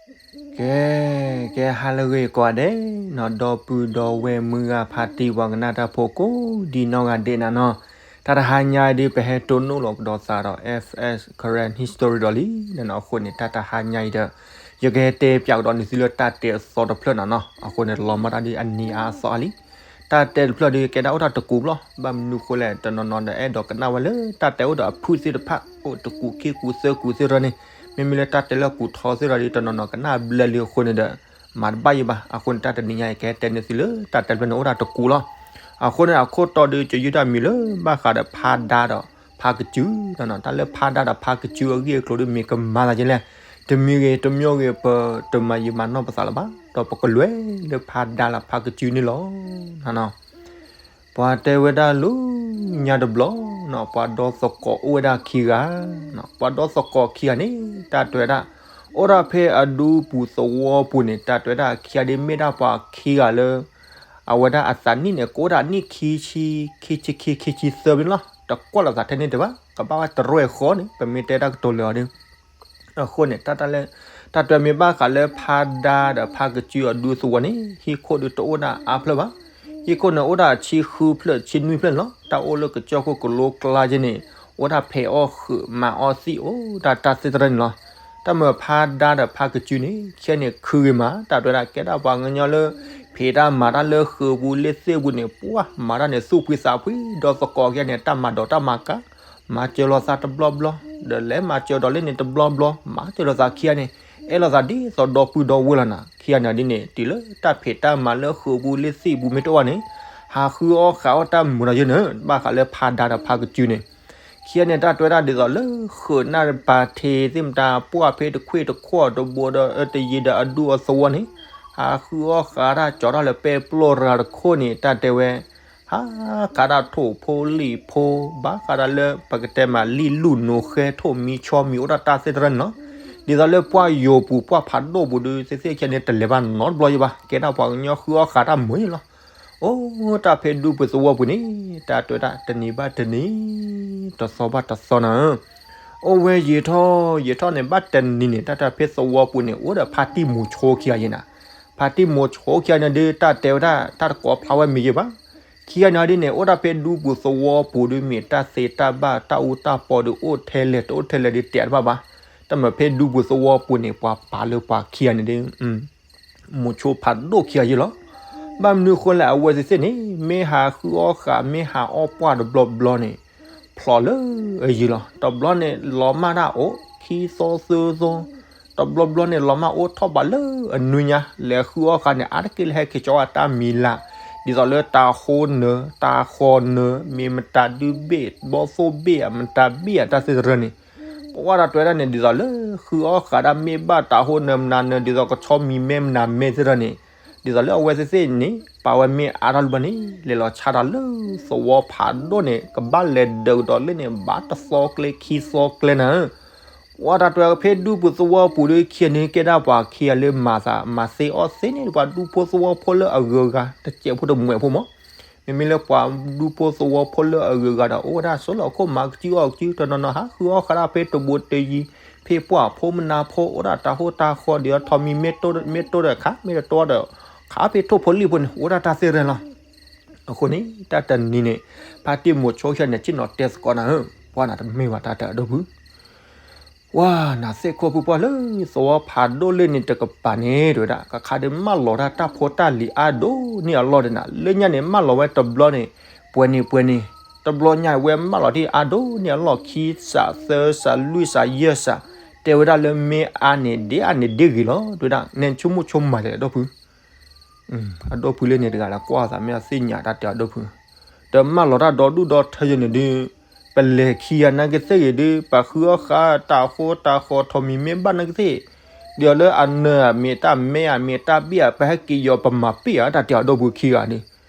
ကဲ ကဲ ဟါလၢအဂ့ၤကိးဂၤဒဲးနီၤ, ဒီပုၢ်ဒီဝဲၢ်မုၢ်ဂၤဖါတံၢ်ပှၤကနၣ်တၢ်ဖိကိးဒံနီၢ်ဂၤဒဲးနၤနီၤ, တၢ်တဟါညါအံၤဒုး ပဟဲတိၢ်နီၣ်လီၤကဒီးသးဒီး F S Karen History ဒီးလံနနီၤ, အဃိန့ၣ် တၢ်တဟါညါအံၤဒီး ယကဟဲတဲပၠးကဒီးန့ၣ်သုလၢတၢ်တဲအသီတဖျၢၣ်နၤနီၤ, အဃိန့ၣ် လီၤမၢ်တၢ်ဒ်အနံၤအါအသီအါလံ. တၢ်တဲတဖျၢၣ်ဒုး ကဲဒၣ်အိၣ်တၢ်တကူးဘျီ, ဘၣ်မနုၤဃိလဲၣ် တနီၤနီၤဒီးအဲၣ်ဒိးကနၣ်ဝဲလၢတၢ်တဲအိၣ်ဒီးအဖုၣ်သ့ၣ်တဖၣ် အိၣ်တကူးခံကူးသၢကူးသ့ၣ်တဖၣ်န့ၣ်, မ့မ့ၢ်လၢတၢ်တဲလၢကူးထီသ့ၣ်တဖၣ်ဒုး တနီၤနီၤကနၣ်ဘျဲလံအဃိန့ၣ်ဒီး မၤတဘၣ်ယံၤဘၣ်, အဃိန့ၣ် တၢ်တနံၤညါအံၤ ကဟဲတဲန့ၢ်သုလၢတၢ်တဲတဖျၢၣ်န့ၣ် အိၣ်တၢ်တကူးလီၤ. အဃိန့ၣ် အခိၣ်တီဒုး ကယုၢ်တၢ်မံၤလၢဘၣ်ဃးဒီးဖါဒါဒီး ဖါကစု, တၢ်လၢဖါဒါဒီးဖါကစုအဂ့ၢ်အကျိၤဒုး မ့ၢ်ကမၤသးဒ်လဲၣ်, တမံၤဂ့ၤတမံၤဂ့ၤ ပတမၤယံာ်မၤနီၢ်ပသးလၢၤဘၣ်, ဒီးပကလဲၤလၢဖါဒါလၢဖါကစုန့ၣ်လီၤ. ပှၤတဲဝဲဒၣ်လၢညါတဘျီ, ပှၤဒီသကိးအိၣ်ဝဲဒၣ်ခံဂၤ, ပှၤဒီသကိးခံဂၤန့ၣ် တၢ်တဲဝဲဒၣ် အိၣ်ဒၣ်ဖဲအဒူပူၤသဝီပူၤန့ၣ် တၢ်တဲဝဲဒၣ်ခံဂၤဒ်မ့ၢ်ဒၣ်ပှၤခံဂၤလၢ အဝဲဒၣ်အသးနံၣ်န့ၣ် ကအိၣ်ဒၣ်နံၣ်ခံဆံ, ခံဆံခံ, ခံဆံသၢဖဲန့ၣ်လီၤ, တကွၢ်လိာ်သးထဲန့ၣ်တဘၣ်, ကဘၣ်ဝဲတရဲၣ်ဃီန့ၣ် ပမ့ၢ်တဲတၢ်ကတိၤလၢအီၤဒုး အဃိန့ၣ် တၢ်တဲမ့ၢ်ဘၣ်ဃးလၢဖါဒါဒီးဖါကစုအဒူသဝီန့ၣ် ဟံၣ်ခိၣ်ဒုးတအိၣ်ဒၣ်အါဖျၢၣ်ဘၣ်. ဟံၣ်ခိၣ်န့ၣ်အိၣ်ဒၣ်ဆံဃုဖျၢၣ်ဆံနွံဖျၢၣ်န့ၣ်လီၤ. တၢ်အိၣ်လၢကစၢၢ်ခိၣ်ကလိကျါက့န့ၣ် အိၣ်ဒၣ်ဖဲးအီၣ်ဃုာ်မၤအီၣ်သံၣ်အိၣ်ဒၣ်တၢ်သ့ၣ်တဖၣ်န့ၣ်လီၤ. တၢ်မ့ၢ်ဖါဒါဒီးဖါကစုန့ၣ် ခံဂၤန့ၣ်ခုဂ့ၤမး တၢ်တဲဝဲဒၣ်ကဲဒၣ်ပှၤကညီလၢ ဖံးတၢ်မၤတၢ်လၢဃုာ်ပူၤလ့သ့ၣ်ပူၤန့ၣ် ပှၤမၤတၢ်န့ၣ်သူၣ်ဖှံသးဖှံ ဒီသကိးခံဂၤန့ၣ် တၢ်မၤဒိးတၢ်မၤကၤ မၤစၢၤလိာ်သးတဘျီဘျီ, ဒီးလဲၤမၤစၢၤဒီးလၢန့ၣ်တဘျီဘျီ မၤစၢၤလိာ်သးခံဂၤန့ၣ် အဲၣ်လိာ်သးဒ်သိးဒီပုၢ်ဒီဝဲၢ်လီၤနၤ. ခံဂၤန့ၣ်ဒ်န့ၣ် တုၤလၢတၢ်ဖံးတၢ်မၤလၢဃုာ်ပူၤလ့သ့ၣ်ပူၤမ့ၢ်တအိၣ်ဘၣ်န့ၣ် ဟးဃုအီၣ်ဃးအီၣ်တၢ်မုာ်ဒီးယဲန့ၣ် ဘၣ်ဃးလၢဖါဒါဒီးဖါကစုန့ၣ် ခံဂၤန့ၣ် တၢ်တဲဝဲဒၣ်ဒ်သိးလၢဃုာ်နၢ်ပၤထ့သ့ၣ်မတၤ ပှၢ်ဖဲတခွ့ၣ်တခွီၣ်တဘိဒီးတယံၤဒီးအဒူအသဝီန့ၣ် ဟးဃုအီၣ်ဃးတၢ်ကၠီတၢ်လၢပဲပျိၢ်ရၤတခိၣ်န့ၣ် တၢ်တဲဝဲ ဟးဃးတၢ်ထိၣ်ဖိလံာ်ဖိ ဘၣ်ဃးတၢ်လၢပကတဲမးလံာ်လူၢ်နိၤဃဲထိၣ်မံဆီမံအိၣ်တၢ်တၢ်သ့ၣ်တဖၣ်န့ၣ်လီၤ. ဒ်သိးလၢပှၢ်ယိာ်ပူၤပှၢ်ဖးဒိၣ်ပူၤဒုး သ့ၣ်သ့ၣ်ခံဂၤန့ၣ် တလဲၤဘၣ်နီတဘျီယံၤဘၣ် ကဲဒၣ်ပှၤကညီဃုအီၣ်ဃးတၢ်မုာ်န့ၣ်လီၤ. အိၣ်တၢ်ဖဲဒူပူၤသဝီပူၤန့ၣ် တၢ်တဲဝဲဒၣ်တနံၤဘၣ်တနံၤ တသီဘၣ်တသီနၤ အိၣ်ဝဲယံာ်ထီၣ်ယံာ်ထီၣ်န့ၣ် ဘၣ်တနံၤန့ၣ် တၢ်တဲဖဲသဝီပူၤန့ၣ် အိၣ်ဒီးဖါတံၢ်မိၤဆိခံဂၤယဲနၤ. ဖါတံၢ်မိၤဆိခံဂၤန့ၣ်ဒုး တၢ်တဲဝဲဒၣ် တၢ်တကိးဖျါဝဲမ့ၢ်ယဲဘၣ်. ခံဂၤန့ၣ်ဒ်န့ၣ် အိၣ်ဒၣ်ဖဲဒူပူၤသဝီပူၤဒုး မ့ၢ်တၢ်သ့တၢ်ဘၣ်တၢ်အူတၢ်ပီဒုး အိၣ်ထဲလဲၣ်တအိၣ်ထဲလဲၣ်ဒုး တဲတဘၣ်ဘၣ်. တၢ်မ့ၢ်ဖဲဒူပူၤသဝီပူၤန့ၣ် ပှၤပာ်လၢပှၤခံဂၤန့ၣ်ဒုး မိၤဆိဖးဒိၣ်ခံဂၤယဲလီၤ. ဘၣ်မနုၤဃိလဲၣ် အဝဲသ့ၣ်သ့ၣ်န့ၣ် မ့ၢ်ဟးဃုအီၣ်ဃး မ့ၢ်ဟးအီၣ်ပှၢ်တဘျီဘျီန့ၣ် ဖျိးလၢအယံၤလီၤ. တဘျီန့ၣ် လီၤမၢ်တၢ်အိၣ် ခံသီသၢသီ, တဘျီဘျီန့ၣ် လီၤမၢ်အိၣ်ထီၣ်ဘးလၢအနွံညါ လဲၤဃုအီၣ်ဃးန့ၣ် အါတက့ၢ်လၢဟဲက့ၤကၠီအတၢ်မံၤလၢ် ဒ်သိးလၢတၤဟိနၢၤ တၤဃီၤနၢၤ မ့ၢ်မတၤဒုဘ့ၣ် ဘီသိၣ်ဘ့ၣ် မတၤဘ့ၣ်အတၢ်သ့ၣ်တဖၣ်န့ၣ် ပဝဲဒၣ်တဲဝဲဒၣ်န့ၣ် ဒ်သိးလၢဃုအီၣ်ဃးဒၣ်မ့ၢ်ဘၣ်တၤဟိနၢၤမနၤနၢၤ ဒ်သိးကဆီမံၤမဲမနၤမဲသ့ၣ်တဖၣ်န့ၣ် ဒ်သိးလၢအဝဲသ့ၣ်သ့ၣ်န့ၣ် ပာ်ဝဲမ့ၢ်အါထီၣ်လၢၤဘၣ်န့ၣ် လဲၤလီၤဆါတၢ်လၢသဝီဖးဒိၣ်န့ၣ် ကဘၣ်လဲၤဒၢးကဒီးလၢန့ၣ် ဘၣ်တသီကျဲခံသီကျဲနၤဧၢ ပဝဲဒၣ်တဲဝဲဖဲဒူပူၤသဝီပူၤဒီး ခံဂၤန့ၣ်ကဲဒၣ်ပှၤခံဂၤလၢမၤသးမၤသ့အီၣ်သ့န့ၣ် ပှၤဒူဖိသဝီဖိလၢအဂုၤအဂၤ တစဲးဖိတမှဲးဖိမး မ့မ့ၢ်လၢပှၤဒူဖိသဝီဖိလၢအဂုၤအဂၤဒီး အိၣ်ဝဲဒၣ်ဆိလီၤခိၣ်မၤကစုအီၣ်ကစု တနီၤနီၤဟးဃုအီၣ်ဃးဒၣ်ဖဲတဘိတယံၤ ဖဲပှၢ်ဖိမနၤဖိ အိၣ်ဒၣ်တၤဟိတၤဃီၤဒီး ထီးမံၤမ့ၢ်တိၢ်ဒီးခး မ့ၢ်တတိၢ်ဒီး ခးဖဲထိၣ်ဖိလံၣ်ဖိန့ၣ် အိၣ်ဒၣ်တၢ်သ့ၣ်တဖၣ်လီၤ. အဃိန့ၣ် တၢ်တနံၤန့ၣ် ဖါတံၢ်မိၤဆိခံဂၤန့ၣ် ဆ့ၣ်နီၤတဲသကိးနၤဧၢ, ပှၤနၤတမ့ၢ်ဘၣ်တၢ်တဲအဒိၣ်ဖု ပှၤနၤသ့ၣ်ခိၣ်ဖုပှၢ်လၢသဝီဖးဒိၣ်လၢန့ၣ်တကပၤန့ၣ် တဲဝဲဒၣ် ကခါဒုးမၢလီၤတၢ်တၢ်ဖိတၢ်လံၤအါဒိၣ်န့ၢ်အလီၢ်ဒၣ်နၤ လၢညါန့ၣ် မၢလီၤဝဲတဘျီန့ၣ် ပှဲၤန့ၣ်ပှဲၤန့ၣ် တဘျီညါဝဲမၢလီၤတံၢ်အါဒိၣ်န့ၢ်အလီၢ်ခံစးသၢစးလွံၢ်စးယဲၢ်စး တဲဝဲဒၣ်လၢမ့ၢ်အါန့ၣ်ဒ်အါန့ၣ်ဒ်ဂ့ၤလီၤ တဲဝဲဒၣ် နဲဆိကမိၣ်ဆိကမးလဲၣ်အဒိၣ်ဖု အဒိၣ်ဖုလၢန့ၣ်တဂၤလၢကွၢ်သးမ့ၢ်အသ့ၣ်ညါတၢ်တဲအဒိၣ်ဖု, ဒီးမၢလီၤတၢ်ဒီဒူၣ်ဒီထၢယဲၢ်န့ၣ်ဒုး, ပလဲၤခံဂၤနာ်က့သ့ၣ်ဂ့ၤဒုး ပှၤဃုအီၣ်ဃာ်တၤဟိတၤဃီၤထီးမံၤမ့ၢ်ဘၣ်နာ်က့သ့ၣ်, ဒီးလၢအနၢၤဧါ မ့ၢ်တၢ်မဲဧါ မ့ၢ်တၢ်ဘ့ၣ်ဧါ ပဟဲက့ၤယီၤပမၤပ့ၣ်ဧါ တၢ်တဲအဒိၣ်ဖုခံဂၤန့ၣ်,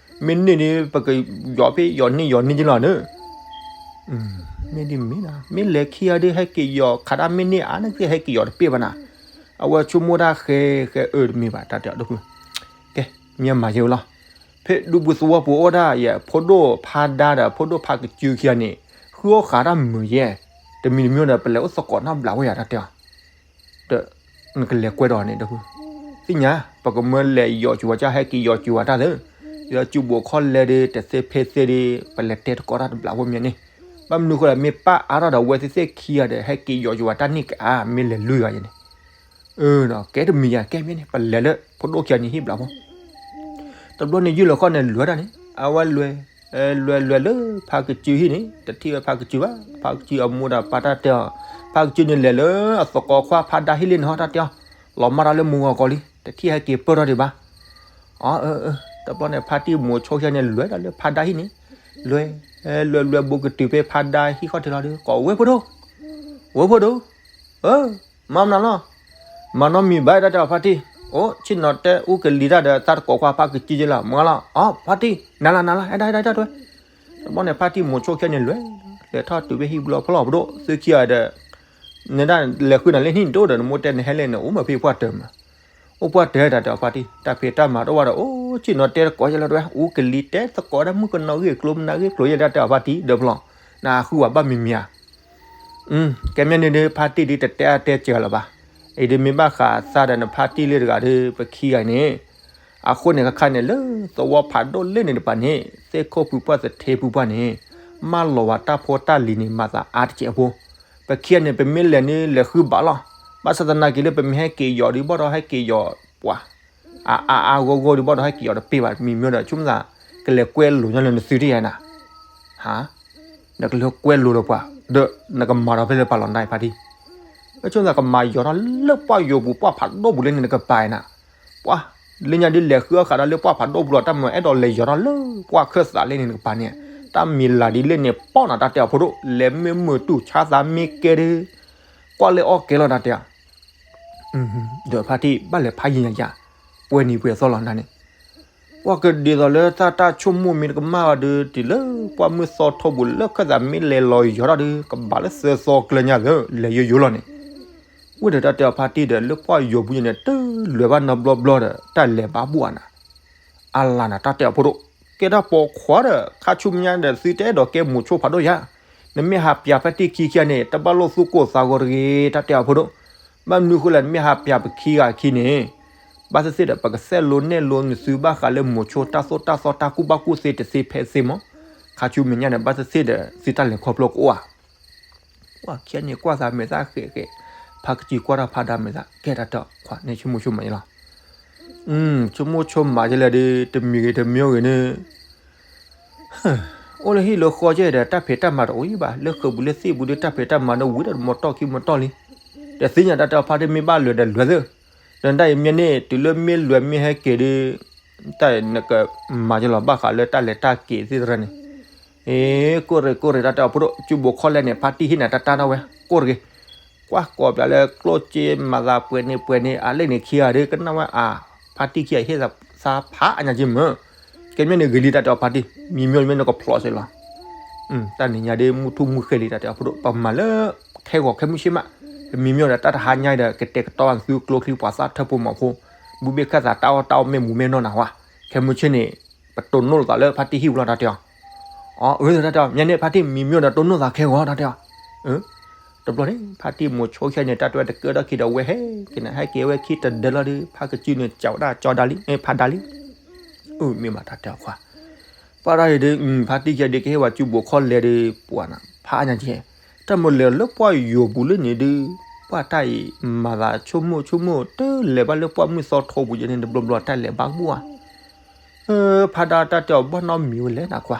မ့ၢ်န့ၢ်န့ၣ် ပကယီၤဖဲယီၤန့ၢ်ယီၤန့ၢ်က့လီၤန့ၣ် မ့ၢ်ဒ်မ့ၢ်နၤ မ့ၢ်လဲၤခံဂၤဒုး ဟဲက့ၤယီၤခးတၢ်မ့ၢ်န့ၢ်အါနာ်က့သ့ၣ် ဟဲက့ၤယီၤတပ့ၣ်ဘၣ်နၤ, အဝဲဆိကမိၣ်တၢ်ဃဲဃဲအၢတမ့ၢ်ဘၣ် တၢ်တဲအဒိၣ်ဖု, ကဲ မ့ၢ်မၤယဲဝဲလီၤ, ဖဲဒူပူၤသဝီပူၤအိၣ်ဒၣ်ယဲ ဖိဒိၣ်ဖးဒါဒီးဖိဒိၣ်ဖးကစုခံဂၤန့ၣ်, ဃုအီၣ်ဃာ်တၢ်မုာ်ယဲ, တမံၤတမံၤဒီး ပလဲၤအိၣ်သကိးနီတဘျီဝဲယၤတၢ်တဲအီၤ, ဒီး နကလဲၤကွဲဒီးန့ၣ်ဒီး, သ့ၣ်ညါ ပကမၢလဲၤယီၤစူၤဝဲကၢ် ဟဲက့ၤယီၤစူၤဝဲတၢ်သ့, ဒီးစုဘိးခီလဲဒီး တသ့ဖဲသ့ဒီး ပလဲၤတဲသကိးတၢ်တဘျီဖိမ့ၢ်န့ၣ်, ဘၣ်မနုၤဃိလဲၣ် မ့ၢ်ပၢ်အါထီၣ်ဒီး အဝဲသ့ၣ်သ့ၣ်ခံဂၤဒီး ဟဲက့ၤယီၤစူၤဝဲတၢ်န့ၣ်ကါ မ့ၢ်လဲၤလွံၢ်ဂၤယဲန့ၣ်, အၢ ကဲတမံၤယါ ကဲမ့ၢ်န့ၣ် ပလဲၤလၢဖိဒိၣ်ခံဂၤန့ၣ်ဟံၣ်ဘျီဖိ တဘျီန့ၣ် ယုၢ်လီၤခီၣ်န့ၣ် လွဲတၢ်န့ၣ် အဝဲလွဲ, လွဲလွဲလၢဖါကစုဟံၣ်န့ၣ် တထံၣ်ဝဲဖါကစုဘၣ်, ဖါကစုအမိၢ်ဒီးပၢ်တၢ်တဲအီၤ, ဖါကစုန့ၣ်လဲၤလၢအသကိးခွါဖါဒါဟံၣ်လံန့ၣ်ဟီ တၢ်တဲအီၤ, လီၤမၢ်တၢ်လၢမုၢ်ဂီၤကီးလံ တထံၣ်ဟဲက့ၤပၢၢ်ထီၣ်ဒံးဘၣ်, အၢ တဘျီန့ၣ် ဖါတံၢ်မိၤဆိခံဂၤန့ၣ် လွဲဒီးလၢဖါဒါဟံၣ်န့ၣ်, လွဲ, လွဲလွဲ ဘူးကတုၤဖဲဖါဒါဟံၣ်ခီၣ်ထံးလီၤဒီး ကိးဝဲဖိဒိၣ်, ဝဲဖိဒိၣ် အၢ မၤမနုၤလီၤ, မၤနီတမံၤဘၣ် တၢ်တဲအီၤဖါတံၢ်, အိၣ် ဆ့ၣ်နီၤတဲအူကလံၤတၢ်ဒီး သးတကိးခွါဖါကစုက့လီၤ မုၢ်ဂၤလီၤ, အၢ ဖါတံၢ် နၤလၢနၤလၢ အဲၣ်ဒၣ်အဲၣ်ဒၣ်တၢ်တဲဝဲ, တဘျီန့ၣ် ဖါတံၢ်မိၤဆိခံဂၤန့ၣ် လွဲ, လဲၤထီၣ်တုၤဖဲဟံၣ်ဘျီဖီလီၤ ဖိဒိၣ် သုခံဂၤဒီး နဒၣ်လဲၤဃုနၤလၢနဟံၣ်န့ၣ်တအိၣ်ဒီး နမိၢ်တဲနဟဲလဲၣ်န့ၣ် အိၣ်မ့ၢ်ဖဲပှၢ်တၢၢ်မး, အိၣ်ပှၢ်တၢၢ် တၢ်တဲအီၤဖါတံၢ်, တၢ်ဖံးတၢ်မၤတအိၣ်ဘၣ်ဒီး အိၣ် ဆ့ၣ်နီၤတဲတကိးယဲလီၤတဲဝဲ, အူကလံၤတဲသကိးတၢ် မုၣ်ကနီၤဂ့ၢ်ကျိၤ မနုၤဂ့ၢ်ကျိၤယဲ တၢ်တဲအီၤဖါတံၢ် ဒီးဖီလီၤ, နဃုဘၣ်မံၤမံၤဧါ ကဲမ့ၢ်န့ၣ်ဒီး ဖါတံၢ်ဒ်တတဲအါတဲစှၤလၢၤဘၣ်, အံၤဒ်မ့ၢ်ဘၣ်ဃးသးဒီးနဖါတံၢ်လၢတဂၤဒီး ပခံဂၤန့ၣ်, အဃိန့ၣ် ခါခါန့ၣ် လၢသဝီဖးဒိၣ်လၢန့ၣ်တပၤန့ၣ် သ့ၣ်ခိၣ်ဖုပှၢ်သထ့ဖုပှၢ်န့ၣ် မၢလီၤဝဲတၢ်ဖိတၢ်လံၤန့ၣ် မၤသးအါတစဲးဖိ, ပခံဂၤန့ၣ် ပမ့ၢ်လဲၤန့ၣ် လဲၤဃုဘၣ်လီၤ, ဘၣ်ဆၣ်သနာ်က့လၢပမ့ၢ်ဟဲက့ၤယီၤဒုးဘၣ်ဒီး ဟဲက့ၤယီၤပှၤ အါအါအါဂီၢ်ဂီၢ်ဒုးဘၣ်ဒီး ဟဲက့ၤယီၤတပ့ၢ်ဘၣ် မံၤမ့ၢ်ဒီး ဆိကမိၣ်သး ကလဲၤကွဲလိာ်ညီလၢနသုတယါနၤ, ဟါ, နကလဲၤကွဲလိာ်ဒီးပှၤ ဒီးနကမၤဒီးဖဲလၢပှၤလီၤနၤဖါတံၢ်, ဆိကမိၣ်သးကမၤယီၤထီၣ်လၢပှၢ်ယိာ်ပူၤ ပှၢ်ဖးဒိၣ်ပူၤလၢန့ၣ်နကပၤနၤ, ပှၤ လၢညါဒ်လဲၤဃုအီၣ်ဃးဒီးလၢပှၢ်ဖးဒိၣ်ပူၤလီၤ တၢ်မၤအဲၣ်ဒိးလဲၤယီၤထီၣ်လၢပှၢ်ခၢၣ်သးလၢန့ၣ်နကပၤန့ၣ်, တၢ်မံၤလၤဒ်လဲၣ်န့ၣ် ပီၢ်နၤတၢ်တဲအီၤဖိဒိၣ် လဲၤမ့ၢ်မုာ်တူၢ်ဆါသးမ့ၢ်ကဲဒုး ကွၢ်လၢအီၣ်ကဲလီၤတၢ်တဲအီၤ ဒီးဖါတံၢ်ဘၣ်လဲၤဖးယံၤညါယါ, ပှဲၤနံၤပှဲၤသီလီၤနၤန့ၣ်, ပှၤကဒ်သိးလၢတၢ်တၢ်ဆိကမိၣ်မ့ၢ်တကမၣ်ဘၣ်ဒီး တုၤလၢပှၢ်မုၢ်သီထီပူၤလၢခၢၣ်သးမ့ၢ်လဲၤလီၤယီၤထီၣ်ဒီး ကဘၣ်လၢသၢသီကျၢၤညါသၢ လဲၤယိယိလီၤန့ၣ်, ဝံၤဒီးတၢ်တဲအီၤဖါတံၢ်ဒီး လၢပှၢ်ယိာ်ပူၤန့ၣ် တလွဲၢ်ဘၣ်နီတဘျီဘျီဒီး တၢ်လဲၤဘၣ်ဘူၣ်အါနၤ, အလါနၤတၢ်တဲအီၤဖိဒိၣ်, ကဲထီၣ်ပိာ်ခွါဒီး ခါဆူမဲာ်ညါဒီး သုတအဲၣ်ဒိးကဲမိၤဆိဖးဒိၣ်ယါ နမ့ၢ်ဟးပျးဖါတံၢ်ခံခံဂၤန့ၣ် တဘၣ်လိာ်သူၣ်ကိၢ်သးဂီၤတဂ့ၤ တၢ်တဲအီၤဖိဒိၣ်, ဘၣ်မနုၤဃိလဲၣ် နမ့ၢ်ဟးပျးပခံဂၤခံန့ၣ်, ဘၣ်သ့ၣ်သ့ၣ်ဒီး ပကစဲးလိနဲၣ်လိနသုဘၣ်ဃးလၢမိၤဆိတၢ်သိၣ်တၢ်သီတၢ်ကူၣ်ဘၣ်ကူၣ်သ့တသ့ဖဲသ့မး, ခါဆူမဲာ်ညါန့ၣ် ဘၣ်သ့ၣ်သ့ၣ်ဒီး သုတၢ်လဲၤခီဖျိကအိၣ်ဧါ ပှၤခံဂၤန့ၣ်ကွၢ်သးမဲာ်သၣ်ဃဲးဃဲး, ဖါကစုကွၢ်ထီၣ်ဖါဒါမဲာ်သၣ် ကဲတၢ်တဲအီၤ ခွါန့ၣ်ဆိကမိၣ်ဆိကမးယဲလီၤ, ဆိကမိၣ်ဆိကမးယဲလဲၣ်ဒီး တမံၤဂ့ၤတမံၤဂ့ၤန့ၣ် အိၣ်လၢဟံၣ်လၢဃီကဲဒီး တၢ်ဖံးတၢ်မၤတအိၣ်အံၤဘၣ်, လၢဃုာ်ပူၤလၢသ့ၣ်ပူၤဒီး တၢ်ဖံးတၢ်မၤန့ၣ်ဝံၤဒီး တမီၤတီၢ်ခံမီၤတီၢ်လံ, တသ့ၣ်ညါတၢ်တဲအီၤဖါတံၢ် မ့ၢ်ဘၣ်လွဲၤဒီးလွဲၤသ့, ဒီးတၢ်အံၤမ့ၢ်န့ၣ် တုၤလၢမ့ၢ်လွဲၤမ့ၢ်ဟဲက့ၤဒီး တၢ်နကမၤယဲလီၤ ဘၣ်ဃးလၢတၢ်လဲၤတၢ်က့ၤသ့ၣ်တဖၣ်န့ၣ်, အ့ ကိၢ်ရ့ၣ်ကိၢ်ရ့ၣ် တၢ်တဲအီၤဖိဒိၣ် စုဘိးခီလဲန့ၣ် ဖါတံၢ်ဟ့ၣ်နၤတၢ်တၢ်ထီၣ်ဝဲ ကိၢ်တဂ့ၤ, ကွၢ်ကိးပျးလၢကျိၣ်စ့မၤသးပှဲၤန့ၣ်ပှဲၤန့ၣ် အလဲၣ်န့ၣ်ခံဂၤဒီး ကနၣ်ဝဲအါ, ဖါတံၢ်ခံဂၤဟ့ၣ်သးဖးအါညါက့မ့ၢ်, ကဲမ့ၢ်န့ၣ်ဂ့ၤလံ တၢ်တဲအီၤဖါတံၢ် မံၤမ့ၢ်မ့ၢ်နကဖျိးစ့ၢ်လီၤ တၢ်နံၤညါဒ်မုၢ်ထူၣ်မုၢ်ဃ့လံ တၢ်တဲအီၤဖိဒိၣ် ပမၤလၢ ခဲဂီၤခဲမုၢ်ဆ့ၣ်မး, ပမံၤမ့ၢ်ဒီးတၢ်တဟါညါဒီး ကတဲာ်ကတီၤသုကျိချံပှၤသၣ်ထၢၣ်ဖိမီၤဖိ, ဘုဘ့ၣ်ခၢၣ်သးတၢ်အီၣ်တၢ်အီၣ်မ့ၢ်မူမ့ၢ်နီၢ်နၤဝဲ, ခဲမုၢ်ဆ့ၣ်န့ၣ် ပတိၢ်နီၣ်လိာ်သးလၢဖါတံၢ်ဟံၣ်ပူၤလီၤ တၢ်တဲအီၤ, အၢ တၢ်တဲအီၤ မ့ၢ်န့ၣ် ဖါတံၢ်မံၤမ့ၢ်ဒီး တိၢ်နီၣ်သးခဲဂီၤ တၢ်တဲအီၤ, တဘျီန့ၣ် ဖါတံၢ်မိၤဆိခံဂၤန့ၣ် တၢ်တဲဝဲတကဲထီၣ်ခံဒီးဝဲဟဲက့ၤန့ၣ် ဟဲက့ၤဝဲခံတဒၢလီၤဒီး ဖါကစုန့ၣ် ကးဝဲဒၣ်ကၠီဒါလံ ဖါဒါလံ မ့ၢ်ဘၣ်တၢ်တဲအီၤခွါ, ပှၤတၢ်အံၤဒီး ဖါတံၢ်ခံဂၤဒီး ကဟ့ၣ်ဝဲစုဘိးခီလဲဒီး ပှၤနၤ ဖးညါက့, တၢ်မ့ၢ်လဲၤလၢပှၢ်ယိာ်ပူၤလၢန့ၣ်ဒီး ပှၤတၢ်အံၤ မၤသးဆိကမိၣ်ဆိကမိၣ် တလဲၤဘၣ်လၢပှၢ်မုၢ်သီထီပူၤယဲန့ၣ် တဘျီဘျီတၢ်လဲၤဘၣ်ဘူၣ်ဧါ ဖးဒါတၢ်တဲအီၤဘၣ်နီတမံၤဝဲလဲၣ်နၤခွါ,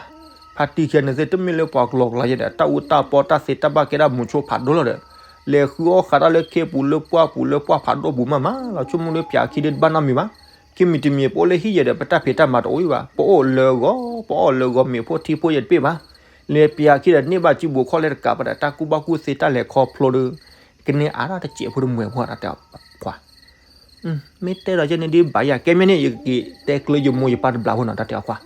ဖါတံၢ်ခံဂၤန့ၣ်သ့ၣ်တမ့ၢ်လၢပှၤကလီကလီယဲဒီး တၢ်အူတၢ်ပီတၢ်သ့တၢ်ဘၣ်ကဲဒၣ်မိၤဆိဖးဒိၣ်လီၤဒီး လဲၤဃုအီၣ်ဃးတၢ်လၢခ့ပူၤလၢပှၢ်ပူၤလၢပှၢ်ဖးဒိၣ်ပူၤမးမးလီၤ ဆိကမိၣ်လၢပျးခံဒုးတဘၣ်နီတမံၤဘၣ်, ခံမံၤတမံၤ ပအိၣ်လၢဟံၣ်ယဲဒီး ပတၢ်ဖံးတၢ်မၤတအိၣ်အံၤဘၣ် ပအိၣ်လၢဂီၤ ပအီၣ်လၢဂီၤ မ့ၢ်ဖိထံဖိယဲတပ့ၢ်ဘၣ်, လဲၤပျးခံဒီးန့ၢ်ဘၣ်စုဘိးခီလဲတကးဘၣ်ဒီး တၢ်ကူၣ်ဘၣ်ကူၣ်သ့တၢ်လဲၤခီဖျိဒီး ကန့ၢ်အါထီၣ်တစဲးဖိတမှဲၤဖိတၢ်တဲအီၤခွါ မ့ၢ်တဲဒီးယဲန့ၣ်ဒ်ဘၣ်ယၤ ကဲမ့ၢ်န့ၣ် ယကက့ၤတဲကျၢယမိၢ်ယပၢ်တဘျီဖိနီၤ တၢ်တဲအီၤခွါ,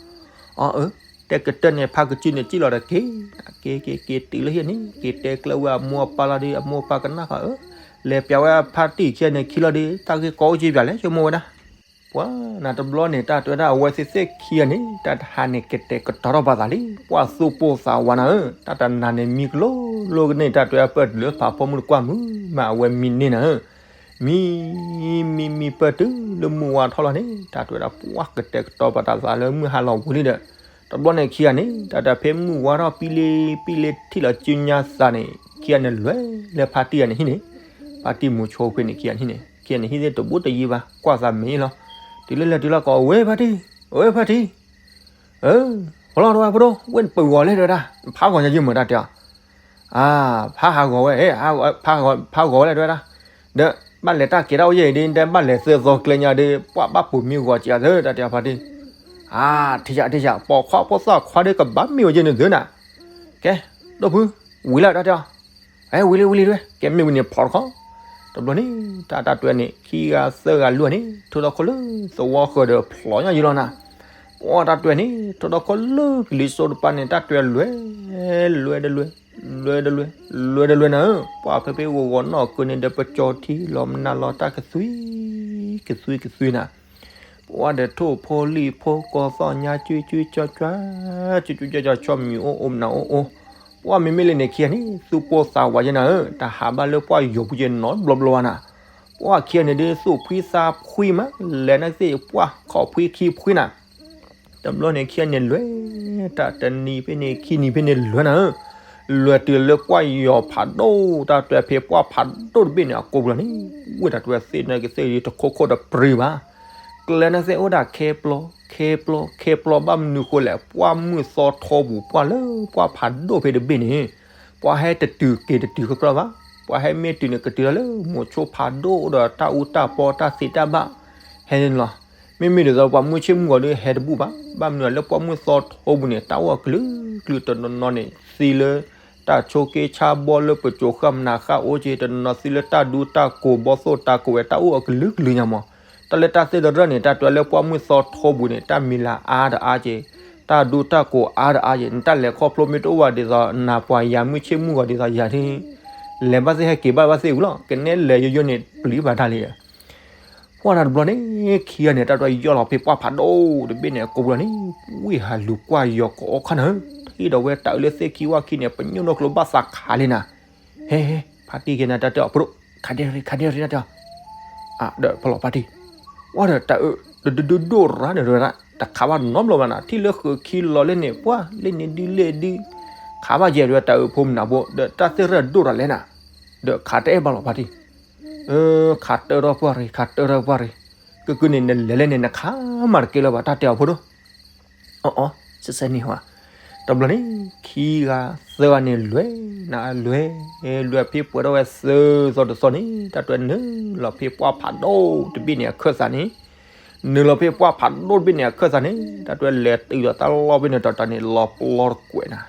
အၢ တဲကတၢၢ်န့ၣ် ဖါကစုန့ၣ် စံၣ်လီၤဒီးက့ၤ, က့ၤက့ၤက့ၤတုၤလၢဟံၣ်န့ၣ် က့ၤတဲကျၢဝဲအမိၢ်အပၢ်လီၤဒီး အမိၢ်အပၢ်ကနၣ်ဃီဧၢ, လဲၤပျးဝဲဖါတံၢ်ခံဂၤန့ၣ်ခံလီၤဒီး တၢ်ဂ့ၢ်ကီအိၣ်က့ၤပျးလဲၣ် ဆိကမိၣ်ဝဲဒၣ် ပှၤနၤတဘျီန့ၣ် တၢ်တဲဝဲဒၣ်အဝဲသ့ၣ်သ့ၣ်ခံဂၤန့ၣ် တၢ်တဟါန့ၣ် ကတဲာ်ကတီၤထီၣ်ပာ်သးလံ ပှၤသူၣ်ပိၢ်သးဝးနၤဧၢ, တၢ်တနၤန့ၣ်မံကလိလိကန့ၢ် တၢ်တဲဝဲပၢၢ်တုၤလၢဖးဖီမုၢ်တကွၢ်မုၢ်မး အဝဲမံန့ၢ်နၤဧၢ, မံ မံ မံပၢၢ်တုၤလၢမုၢ်ဝါထီၣ်လီၤန့ၣ် တၢ်တဲဝဲဒၣ် ပှၢ်ကတဲာ်ကတီၤပာ်တၢ်သးလၢမုၢ်ဟါလီၤဝံၤလံဒီး တဘျီန့ၣ်ခံဂၤန့ၣ် တၢ်တဲဖဲမုၢ်ဝါထီၣ်ပံလ့ပံလ့ထံၣ်လီၤစုညါသးန့ၣ် ခံဂၤန့ၣ်လဲၤလၢဖါတံၢ်ဂၤန့ၣ်ဟံၣ်န့ၣ် ဖါတံၢ်မိၤဆိခွ့န့ၣ် ခံဂၤန့ၣ်ဟံၣ်န့ၣ် ခံဂၤန့ၣ်ဟံၣ်သ့ၣ်တဘူးတယံၤဘၣ် ကွၢ်သးမဲာ်လီၤ တုၤလၢလဲၤတုၤလီၤကီး ဝဲဖါတံၢ် ဝဲဖါတံၢ် ဖီလီၤတဝဲဖိဒိၣ် ဝဲနပၢၢ်ဂီၤလဲၣ်တဝဲဒၣ် ဖးဂီၤညါယမုာ်တၢ်တဲအီၤ အါ ဖးဟးဂီၤဝဲ ဖးဂီၤဝဲလဲၣ်တဝဲဒၣ် ဒီးဘၣ်လဲၤတၢ်ကဲၤတၢ်အိၣ်ယဲၢ်အံၤဒ် ဒီးဘၣ်လဲၤသၢသီကျဲညါဒီး ပှၢ်ဘၣ်ပိာ်မံဂီၤက့ၤအသၢ တၢ်တဲအီၤဖါတံၢ် အါ ထံၣ်ယၤထံၣ်ယၤ ပိာ်ခွါဖိသၣ်ခွါဒီးကဘၣ်မ့ၢ်ဝဲယဲၢ်န့ၣ်သၢနၤ ကဲ ဒိၣ်ဖု ဝံၤလၢတၢ်တဲအီၤ အဲ ဝံၤလံဝံၤလံတဝဲ ကဲမ့ၢ်ဝံၤန့ၣ်ဖျိးတခီ တဘျီန့ၣ် တၢ်တၢ်တွဲန့ၣ် ခံဂၤသၢဂၤလွံၢ်ဂၤန့ၣ် ထုးထီၣ်ခိၣ်လၢသဝီဃၢၤဒီးဖျိးညါယံၤလီၤနၤ ပှၢ်တၢ်တွဲန့ၣ် ထုးထီၣ်ခိၣ်လၢကလံၤစိးတပၤန့ၣ် တၢ်တွဲလွဲ လွဲတလွဲ လွဲတလွဲ လွဲတလွဲနၤဧၢ ပှၢ်ဖဲဖဲဂီၤဂီၤနီၢ်ကၢန့ၣ်ဒီး ပကၠီထံလီၤမနုၤလီၤ တၢ်ကသွံ ကသွံကသွံနၤ ပှၢ်ဒီးထိၣ်ဖိလံၣ်ဖိကီၢ်သီၣ်ညါ ကၠူကၠူကၠီကၠီ ကၠူကၠူကၠီကၠီ ဆီမံၤအိၣ်အိၣ်မနုၤအိၣ်အိၣ် ပှၢ်မ့မ့ၢ်လၢန့ၣ်ခံဂၤန့ၣ် သူၣ်ပိၢ်သးဝးယဲနၤဧၢ တၢ်ဟးဘၣ်လၢပှၢ်ယိၤပူၤက့ၤနီတဘျီဘျီဘၣ်နၤ ပှၢ်ခံဂၤန့ၣ်ဒ်သူၣ်ဖှံသးဖှံမး လဲၤနသ့ၣ်ပှၢ်ခီၣ်ဖှံခံဖှံနၤ တဘျီန့ၣ်ခံဂၤန့ၣ်လွဲ တၢ်တနံၤဖဲန့ၣ် ခံနံၤဖဲန့ၣ်လွဲနၤဧၢ လွဲတုၤလၢပှၢ်ယိၤဖးဒိၣ် တၢ်တွဲဖဲပှၢ်ဖးဒိၣ်တဘ့ၣ်န့ၣ် အကိာ်ပူၤလီၤန့ၣ် ဝ့ၢ်တၢ်တွဲသ့ၣ်နကသ့ၣ်တခိခိၣ်တပြံၤဘၣ် ကျဲနသ့ၣ်အိၣ်ဒၣ်ခဲပျီ ခဲပျီ ခဲပျီဘၣ်မနုၤဃိလဲၣ် ပှၢ်မုၢ်သီထီပူၤ ပှၢ်လၢပှၢ်ဖးဒိၣ်ဖဲတဘ့ၣ်န့ၣ် ပှၢ်ဟဲတတုၤက့ၤတတုၤဃီဃီဘၣ် ပှၢ်ဟဲမ့ၢ်တုၤန့ၣ် ကတုၤလီၤလၢမိၤဆိဖးဒိၣ်ဒီးတၢ်အူတၢ်ပီတၢ်သ့တၢ်ဘၣ် ဟဲန့ၣ်လီၤ မ့မ့ၢ်ဒ်သိးပှၢ်မုၢ်ဆ့ၣ်မုၢ်ဂီၤဒီးဟဲတဘူၣ်ဘၣ် ဘၣ်မနုၤလၢပှၢ်မုၢ်သီထီပူၤန့ၣ် တၢ်အိၣ်အကလုာ်ကလုာ်တနီၤနီၤန့ၣ် သံလၢ တၢ်ဆိးက့ဆါဘီလၢပစိၤဃၣ်မနၤဃၣ်အိၣ်က့ၤ တနီၤသံလၢတၢ်ဒူတၢ်ကိးဘီသိၣ်တၢ်ကိးဝဲ တၢ်အိၣ်အကလုာ်ကလုာ်ညါမး တၢ်လၢတၢ်သ့ၣ်တရၢၣ်န့ၣ် တၢ်တွဲလၢပှၢ်မုၢ်သီထီပူၤန့ၣ် တၢ်မံၤလၤအါတအါက့ၤ တၢ်ဒူတၢ်ကိးအါတအါက့ၤ နတၢ်လဲၤခီဖျိမ့ၢ်တအိၣ်ဘၣ်ဒ်သိး နၤပှၤယၤမုၢ်ဆ့ၣ်မုၢ်ဂီၤဒ်သိးယၤဒ် လဲၤဘၣ်သ့ၣ်ဟဲက့ၤဘၣ်ဘၣ်သ့ၣ်ဝံၤလီၤ ကနဲလဲၤယိယိန့ၣ် ပျံၤဘၣ်တၢ်လံ ပှၢ်တၢ်တဘျီန့ၣ် ခံဂၤန့ၣ် တၢ်တွဲယီၢ်လီၤဖဲပှၢ်ဖးဒိၣ်တဘ့ၣ်န့ၣ် အကိာ်ပူၤလီၤန့ၣ် ဝ့ၢ်ဟးလူၤကွၢ်ယီၤကိးခီနၤဧၢ ထံၣ်ဒီးဝဲတၢ်အုးလၢသ့ၣ်ခံဝၣ်ခံန့ၣ် ပညိၣ်နီၢ်ကျိဘၣ်သးခးလံနၤ ဟဲ ဟဲ ဖါတံၢ်ခံဂၤန့ၣ် တၢ်တဲအီၤဖိဒိၣ် ခးဒ့ရ့ ခးဒ့ရ့တၢ်တဲအီၤ ဒီးဖီလီၤဖါတံၢ် ဝဲဒီးတၢ်အုး ဒိၣ်ဒိၣ်ဒိၣ်ရၤန့ၣ် တခးဘၣ်နီတဘျီဘၣ်နၤ ထံၣ်လၢဃုာ်ခံလီၤလၢန့ၣ် ပှၢ်လၢန့ၣ်ဒုလၢဒု ခးဘၣ်ယဲၢ်ဒီးတၢ်အုးဖိမနၤဖိ ဒီးတၢ်သ့ၣ်ရၢၣ်ဒိၣ်ရၤလဲၣ်နၤ ဒီးခးတအဲၣ်ဘၣ်လီၤဖါတံၢ် ခးတၢထီၣ်ပှၢ်ရ့ ခးတၢထီၣ်ပှၢ်ရ့ ကုၢ်ကုၢ်န့ၣ် နလဲၤလၢန့ၣ် နခးမၤတကဲလၢၤဘၣ် တၢ်တဲအီၤဖိဒိၣ် အီ အီ စဲးစဲးန့ၣ်ဝဲ တဘျီန့ၣ် ခံဂၤသၢဂၤန့ၣ်လွဲၢ် နလွဲၢ် လွဲၢ်ဖဲပှဲၤထီၣ်ဝဲသၢသီတသီန့ၣ် တၢ်တွဲနုာ်လီၤဖဲပှၢ်ဖးဒိၣ်တဘ့ၣ်န့ၣ် အခၢၣ်သးန့ၣ် နုာ်လီၤဖဲပှၢ်ဖးဒိၣ်တဘ့ၣ်န့ၣ် အခၢၣ်သးန့ၣ် တၢ်တွဲလဲၤတုၤဒီးတၢ်လီၢ်ဖဲန့ၣ် တတီၤန့ၣ် လီၤပျီတကွဲးနၤ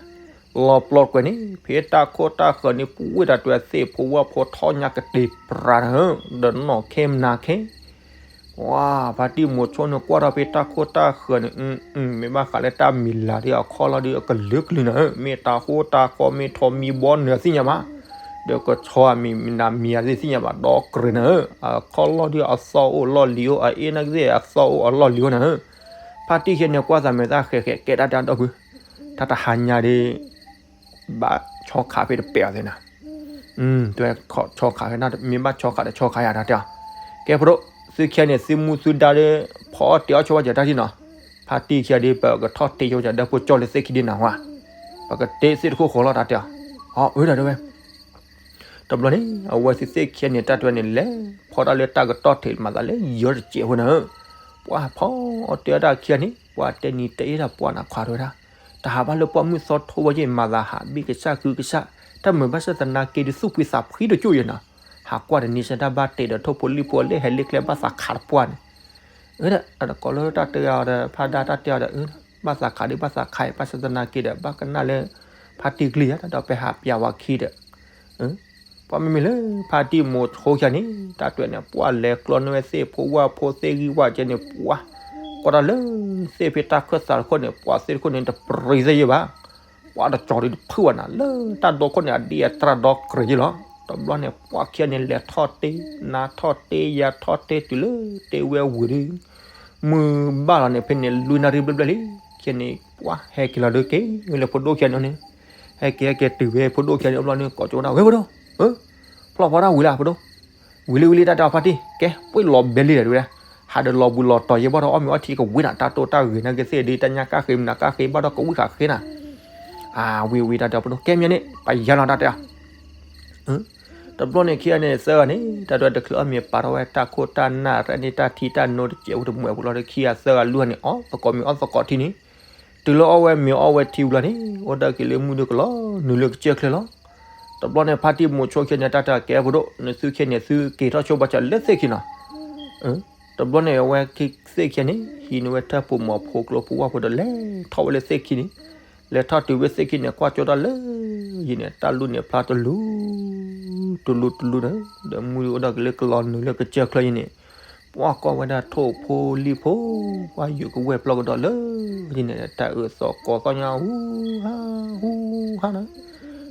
လီၤပျီတကွဲးန့ၣ် ဖဲတၢ်ခိၣ်တၢ်ဃၢၤန့ၣ် ပဝဲတၢ်တွဲသ့ၣ်ဖိဝၣ်ဖိထီၣ်ညါကတ့ၤပြးနၤဧၢ ဒီးနီၢ်ခဲမနၤခဲ ဝါ ဖါတံၢ်မိၤဆိန့ၣ် ကွၢ်ထီၣ်ဖဲတၢ်ခိၣ်တၢ်ဃၢၤန့ၣ် မ့ၢ်ဘၣ်ဃးလၢတၢ်မံၤလၤဒ်အခီၣ်လီၢ်ဒ်အကလုာ်ကလုာ်နၤဧၢ မ့ၢ်တၢ်ဃိတၢ်ဃီမ့ၢ်ထီမံဘီနၤသ့ၣ်ညါဘၣ် ဒီးကဆီအမံၤမံၤနၤမံၤအသ့ၣ်သ့ၣ်ညါဘၣ် ဒီးကြၢးနၤဧၢ အခီၣ်လီၢ်ဒ်အသီၣ်အိၣ်အလီၢ်လံၤအိၣ် အအ့ၣ်နကသ့ၣ်အသီၣ်အိၣ်အလီၢ်လံၤအိၣ်နၤဧၢ ဖါတံၢ်ခဲန့ၣ် ကွၢ်သးမဲာ်သၣ်ဃဲးဃဲး ကဲတၢ်တၢ်ဒီပုၢ် တၢ်တဟါညါဒ် ဘၣ်ဆီခးဖဲတပဲာ်အီၤသ့ၣ်နၤ တဲဆီခးဖဲ မ့ၢ်ဘၣ်ဆီခးဒီးဆီခးယၤတၢ်တဲအီၤ ကဲဖိဒိၣ် သုခံဂၤန့ၣ် သုမူသုဒါဒီး ဖီအီၣ်တ့ၤအီၣ်ဆိဘၣ်စၢၤတၢ်ထံၣ်နီၤ ဖါတံၢ်ခံဂၤဒ် ပကထီၣ်တ့ၤဆိဘၣ်စၢၤဒီးဖိကၠီလၢသ့ၣ်ခံဒ်နၤဝါ ပကတ့သ့ၣ်တခိၣ်ဃီလီၤတၢ်တဲအီၤ အီ အၢ တၢ်တဲဝဲ တဘျီန့ၣ် အဝဲသ့ၣ်သ့ၣ်ခံဂၤန့ၣ် တၢ်တဲဝဲန့ၣ်လဲၤ ဖီတၢ်လၢတၢ်ကတီၢ်ထံးမၤသးလၢယီၤတစဲးဖိနၤဧၢ ပှၤဖီအီၣ်တ့ၤအီၣ်တၢ်ခံဂၤန့ၣ် ပှၤတဲနံၤတအ့ၣ်တၢ်ပှၤနၤခွါတဲဝဲဒၣ် တဟးဘၣ်လၢပှၢ်မုၢ်သီထီဘၣ်ယဲၢ် မၤသးဟးဘ့ၣ်ကစၢ်ကုကစၢ် တၢ်မုာ်ဘၣ်ဆၣ်သနာ်က့ဒီးသူၣ်ဖှံသးဖှံတကၠိၢ်ယဲၢ်နီၤ ဟးကွၢ်တနံၤဆၢတၢ်ဘၣ်တ့ၤဒီးထိၣ်ဖိလံၣ်ဖိအလ့ၣ်ဟဲလ့ၣ်ကျဲဘၣ်သးခးတပှၢ်န့ၣ် အၢ တကိးလၢတၢ်တဲအီၤဒီး ဖါဒါတၢ်တဲအီၤဒီး အၢ ဘၣ်သးခးဒီးဘၣ်သးခးအံၤ ဘၣ်ဆၣ်သနာ်က့ဒီး ဘၣ်ကနၣ်လၢ ဖါတံၢ်ကလုၢ်ယါ တၢ်ဒီးပဟးပျးဝဲခံဒီး ပှၤမ့မ့ၢ်လၢ ဖါတံၢ်မိၤဆိခံဂၤန့ၣ် တၢ်တဲန့ၣ် ပှၤလဲၤကျီန့ၢ်ဝဲသ့ၣ်ဖိဝၣ်ဖိသ့ၣ်ဂံၢ်ဝၣ်ကဲန့ၣ် ပှၤ ကွၢ်တၢ်လၢသ့ၣ်ဖဲတၢ်ခၢၣ်သးတခိၣ်န့ၣ် ပှၤသ့ၣ်တခိၣ်န့ၣ် တပြံသ့ၣ်ယဲၢ်ဘၣ် ပှၤတကၠီၤဒ်တဖုၣ်ဘၣ်နၤ လၢတၢ်ဒိခိၣ်န့ၣ် အဒံအတြၢ်ဒီကြၢးယဲၢ်လီၤ. တဘျီန့ၣ် ပှၤခံဂၤန့ၣ် လဲၤထီၣ်တ့ နါထီၣ်တ့ ယၤထီၣ်တ့ တုၤလၢတ့ဝဲဝံၤဒီး မုၢ်ဘၣ်လီၤန့ၣ် ဖဲန့ၣ် လွံၢ်နၣ်ရံၣ်ဘျဲၣ်ဘျဲၣ်လံ ခံဂၤန့ၣ် ပှၤဟဲက့ၤလီၤဒီးက့ၤလၢဖိဒိၣ်ခံဂၤန့ၣ်န့ၣ် ဟဲက့ၤဟဲက့ၤတုၤဖဲဖိဒိၣ်ခံဂၤန့ၣ် အဘျီန့ၣ် ကိးကၠိဝဲဒၣ် ဝဲဖိဒိၣ် ဖျီၣ်ဖီတၢ်ဝံၤလၢဖိဒိၣ် ဝံၤလံဝံၤလံ တၢ်တဲအီၤဖါတံၢ် ကဲ ပှ့ၤလီၤဘဲလံဒီးဝဲဒၣ်, ဟးဒီးလီၤဘှံးလီၤတီၤယဲၢ်ဘၣ်ဒီး အီၣ်မ့ၤအီထံကဝံၤနၤ တၢ်တိၢ်တၢ်ဂ့ၤ နကသ့ၣ်ဒ်တၢ်ညၣ်ကၣ်ဃ့ မနုၤကၣ်ဃ့ဘၣ်ဒီး ကဝံၤဃာ်ဃ့နၤ, ဝံၤဝံၤ တၢ်တဲအီၤဖိဒိၣ် ကဲမ့ၢ်န့ၣ် ပယါလီၤ တၢ်တဲအီၤ တဘျီန့ၣ်ခံဂၤန့ၣ် သၢဂၤန့ၣ် တၢ်တဲတချုးအီၣ်မ့ၤပာ်ထီၣ်ဝဲတၢ်ခိၣ်တၢ်နၢ် ရဲၣ်န့ၢ်တၢ်ထံတၢ်နိတစဲးဖိတမှဲးဖိလီၤဒီး ခံဂၤသၢဂၤလွံၢ်ဂၤန့ၣ် အီၣ်သကိးမ့ၤအီၣ်သကိးထံန့ၣ်, တုၤလၢအီၣ်ဝဲမ့ၤအီၣ်ဝဲထံဝံၤလီၤန့ၣ် အိၣ်ဒၣ်က့ၤလၢမုၢ်ဒိၣ်ကလီနုာ်လၢကစၢၢ်ချၢလီၤ. တဘျီန့ၣ် ဖါတံၢ်မိၤဆိခံဂၤန့ၣ် တၢ်တဲကဲဖိဒိၣ် နသုခံဂၤန့ၣ် သုက့ၤထီၣ်ဆိဘၣ်စၢၤလၢသ့ၣ်ခံနီၤ တဘျီန့ၣ် အဝဲသ့ၣ်ခံဂၤန့ၣ် ဟံးန့ၢ်ဝဲထၢၣ်ပူၤမီၤဖိကျိပူၤဝၣ်ဖိဒီး လဲၤထီၣ်ဝဲလၢသ့ၣ်ခံန့ၣ်, လဲၤထီၣ်တုၤဝဲသ့ၣ်ခံန့ၣ် ကွၢ်ကၠိတၢ်လၢယံၤန့ၣ် တၢ်လူၢ်န့ၣ်ဖျါတလူ တလူတလူဒီး ဒီးမုၢ်အိၣ်ဒီးက့ၤလၢကလီနုာ်လၢကစၢၢ်ချၢယံၤန့ၣ်, ပှၤကွၢ်ဝဲဒၣ်ထိၣ်ဖိလံၣ်ဖိ, ပှၤယုာ်ကဝဲၢ်ပျီကဒီးလၢယံၤန့ၣ် တၢ်အၢၣ်သီကိးသီညါ ဟူဟါ ဟူဟါနီၤ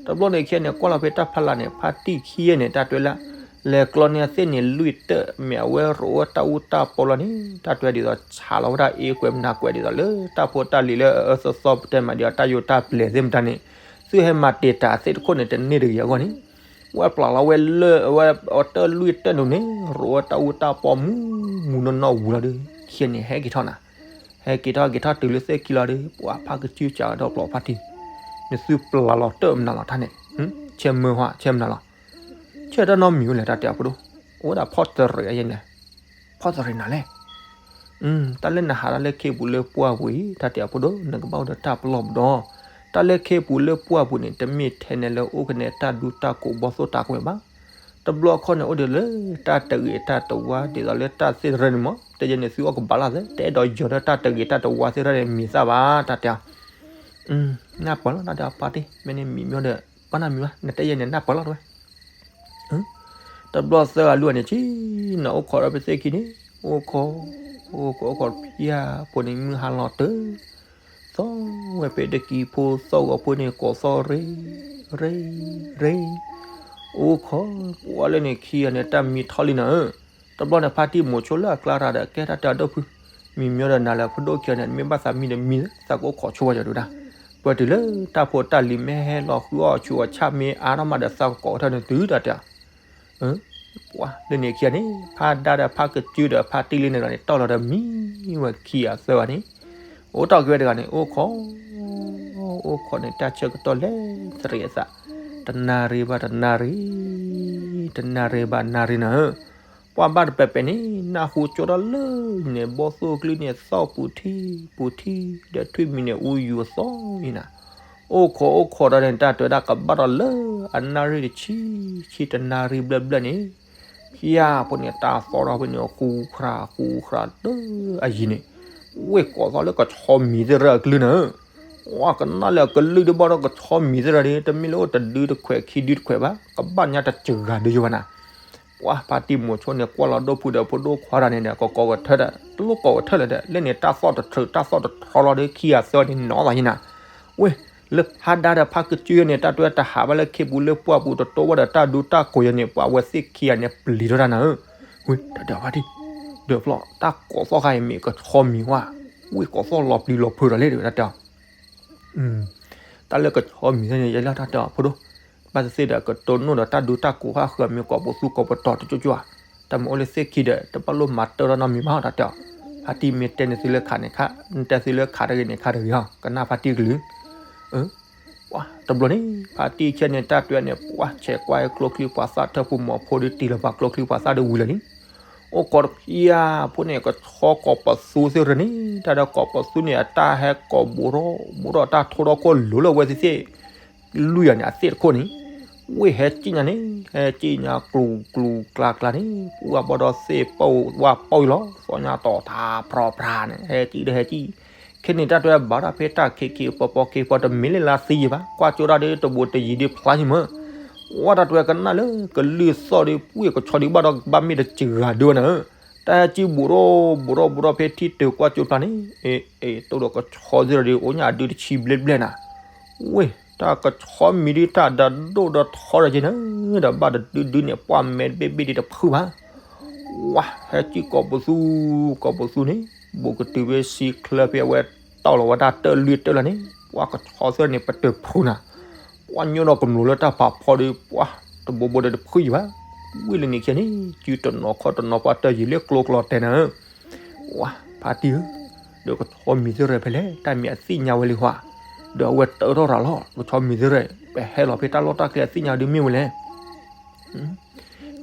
တဘျီန့ၣ်ခံဂၤန့ၣ် ကွၢ်လီၤဖဲတၢ်ဖီလာ်န့ၣ် ဖါတံၢ်ခံဂၤန့ၣ် တၢ်တဲလၢ လဲၤကျီန့ၢ်သ့ၣ်န့ၣ် လွံၢ်တၢၢ် မ့ၢ်အဝဲရိးဝဲတၢ်အူတၢ်ပီလီၤန့ၣ် တၢ်တဲဒ်သိးဆးလီၤဝဲဒၣ်အ့ကွဲးမနၤကွဲးဒ်သိးလၢ တၢ်ဖိတၢ်လံၤလၢအအၢသီသီပတဲမးဒ်အတၢ်ယိးတၢ်ပျဲၤသ့ၣ်မတၤန့ၣ် သုဟဲမၤတ့ၢ်တၢ်သ့ၣ်တခိၣ်န့ၣ် တန့ၢ်တဂ့ၤအဂီၢ်န့ၣ် ဝဲပျၢ်လီၤဝဲလၢအဝဲအတၢၢ်လွံၢ်တၢၢ်န့ၣ်န့ၣ် ရိးဝဲတၢ်အူတၢ်ပီမူမူနီၢ်နီၢ်ဝံၤလီၤဒီး ခံဂၤန့ၣ် ဟဲက့ၤထီၣ်နၤ ဟဲက့ၤထီၣ်က့ၤထီၣ်တုၤလၢသ့ၣ်ခံလီၤဒီး ပှၤဖါကစုကးဒီးပျီဖါတံၢ်, နသုပျၢ်လီၤတၢၢ်မနုၤလီၤတၢ်န့ၣ်, ဆဲမၢဟါ ဆဲမနုၤလီၤ, ဆဲတၢ်နီတမံၤဝဲလဲၣ် တၢ်တဲအဖိဒိၣ်, အိၣ်ဝဲဒၣ်ဖီၣ်တရံးအယဲၢ်န့ၣ်, ဖီၣ်တရံးနၤလဲၣ် တၢ်လၢနဟးတၢ်လၢခ့ပူၤလၢပှၢ်ပူၤအံၤ တၢ်တဲအဖိဒိၣ် နကဘၣ်အိၣ်ဒီးတၢ်ပလီၢ်ပဒီ, တၢ်လၢခ့ပူၤလၢပှၢ်ပူၤန့ၣ် တမ့ၢ်ထဲန့ၣ်လၢအိၣ်ကနဲတၢ်ဒူတၢ်ကိးဘီၣ်သိၣ်တၢ်ကွဲးဘၣ်, တဘျီခီန့ၣ် အိၣ်ဒီးလၢတၢ်တဂ့ၤတၢ်တဝါဒ်သိးလၢတၢ်သ့ၣ်တရၢန့ၣ်မး တဲယဲန့ၣ် သုအီၣ်ကဘၣ်လၢ်သဲ တအဲၣ်ဒိးယီၤဒီးတၢ်တဂ့ၤတၢ်တဝါသ့ၣ်တရၢန့ၣ် မံၤသၣ်ဘၣ် တၢ်တဲအီၤ, နၢ်ပၢၢ်လီၤ တၢ်တဲအီၤဖါတံၢ် မ့ၢ်န့ၣ်မံၤမ့ၢ်ဒီး ဘၣ်နၢ်မံၤဘၣ် နတဲယဲန့ၣ် နၢ်ပၢၢ်လီၤတဝဲ တဘျီသၢဂၤလွံၢ်ဂၤန့ၣ် ဆံးနၤအိၣ်ခိးဒီးဖဲသ့ၣ်ခံန့ၣ် အိၣ်ခိး, အိၣ်ခိး အိၣ်ခိးဖၠၣ်ဖိန့ၣ် မုၢ်ဟါလီၤတၢၢ်, သီဝဲဖဲတကံဖိသီၣ်ဂီၤဖိန့ၣ် ကိးသီၣ်ရ့, ရ့, ရ့, အိၣ်ခိး, ပှၤလၢန့ၣ်ခံဂၤန့ၣ် တၢ်မံထီၣ်လံနၤဧၢ, တဘျီန့ၣ် ဖါတံၢ်မိၤဆိလၢအကျါတၢ်ဒီး ကဲတၢ်တဲအဒိၣ်ဖု, မံၤမံၤဒီးနၤလၢဖိဒိၣ်ခံဂၤန့ၣ် မ့ၢ်ဘၣ်သးမံဒီးမံၤ သးကအိၣ်ခိးဆိဝဲယၤဒုဒၣ်, ပှဲၤတုၤလၢတၢ်ဖိတၢ်လံၤမ့ၢ်ဟဲလီၤဃုအီၣ်ဆူးအီၣ်ဆါမ့ၢ်အါထီၣ်မးဒီး သးကကိးထၢၣ်န့ၣ်တုၤတၢ်တဲ ပှၤလၢန့ၣ်ခံဂၤန့ၣ် ဖါဒါဒီးဖါကစုဒီးဖါတံၢ်လံန့ၣ်လီၤန့ၣ် တီၢ်လီၤဒီးမံဝဲခံဂၤသၢဂၤန့ၣ်, အိၣ်တီၢ်က့ၤဝဲတဂၤန့ၣ် အိၣ်ခိး, အိၣ်ခိးန့ၣ် တၢ်ဆၢကတီၢ်လဲၤသရံးအသး, တနၣ်ရံၣ်ဘၣ်တနၣ်ရံၣ်, တနၣ်ရံၣ်ဘၣ်နၣ်ရံၣ်နၤဧၢ, ပှၤဘၣ်တပဲာ်ပဲာ်န့ၣ် နၢ်ဟူကၠိထီၣ်လၢန့ၣ် ဘီၣ်သိၣ်ကျုန့ၣ်သီၣ်ပူၤထံပူၤထံ ဒီးထွံၣ်မံၤန့ၣ်အူယူၤအသီအံၤနၤ အိၣ်ခိးအိၣ်ခိးဒီးန့ၣ် တၢ်တဲဝဲဒၣ်ကဘၣ်ဒီးလၢအနၣ်ရံၣ်တဆံ, ဆံတနၣ်ရံၣ်ဘျဲၣ်ဘျဲၣ်န့ၣ်, ဖၠၣ်ဖိန့ၣ် တၢ်သီၣ်ထီၣ်ဖဲန့ၣ် ဃူဃရၣ်ဃူဃရၣ်တၢ်အယံၤန့ၣ်, ဝ့ၢ်ကိးသီၣ်လၢကဆီမံၤသ့ၣ်ရၢအကလုၢ်နၤဧၢ, ပှၤကနၣ်လၢအကလုၢ်ဒုးဘၣ်ဒီးကဆီမံၤသ့ၣ်ရၢဒီး တမ့ၢ်လၢအိၣ်တဒုတခွဲးခံဒုတခွဲးဘၣ်, ကဘၣ်ညါတစှၤဒုးယိာ်ဘၣ်နၤ ပှၤဖါတံၢ်မိၤဆိန့ၣ် ကွၢ်လီၤဒိၣ်ဖုဒီးဖိဒိၣ်ခွါတဂၤန့ၣ်ဒီး ကကိးကထၢဒီး တလိၣ်ကိးကထၢလၢၤဒီး လၢန့ၣ်တၢ်သီၣ်တထြၢးတၢ်သီၣ်တထြီလီၤဒီး ခံဂၤသၢဂၤန့ၣ်နီၢ်သးယဲၢ်နၤ, ဝ့ၢ် လၢဖါဒါဒီးဖါကစုယဲၢ်န့ၣ် တၢ်တဲတဟးဘၣ်လၢခ့ပူၤလၢပှၢ်ပူၤတတိၢ်ဝဲဒီးတၢ်ဒူတၢ်ကိးယဲၢ်န့ၣ် ပှၤဝဲသ့ၣ်ခံဂၤန့ၣ် ပျံၤထီၣ်တၢ်နၤဧၢ, ဝ့ၢ် တၢ်တဲအီၤဖါတံၢ်, ဒီးဖျီ တၢ်ကိးသီၣ်ခါအံၤမ့ၢ်ကဆီမံၤဝဲ, ဝ့ၢ်ကိးသီၣ်လီၤပျံၤလီၤဖုးဒီးလဲၣ်တဝဲဒၣ်တဲအီၤ တၢ်လၢကဆီမံၤသ့ၣ်န့ၣ် ယဲလၢတၢ်တဲအီၤဖိဒိၣ်, ဘၣ်သ့ၣ်သ့ၣ်ဒီးကတိၢ်နီၣ်ဒီးတၢ်ဒူတၢ်ကိးဃၣ်ဃၢၤမ့ၢ်ကိးပသူကိးပတီၤတကၠိကၠိဧါ, တၢ်မ့ၢ်အိၣ်လၢသ့ၣ်ခံဒီး တဘၣ်လိၣ်မၤတၢၢ်ထီၣ်နီတမံၤဘၣ်တၢ်တဲအီၤ, ဖါတံၢ်မ့ၢ်တဲန့ၢ်သုလၢခးန့ၣ်ခး, နတဲသုလၢခးတဂ့ၤန့ၣ်ခးတဂ့ၤဟီ ကနၣ်ဖါတံၢ်ကလုၢ် ပှၤတဘျီန့ၣ် ဖါတံၢ်ဆဲန့ၣ် တၢ်တဲန့ၣ် ပှၤဆဲးကွၢ်ကျိချံ ပှၤသၣ်ထၢၣ်ပူၤမီၤဖိဒီး တံၢ်လီၤပှၤကျိချံပှၤသၣ်ဒီးဝံၤလၢာ်လံ, အိၣ်ခိးတဖၣ်ဖိန့ၣ် ကဆီကိးပသူသ့ၣ်ရၢန့ၣ် တၢ်ဒီးကိးပသူန့ၣ် အတၢ်ဟဲကိးဘူးထီၣ်ဘူးထီၣ်တၢ်ထိၣ်ထီၣ်ခိၣ်လိၤလၢအဝဲသ့ၣ်သ့ၣ် လွံၢ်ဂၤန့ၣ် အသ့ၣ်တခိၣ်န့ၣ်, ဝ့ၢ်ဟဲကံၣ်ညါန့ၣ် ဟဲကံၣ်ညါကျူၤကျူၤကျါကျါန့ၣ် ပှၤဘၣ်ဒီးသ့ၣ်ပီၣ်ဝါပီၣ်အံၤလီၤ သီညါတီၤထါဖြီဖြါန့ၣ် ဟဲကံၣ်ဒီးဟဲကံၣ်, ခဲန့ၣ်တၢ်တဲဘၣ်တၢ်ဖဲတၢ်ခံခံပီၤပီၤခံပီၤတမ့ၢ်လၢလါသံယံၤဘၣ် ကွၢ်ကၠိတၢ်ဒီးတဘိးတယံၤဒ်ဖျါယံၤမး, ဝဲတၢ်တဲကနၣ်လၢကလုၢ်သီၣ်ဒီး ပှ့ၢ်ကဆီဒုးဘၣ်ဒီးဘၣ်မ့ၢ်တစှၤဒုးဝဲနၤဧၢ, တၢ်ဟဲကံၣ်ဘူးထီၣ်ဘူးထီၣ်ဘူးထီၣ်ဖဲထံတၢၤကွၢ်ကၠိဖျါန့ၣ်, အ့ အ့ တိၢ်ဒီးကဆီသ့ၣ်ဒီး အိၣ်ညါအဒုတဆံဘျဲၣ်ဘျဲၣ်နၤ, ဝ့ၢ် တၢ်ကဆီမံၤဒ်တၢ်ဒီးဒိၣ်ဒီးထီဒီးက့ၤနၤ, ဒီးဘၣ်တဒုဒုန့ၣ် ပှၢ်မဲာ်တဘ့ၣ်ဘ့ၣ်ဒ်တဖုဘၣ်, ဝါ ဟဲကံၣ်ကိးပသူ, ကိးပသူန့ၣ် ဘူးကတုၤဖဲဆံချၢဖဲအဝဲတီၢ်လီၤဝဲဒၣ်တၢၢ်လွံၢ်တၢၢ်လီၤန့ၣ် ပှၤကဆီသ့ၣ်န့ၣ် ပတၢၢ်ဖုနၤ, ပှၤညိၣ်ဒီးကမျိာ်လၢတၢ်ဖးဖီဒီး ပှၤတဘိဘိဒီးတဖုယံၤဘၣ်, ဝံၤလၢန့ၣ်ခံဂၤန့ၣ် စုတနီၤခီၣ်တနီၤ ပှၤတၢၢ်ယံာ်လၢကျိကျီတဲနၤဧၢ, ဝါ ဖါတံၢ်ဧၢ, ဒီးကဆီမံၤသ့ၣ်ရဲၣ်ဖဲလဲၣ် တၢ်မ့ၢ်အသ့ၣ်ညါဝဲလံဟါ, ဒီးအဝဲတၢၢ်ထီၣ်ရၤလီၤ ကဆီမံၤသ့ၣ်ရဲၣ် ပဟဲလီၤဖဲတၢ်လီၢ်တၢ်ကျဲအသ့ၣ်ညါဒုးမ့ၢ်ဝဲလဲၣ်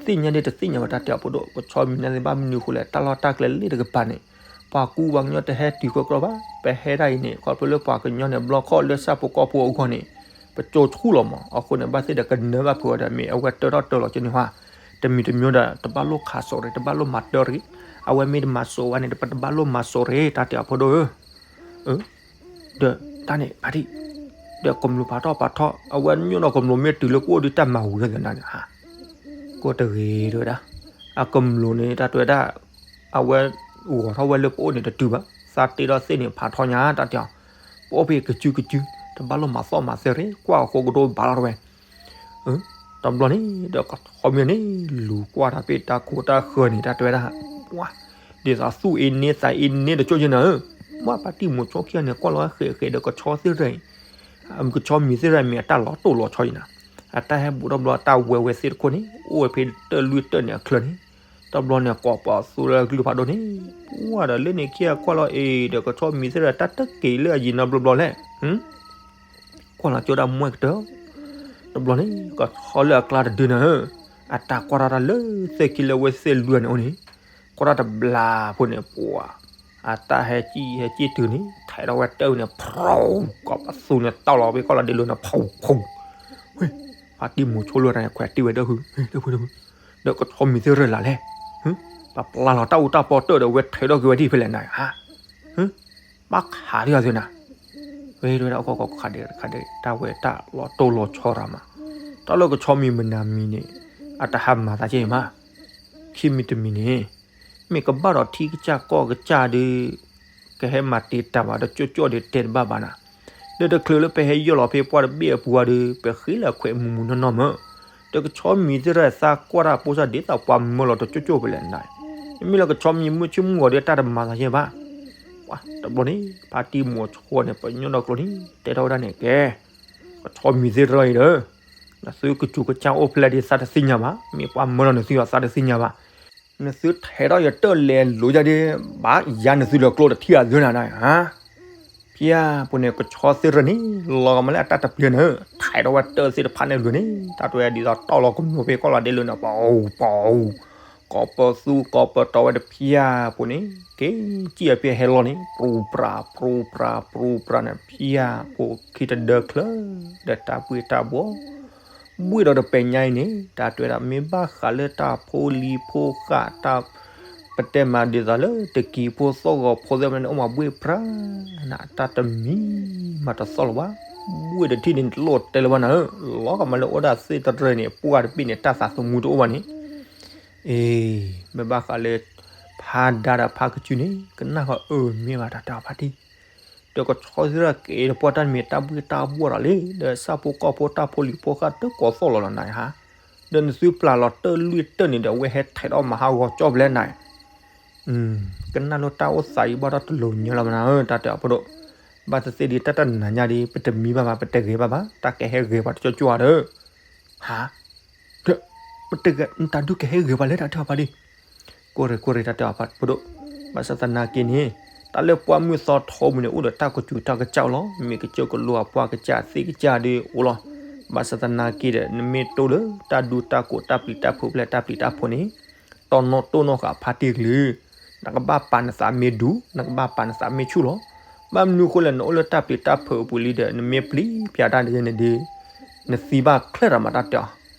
သ့ၣ်ညါဒ်တသ့ၣ်ညါဝဲတၢ်တဲအီၤဖိဒိၣ် ကဆီမံၤန့ၣ်သ့ၣ်ဘၣ်မနုၤအဃိလဲၣ် တၢ်လီၢ်တၢ်ကျဲလၢတကပၤန့ၣ်, ပှၤကူပှၤကညီတဟဲတုၤကီၢ်ကီၢ်ဘၣ်, ပဟဲဒၣ်အံၤန့ၣ် ခီဖျိလၢပှၤကညီန့ၣ် ဘျီခီၣ်လၢဆၣ်ဖိကီၢ်ဖိအဂီၢ်န့ၣ်, ပကၠိဆူၣ်လီၤမး, အဃိန့ၣ် ဘၣ်သ့ၣ်ဒီးကနၢဘၣ်ဖုးအီၤဒီး မ့ၢ်အဝဲတၢၢ်ထီၣ်တၢၢ်လီၤကန့ၣ်ဟါ, တမံၤတမံၤဒီး တဘၣ်လိၣ်ခးစိးရ့ၣ် တဘၣ်လိၣ်မၤတၢၢ်ရ့ၣ်, အဝဲမ့ၢ်တမၤစိးဝဲန့ၣ် ပတဘၣ်လိၣ်မၤစိးရ့ၣ် တၢ်တဲအီၤဖိဒိၣ်ဧၢ ဒီးတၢ်န့ၣ်ဖါတံၢ်, ဒီးကမျူးဖးထီၣ်ဖးထီၣ် အဝဲညိၣ်ဒီးကမျူးမ့ၢ်တုၤလၢပအိၣ်ဒုးတၢ်မၤဝံၤဂ့ၤသနာ်န့ၣ်ဧါ, ကိးတဂ့ၤတဲဝဲဒၣ်, အကမျူးန့ၣ် တၢ်တဲဝဲဒၣ်, အဝဲဂီၤထီၣ်ဝဲလၢပအိၣ်န့ၣ်တတုၤဘၣ်, သးတ့ဒီးသ့ၣ်န့ၣ်ဖးထီညါ တၢ်တဲအီၤ, ပအိၣ်ဖဲကစုကစု, တဘၣ်လိၣ်မၤသီၣ်မၤသဲရ့ၣ် ကွၢ်အဃိကဒိဘၣ်လီၤတဝဲ တဘျီန့ၣ် ဒီးကဆီမံၤန့ၣ် လူၤကွၢ်တၢ်ဖဲတၢ်ခိတၢ်ဃၢၤန့ၣ် တၢ်တဲဝဲဒၣ်, ပှၤ, ဒ်သိးသူၣ်အ့န့သးအ့န့တကၠိၣ်က့နၤဧၢ, မ့ၢ်ဖါတံၢ်မိၤဆိခံဂၤန့ၣ် ကွၢ်လီၤဝဲဃဲးဃဲးဒီးကဆီသ့ၣ်ရဲၣ်, ကဆီမံၤသ့ၣ်ရဲၣ်မ့ၢ်အတၢ်လီၤတိၢ်လီၤဆီအံၤနၤ, အတၢ်ဟဲဘူးတဘျီတၢ်ဝဲဝဲသ့ၣ်တခိၣ်န့ၣ် အိၣ်ဝဲဖဲတၢၢ်လွံၢ်တၢၢ်န့ၣ်အချၢန့ၣ်, တဘျီန့ၣ် ကိးပသူလၢကလုၢ်ဖးဒိၣ်န့ၣ်, ပှၤဒီးလၢန့ၣ်ခံဂၤကွၢ်လီၤအ့ၤဒီးကဆီမံၤသ့ၣ်ရဲၣ် တၢ်တက့ၤလၢအယံၤနီတဘျီဘျီလဲၣ် ကွၢ်လီၤကၠိဒၣ်မွဲကတၢၢ်, တဘျီန့ၣ် ကဆီလၢအကျါတဒုနၤဧၢ, အတၢ်ကွၢ်ထီၣ်တၢ်လၢသ့ၣ်ခံလၢဝဲသ့ၣ်လွံၢ်န့ၣ်အိၣ်န့ၣ်, ကွၢ်ထီၣ်တဘျီဖိန့ၣ် ပှၤ, အတၢ်ဟဲကံၣ်ဟဲက့ၣ်တုၤန့ၣ် ထဲးထီၣ်ဝဲတၢၢ်န့ၣ် ဖြူ, ကိးပသူန့ၣ်တီၢ်လီၤဖဲကီၢ်လီၤဒ့လိၤန့ၣ် ဖူဖူ, ဝဲ, ဖါတံၢ်မိၤဆိလၢတၢ်န့ၣ် ခွဲးတ့ၢ်ဝဲဒီးဟု, ဒီးကဆီမံၤသ့ၣ်ရဲၣ်လၢ်လဲၣ်, ပပျၢ်လီၤတၢ်အူတၢ်ပီတၢၢ်ဒီး ဝဲထဲးထီၣ်က့ၤဝဲဒ်ဖဲလဲၣ်နၤဧါ ဘၣ်ခးဒံးအီၤသ့နၤ, ဝဲဒၣ်အကီၢ်ကီၢ်ခးဒံးခးဒံး တၢ်ဝဲတၢ်လီၤတိၢ်လီၤဆီရၤမး, တၢ်လၢကဆီမံၤမနၤမံၤန့ၣ် အတဟးမၤသးကဲအံၤမး, ခံမံၤတမံၤန့ၣ်, မ့ၢ်ကဘၣ်ဒီးထံကစၢ်ကီၢ်ကစၢ်ဒီး, ကဟဲမၤတ့ၢ်တၢ်ဘၣ်ဒီးကၠိၣ်ကၠိၣ်ဒီးတဲတဘၣ်ဘၣ်နၤ, ဒီးတချုးလၢပဟဲယီၢ်လီၤဖဲပှၢ်တဘ့ၣ်အပူၤအီၤဒီး ပဃ့လၢအခွဲးမူးမူးနီၢ်နီၢ်မး, ဒီးကဆီမံၤသ့ၣ်ရဲၣ်သးကွၢ်တၢ်ပိစၢ်ဒ်သိးပှၤမၢလီၤတကၠိၣ်ကၠိၣ်ဖဲလဲၣ်နၤ, မ့မ့ၢ်လၢကဆီမံၤမုၢ်ဆ့ၣ်မုၢ်ဂီၤဒီးတၢ်တမၤသးယဲဘၣ် တဘျီန့ၣ် ဖါတံၢ်မိၤဆိန့ၣ် ပညိၣ်ဒီးကျိန့ၣ် တဲထီၣ်ဝဲဒၣ်န့ၣ်ကဲ, ကဆီမံၤသ့ၣ်ရဲၣ်အံၤဒီး, နသုကစူးကစၢ်အိၣ်ဖဲလဲၣ်ဒ်သးတသ့ၣ်ညါဘၣ် မ့ၢ်ပှၤမၢလီၤနသုအီၤသးတသ့ၣ်ညါဘၣ်, နသုထဲးထီၣ်ယတၢၢ်လဲၤလိၤယၤဒ်, ဘၣ်ယၤနသုဒီးကျိတထံၣ်အသုနၤနၤ, ဖံဧါ, ပူၤန့ၣ် ကဆီသ့ၣ်ရဲၣ်န့ၣ် လီၤကမၤလၢအတၢ်တပျံၤန့ၣ် ထဲးထီၣ်ဝဲတၢၢ်သ့ၣ်တဖၣ်န့ၣ်လွံၢ်န့ၣ် တၢ်တဲဝဲဒ်သိးတီၢ်လီၤကမျူးဖဲကီၢ်လီၤဒ့လိၤန့ၣ် ပှၤ, ပှၤ ကိးပသူကိးပတီၤဝဲတဖံဧါပူၤန့ၣ် က့ၤကံၣ်အဖဲဟဲလီၤန့ၣ် ပြူပြၤ ပြူပြၤ ပြူပြၤန့ၣ် ဖံဧါပူၤခံတဒၢချၢ ဒီးတၢ်ဘှ့ၣ်တၢ်ဘှီၣ် ဘှ့ၣ်ဒီးတပဲာ်ညါအံၤန့ၣ် တၢ်တဲဝဲဒၣ်မ့ၢ်ဘၣ်ဃးလၢတၢ်ဖိလံၤဖိဃာ်တၢ် ပတဲမးဒ်သိးလၢတကံၤဖိသီၣ်ဂီၤဖိသ့ၣ်မနုၤန့ၣ် အိၣ်မးဘှ့ၣ်ပြၤ နတၢ်တမံၤမၤတသီၣ်လၢၤဘၣ် ဘှ့ၣ်တထံၣ်န့ၣ်တလိၣ်တဲလၢၤဘၣ်နၤဧၢ လီၤကမၤလၢအိၣ်ဒၣ်သ့ၣ်တရၢၣ်န့ၣ် ပှၢ်တဘ့ၣ်န့ၣ် တၢ်သးသမူတအိၣ်ဘၣ်န့ၣ် အ့ မ့ၢ်ဘၣ်ဃးလၢ ဖါဒါဒီးဖါကစုန့ၣ် ကနၣ်ဃီအၢမ့ၢ်ဘၣ်တၢ်တဲအီၤဖါတံၢ် ဒီးကဆီသ့ၣ်တဖၣ်က့ၤတပှၢ်တၢ်မ့ၢ်တၢ်ဘှ့ၣ်တၢ်ဘှီၣ်ဒီးလံ ဒီးဆၣ်ဖိကီၢ်ဖိတၢ်ဖိလံၤဖိဃာ်တကိးသီၣ်လီၤလီၤနၤဧါ ဒီးနသုပျၢ်လီၤတၢၢ်လွံၢ်တၢၢ်န့ၣ်ဒီး အဝဲဟဲထဲးထီၣ်မၤဟးဂီၤကၠီၣ်ဖဲလဲၣ်နၤ ကနၣ်လၢတၢ်အိၣ်သးအံၤဘၣ်ဒီးတလိၤညါလီၤမနၤဧၢ တၢ်တဲအီၤဖိဒိၣ် ဘၣ်သ့ၣ်သ့ၣ်ဒ်တၢ်တနၤညါဒ် ပတမံဘၣ်ဘၣ် ပတဂဲၤဘၣ်ဘၣ် တၢ်ကဟဲဂဲၤပှၤတကၠိၣ်ကၠိၣ်ဧါဒီး ဟါ ဒီး ပတဂဲၤ နတၢ်ဒုးကဟဲဂဲၤပှၤလၢတၢ်တဲအီၤဖါတံၢ် ကိးရ့ၣ်ကိးရ့ၣ်တၢ်တဲအီၤဖါဖိဒိၣ် ဘၣ်ဆၣ်သနာ်က့န့ၣ် တၢ်လၢပှၢ်မုၢ်သီထီပူၤန့ၣ် အိၣ်ဒီးတၢ်ကစူၤတၢ်ကစၢ်လီၤ မ့ၢ်ကစၢၢ်ကလိအပှၢ်ကစၢ်သ့ၣ်ကစၢ်ဒီးအိၣ်လီၤ ဘၣ်ဆၣ်သနာ်က့ဒီး နမ့ၢ်တိၢ်လၢတၢ်ဒူတၢ်ကိးတၢ်ပျံၤတၢ်ဖုးဖဲလဲၣ်တၢ်ပျံၤတၢ်ဖုးန့ၣ် တီၢ်နီၣ်တိၢ်နီၣ်ဃာ်ဖါတံၢ်ကလုၢ် နကဘၣ်ပာ်နသးမ့ၢ်ဒူ နကဘၣ်ပာ်နသးမ့ၢ်ဆူၣ်လီၤ ဘၣ်မနုၤအဃိလဲၣ် နအိၣ်လၢတၢ်ပျံၤတၢ်ဖုးအပူၤလံဒီး နမ့ၢ်ပျံၤဖၠးတၢ်ဒ်န့ၣ်ဒီး နသံဘၣ်ချၢၣ်တၢ်မးတၢ်တဲအီၤ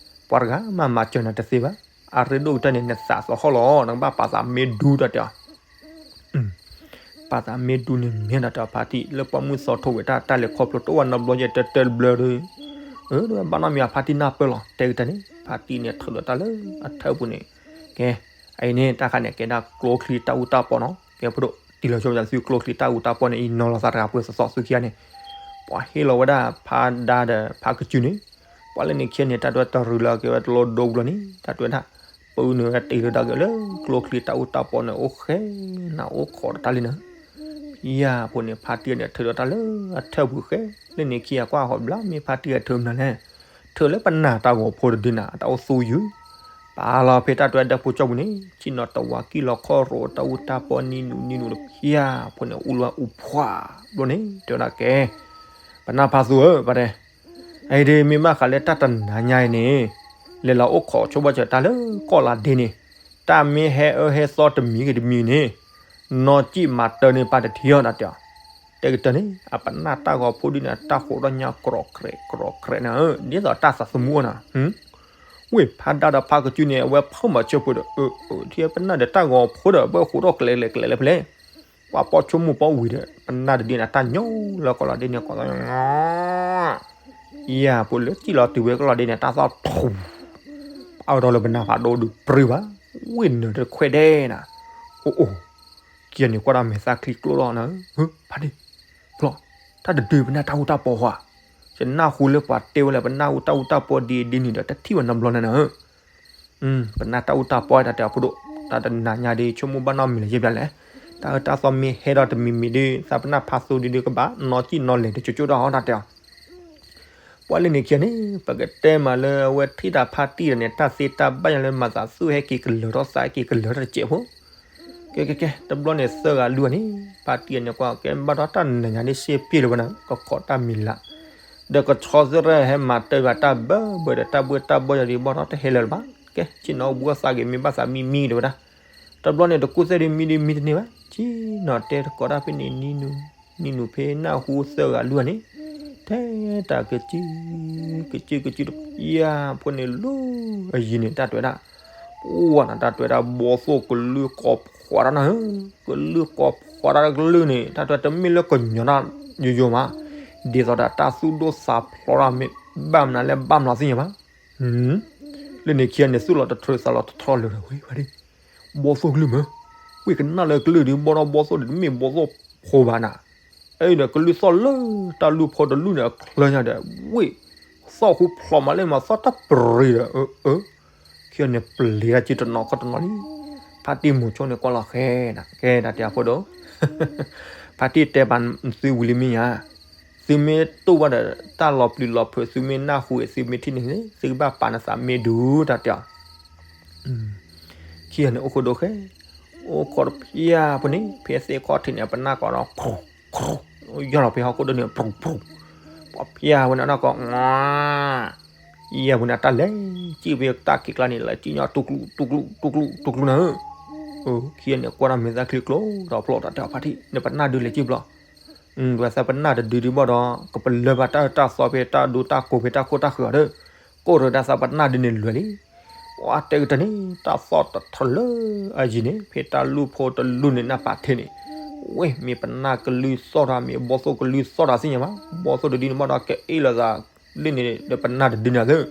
ပှၤတဂၤမၤမၤစၢၤနၤတသ့ဘၣ် အရ့ဒိၣ်ကတၢၢ်န့ၣ် နသးသဟီၣ်လီၤ နကဘၣ်ပာ်သးမ့ၢ်ဒူတၢ်တဲအီၤ ပာ်သးမ့ၢ်ဒူန့ၣ်မ့ၢ်ဒၣ်တၢ်ဖါတံၢ် လၢပှၢ်မုၢ်သီထီဝဲတၢ်တၢ်လဲၤခီဖျိတအိၣ်ဝဲနီတဘျီယဲၢ်တၢ်တၢ်တဘျီဒီး အၢ ဘၣ်နီတမံၤအဖါတံၢ်နၢ်ပၢၢ်လီၤ တဲကတၢၢ်န့ၣ် ဖါတံၢ်န့ၣ်ထုးလီၤတၢ်လၢအထၢၣ်ပူၤန့ၣ် ကဲ အအံၤန့ၣ် တၢ်ခါန့ၣ် ကဲဒၣ်ကျိချံတၢ်အူတၢ်ပီနီၤ ကဲဖိဒိၣ် တံၢ်လီၤဆိပသးသုကျိချံတၢ်အူတၢ်ပီန့ၣ် အံၤနီၤလီၤသးတဂၤပှဲၤသီသီသုခံဂၤန့ၣ် ပှၤဟ့ၣ်လီၤဝဲဒၣ်ဖါဒါဒီးဖါကစုန့ၣ် ပှၤလၢန့ၣ်ခံဂၤန့ၣ် တၢ်တဲဝဲတရူးလၢကဲဝဲတလိဒိပူၤလီၤန့ၣ် တၢ်တဲဝဲဒၣ် ပၢနုာ်ဝဲတ့ၢ်လၢတၢ်ကဲလၢ ကျိချံတၢ်အူတၢ်ပီန့ၣ် အိၣ်ဃဲနၤအိၣ်ခိးတၢ်လံနၤ ဖံယၤဖိန့ၣ် ဖါတံၢ်န့ၣ် ထုးလီၤတၢ်လၢအထၢၣ်ပူၤဃဲ လၢန့ၣ်ခံဂၤကွၢ်ဃီၤဘျါ မ့ၢ်ဖါတံၢ်အထုးမနုၤလဲၣ် ထုးလၢပနၢ်တၢ်ဂီၤဖိတဒုနၤ တၢ်အိၣ်သူယုၢ် ပာ်လီၤဖဲတၢ်တွဲဒၢးဖိကၠီပူၤန့ၣ် ဆ့ၣ်နီၤတဝါကံၣ်လီၤခီၣ်ရိးတၢ်အူတၢ်ပီနံၤနူးနံၤနူးတဖၠၣ်ဖိန့ၣ် အူလီၤအူဖှၣ်ဘျီန့ၣ် တဲဝဲဒၣ်ကဲ ပနၢ်ဖးသူဧၢ ပှၤတဲ အံၤဒ်မ့ၢ်ဘၣ်ဃးလၢတၢ်တနၤညါအံၤန့ၣ် လဲၤလီၤအိၣ်ခိးဆိကမိၣ်စၢၤတၢ်လၢကီၢ်လါဒ့န့ၣ် တၢ်မ့ၢ်ဟဲအၢဟဲသီတမံၤဂ့ၤတမံၤန့ၣ် နီၢ်ကံၣ်မၤတၢ်န့ၣ်ပၢ်တထံၣ်အီၤဒၣ်တဲအီၤ တဲကတၢၢ်န့ၣ် အပနၢ်တၢ်ဂီၤဖိဒုန့ၣ် တၢ်ဃိးထီၣ်ညါကြီးကြဲးကြီးကြဲးန့ၣ် ဒ်သိးတၢ်သးသမူအီၤနၤ ဝ့ၢ်ဖးဒါဒီးဖးကစုန့ၣ် အဝဲဖုမၤဆၢဖိဒီး အၢ အၢ ထံပနၢ်ဒီးတၢ်ဂီၤဖိဒီး ဘၣ်ဃိးထီၣ်ကျဲၤကျဲၤကျဲၤလၢဖဲလဲၣ် ပှၤပိာ်ဆိကမိၣ်ပိာ်ဝံၤဒီး ပနၢ်တဒုန့ၣ် တၢ်ညိလၢကီၢ်လါဒ့န့ၣ် ကိးသီ ယၤဖိလၢကံၣ်လီၤတုၤဝဲကီၢ်လါဒ့န့ၣ် တၢ်သီၣ်ထူ အဝဲဒီးလၢပနၢ်ဖးဒိၣ်ဒုးပြံဘၣ် ဝ့ၢ်နုာ်တခွဲးဒဲးနၤ အိၣ်အိၣ် ခံဂၤန့ၣ်ကွၢ်တၢ်မဲာ်သၣ်ချံကျိၣ်လီၤနၤ ဖးဒ့ၣ် ဖျီ တၢ်တဒုပနၢ်တၢ်အူတၢ်ပီဟါ ယနၢ်ဟူလၢပှၤတဲဝဲလၢပနၢ်အူတၢ်အူတၢ်ပီဒ်အံၤဒ်နုၤဒီး တထံၣ်ဝဲနီတဘျီန့ၣ်နၤ ပနၢ်တၢ်အူတၢ်ပီတၢ်တဲအီၤဖိဒိၣ် တၢ်တနၤညါဒ်ဆိကမိၣ်ဘၣ်နီတမံၤလၢၤယဲၢ်ဘျီလဲၣ် တၢ်အၢတၢ်သီမ့ၢ်ဟဲဒီးတမံၤမံၤဒ် သးပနၢ်ဖးသူဒ်ဒ်ကဘၣ် နီၢ်ကံၣ်နီၢ်လဲၤတကၠိကၠိဒီးတၢ်တဲအီၤ ပှၤလၢန့ၣ်ခံဂၤန့ၣ် ပကတဲမးလၢအဝဲထံၣ်တၢ်ဖးတံၢ်ဒီးန့ၣ် တၢ်သ့တၢ်ဘၣ်ယၤလၢမၤသးသူၣ်ဟဲက့ၤကလၢၤထီၣ်သးဟဲက့ၤကလၢၤထီၣ်တစဲးဖိ ကဲကဲကဲ တဘျီန့ၣ် သၢဂၤလွံၢ်ဂၤန့ၣ် ဖးတံၢ်အန့ၣ်ကွၢ် ကဲဘၣ်ထီၣ်တၢ်နၤညါဒ်စ့ပ့ၢ်လၢၤဝဲနၤ ကခိးတၢ်မံၤလး ဒီးကဆီသရၢၣ်ဟဲမၤတၢ်ဘၣ်တၢ်ဘၢဘၢဒီးတၢ်ဘှ့ၣ်တၢ်ဘှီၣ်ယၤဒ်ဘၣ်ထီၣ်တဟဲလၢၤလၢၤဘၣ် ကဲ ဆ့ၣ်နီၤဘှီသးက့ၤမ့ၢ်ဘၣ်သးမံမံတဲဝဲဒၣ် တဘျီန့ၣ် တကူၣ်သ့ၣ်ဒ်မံဒ်မံတန့ၢ်ဘၣ် ဆ့ၣ်နီၤတဲတကိးတၢ်ဖဲန့ၣ် နံၤနူၤ နံၤနူၤဖဲနၢ်ဟူသၢဂၤလွံၢ်ဂၤန့ၣ် ထဲတၢ်ကစု ကစုကစုတဖၠၣ်ဖိန့ၣ်လၢအယံၤန့ၣ် တၢ်တွဲဒၣ် ပှၤနၤတၢ်တွဲဒၣ် ဘီသိၣ်ကလုၢ်ကိးဖှိးတၢ်နၤဧၢ ကလုၢ်ကိးဖှိးတၢ်တကလုၢ်န့ၣ် တၢ်တွဲတမ့ၢ်လၢကညီတၢ်ယိယိမး ဒ်သိးဒီးတၢ်သူၣ်ဒိၣ်သးဖျိးတၢ်မ့ၢ်ဘၣ်မနုၤလဲၣ်ဘၣ်မနုၤသ့ၣ်ညါဘၣ် လၢန့ၣ်ခံဂၤန့ၣ် သူၣ်လီၤတထြၢသးလီၤတထီလၢၤဝဲ ဘီသိၣ်ကလုၢ်မး ဝ့ၢ်ကနၣ်လၢကလုၢ်ဒ်ဘီဒီးဘီသိၣ်ဒ်တမ့ၢ်ဘီသိၣ်ဖိဘၣ်နၤ အံၤဒီးကလုၢ်သီၣ်လၢတၢ်လူၢ်ဖိတလူၢ်န့ၣ် အချၢညါဒီး ဝ့ၢ်သီၣ်ဟူဖျိးမးလၢမၤသီၣ်တၢ်ပရံၤဒီး အၢ အၢ ခံဂၤန့ၣ်ပျံၤတၢ်စုတနီၤခီတနီၤလံ ဖါတံၢ်မိၤဆိန့ၣ်ကွၢ်လီၤဃဲနၤ ကဲတၢ်တဲအဖိဒိၣ် ဖါတံၢ်တဲပာ်သုဝံၤလံမ့ၢ်ဧါ သုမ့ၢ်တူၢ်ဘၣ်ဒီးတၢ်လီၤပျံၤလီၤဖုး သုမ့ၢ်နၢ်ဟူအံၤ သုမ့ၢ်ထံၣ်န့ၣ် သုကဘၣ်ပာ်နသးမ့ၢ်ဒုးတၢ်တဲအီၤ ခံဂၤန့ၣ်အိၣ်ခိးဒိၣ်ဃဲ အိၣ်ခိးတဖၠၣ်ဖိန့ၣ် ဖဲသ့ၣ်ခီၣ်ထံးန့ၣ် ပနၢ်ကိးဒီး ဖျိ ဖျိ ယီၢ်လီၤဖဲဟီၣ်ခိၣ်ဒိၣ်န့ၣ် ဖျိ ဖျိ ပှၤဖၠၣ်ဖိန့ၣ်နီၢ်ကိး ယဲၢ်ဖိန့ၣ် တၢ်လဲၤစံၣ်ဖဲတၢ်ခံးကျါန့ၣ် လဲၤစံၣ်ညီတူၢ်ကျူ တူၢ်ကျူ တူၢ်ကျူ တူၢ်ကျူနၤဧၢ ခံဂၤန့ၣ် ကွၢ်တၢ်မဲာ်သၣ်ချံကျိဒီးဖျိတၢ်တဲအီၤဖါတံၢ် နပနၢ်ဒုးလဲၤစံၣ်ဘျီ ပှၤသးပနၢ်တဒုဒ်ဘၣ်ဒီး ကပလၢၢ်ဘၣ်တၢ်အၢတၢ်သီဖဲတၢ်ဒိတၢ်ကိးဖဲတၢ်ခိၣ်တၢ်ဃၢၤအီၤဒီး ကိးရၢသးပနၢ်ဒုးန့ၣ်လွဲၤလံ ပှၤတဲကတၢၢ်န့ၣ် တၢ်သီၣ်တထီလၢအယံၤန့ၣ် ဖဲတၢ်လူၢ်ဖိတလူၢ်န့ၣ်နၢ်ပာ်ထံးန့ၣ် ဝ့ၢ်မ့ၢ်ပနၢ်ကလုၢ်သီၣ်တၢ် မ့ၢ်ဘီသိၣ်ကလုၢ်သီၣ်တၢ်သ့ၣ်ညါဘၣ် ဘီသိၣ်တဒုန့ၣ်ဘၣ်ဒီး ကအ့ၣ်လိာ်သးလၢန့ၣ်ဒီးပနၢ်တဒုန့ၣ်သ့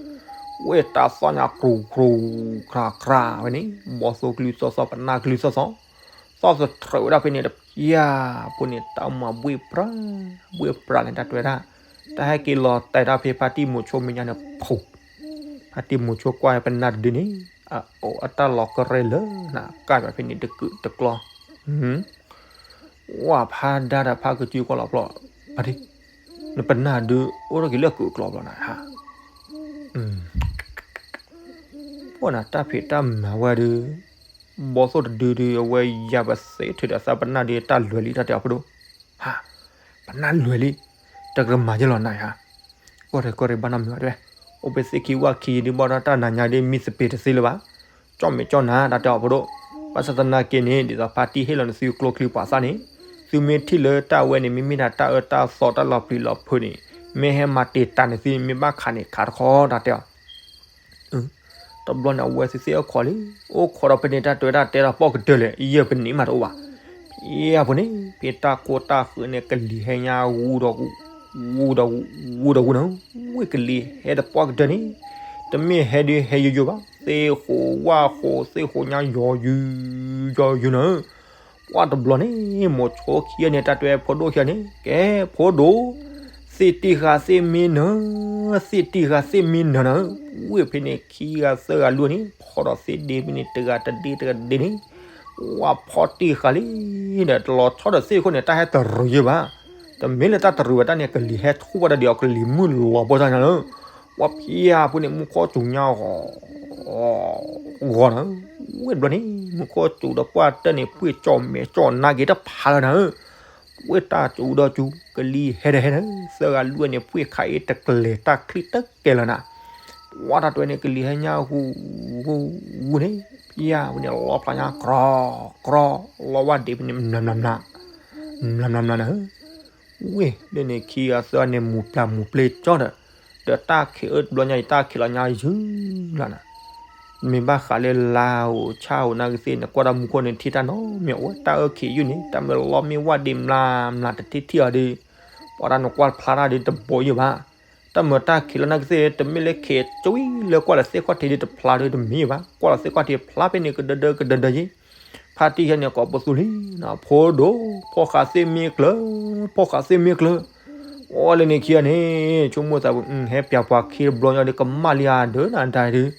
ဝ့ၢ်တၢ်သီၣ်ညါကြူးကြူးခြးခြးဝဲန့ၣ် ဘီသိၣ်ကလုၢ်သီၣ်သီၣ် ပနၢ်ကလုၢ်သီၣ်သီၣ် သီၣ်သထြၢးဝဲဒၣ်ဖဲန့ၣ်တဖၠၣ်ဖိန့ၣ် တၢ်မၤဘှ့ၣ်ပြး ဘှ့ၣ်ပြးန့ၣ် တၢ်တွဲဒၣ် တၢ်ဟဲက့ၤလီၤတဲာ်တၢ်ဖဲဖါတံၢ်မိၤဆိမဲာ်ညါန့ၣ် ဖူး ဖါတံၢ်မိၤဆိကွၢ်ဖဲပနၢ်တဒုန့ၣ် အအိၣ်အတၢ်လီၤကရဲလၢနၤ ကၢ်ဘၣ်ဖဲန့ၣ်တကုာ်တကျီ ဝဲဖးဒါဒီးဖါကစုကွၢ်လီၤဖျိ ဖါတံၢ် နပနၢ်ဒုးအိၣ်ထီၣ်က့ၤလၢကုာ်တကျီဘျီနၤ ပှၤနၤတၢ်ဖံးတၢ်မၤဝဲဒုး ဘီသိၣ်တဒုဒုး အဝဲယၤပသ့ထုးဒီးသးပနၢ်ဒုးတၢ်လွဲၤလံတၢ်တဲအီၤဖိဒိၣ် ဟါ ပနၢ်လွဲၤလံ တကမၤယဲလီၤနၤဧါ ကီၢ်ရၢၢ်ကီၢ်ရၢၢ်ဘၣ်နီတမံၤဘၣ်တဲ အိၣ်ဖဲသ့ၣ်ခံဝၣ်ခံယံၤဒုးဘၣ်ဒီးတၢ်နၤညါဒ်မံသပ့ၤတသ့လၢၤဘၣ် ကၠီၣ်မဲာ်ကၠီၣ်နၤတၢ်တဲအီၤဖိဒိၣ် ဘၣ်ဆၣ်သနာ်က့န့ၣ် ဒ်သိးဖါတံၢ်ဟ့ၣ်လီၤနသုကျိချံပှၤသၣ်န့ၣ် သုမ့ၢ်ထံၣ်လၢတၢ်ဝဲန့ၣ် မ့မ့ၢ်ဒၣ်တၢ်အၢတၢ်သီတၢ်လီၤပျံၤလီၤဖုးန့ၣ် မ့ၢ်ဟဲမၤတ့ၢ်တၢ်န့ၣ်သု မ့ၢ်ဘၣ်ခးန့ၣ်ခးတခီတၢ်တဲအီၤ တဘျီန့ၣ် အဝဲသ့ၣ်သ့ၣ်အိၣ်ခိးလံ အိၣ်ခိးဒီးဖဲန့ၣ်တၢ်တွဲတၢ်တဲဒီးပိာ်ကတၢၢ်လဲၣ် ယဲၢ်ပနံးမးတအိၣ်ဘၣ် ဖဲအပူၤန့ၣ် ဖဲတၢ်ခိၣ်တၢ်ဃၢၤန့ၣ် ကလံၤဟဲညါဂူဒီးဂူ ဂူဒီးဂူ ဂူဒီးဂူနၤ ဝ့ၢ်ကလံၤဟဲတပိာ်ကတၢၢ်န့ၣ် တမ့ၢ်ဟဲဒုးဟဲယိယိဘၣ် သ့ၣ်ဃိးဝၣ်ဃိး သ့ၣ်ဃိးညါယိယိ ယိယိနၤ ပှၤတဘျီန့ၣ် မိၤဆိခံဂၤန့ၣ် တၢ်တွဲဖိဒိၣ်ခံဂၤန့ၣ် ကဲ ဖိဒိၣ် သ့ၣ်တံၢ်ဃာ်သ့ၣ်မ့ၢ်နၢၤ သ့ၣ်တံၢ်ဃာ်သ့ၣ်မ့ၢ်နၢၤနၤ ဝ့ၢ်ဖဲန့ၣ် ခံဂၤသၢဂၤလွံၢ်န့ၣ် ဖီၣ်ဒီးသ့ၣ်ဒ့ဖဲန့ၣ် တဂၤတဒ့တဂၤတဒ့န့ၣ် ဝၣ်ဖီၣ်တံၢ်ဃာ်လံ ဒီးတလီၤဆီဒီးသ့ၣ်ခိၣ်န့ၣ် တၢ်ဟဲတရံးယဲၢ်ဘၣ် တမ့ၢ်လၢတၢ်တရံးဘၣ်တၢ်န့ၣ် ကလံၤဟဲထူၣ်ဘၣ်တၢ်ဒီး ကလံၤမုၢ်လီၤဘီၣ်တၢ်ညါလၢ ဝၣ်ဖဲအပူၤန့ၣ် မူခိၣ်စူၤညါဂီၤ အီၣ်ဂီၤနၤ, ဝဲဘျီန့ၣ် မူခိၣ်စူၤဒီးပှၢ်တၢၢ်န့ၣ် ပှ့ၢ်ကၠီၣ်မဲာ်ကၠီၣ်နါက့ၤတဖးလၢၤနၤဧၢ, ဝဲတၢ်စူၤဒီးစူၤ ကလံၤဟဲဒီးဟဲနၤ, သၢဂၤလွံၢ်ဂၤန့ၣ် ပှ့ၢ်ခးအ့တကျဲၤ တၢ်ချံတကဲလၢၤနၤ, ဝဲတၢ်တွဲန့ၣ် ကလံၤဟဲညါဂူာ်ဂူာ်ဂူာ်န့ၣ်, ဖံယါဝဲန့ၣ် လီဖျါညါ ကြီ ကြီ လီဝဲဒံးဖဲန့ၣ် မျးမျးမျး မျးမျးမျးနၤဧၢ ဝ့ၢ်လၢန့ၣ်ခံဂၤသၢဂၤန့ၣ် မူၤပျၢ်မူၤပျ့ၤကၠီဒီး, ဒီးတၢ်ခံးအၢတဘျီညါအံၤ တၢ်ခံးလီၤညါယုၢ်လီၤနၤ, မ့ၢ်ဘၣ်ဃးလၢလါဧိၤဆၣ်ဧိၤနာ်က့သ့ၣ်န့ၣ် ကွၢ်တၢ်မူခိၣ်န့ၣ်ထံၣ်တၢ်နီတမံၤ အိၣ်တၢ်အၢခံးယုၢ်န့ၣ် တၢ်မ့ၢ်လီမ့ၢ်ဝဲဒံးမျးမျးတထံၣ်ထံၣ်အီၤဒီး, ပှၤတၢ်နကွၢ်ဖျါတၢ်ဒီးတဘိယဲၢ်ဘၣ် တၢ်မၤတၢ်ခံးလီၤနာ်က့သ့ၣ် တမ့ၢ်လၢခံးကွံာ်လၢကွၢ်လၢသ့ၣ်ခီၣ်ထံးဒီးတဖျါဒီးတမံၤဘၣ် ကွၢ်လၢသ့ၣ်ခီၣ်ထံးဖျါဖဲန့ၣ်ကဒၢဒၢကဒၢဒၢယဲၢ်, ဖါတံၢ်ဟဲန့ၣ် ကိးပသူလံ, ဖိဒိၣ်, ဖီၣ်ဃာ်သ့ၣ်မ့ၢ်ကျၢၤ, ဖီၣ်ဃာ်သ့ၣ်မ့ၢ်ကျၢၤ, အိၣ်လၢန့ၣ်ခံဂၤန့ၣ် ဆိကမိၣ်သး ဟဲပၠးပှၤခံတဘျီညါဒီးကမၣ်လံဧါဒၢးနၤတၢ်ဒုး,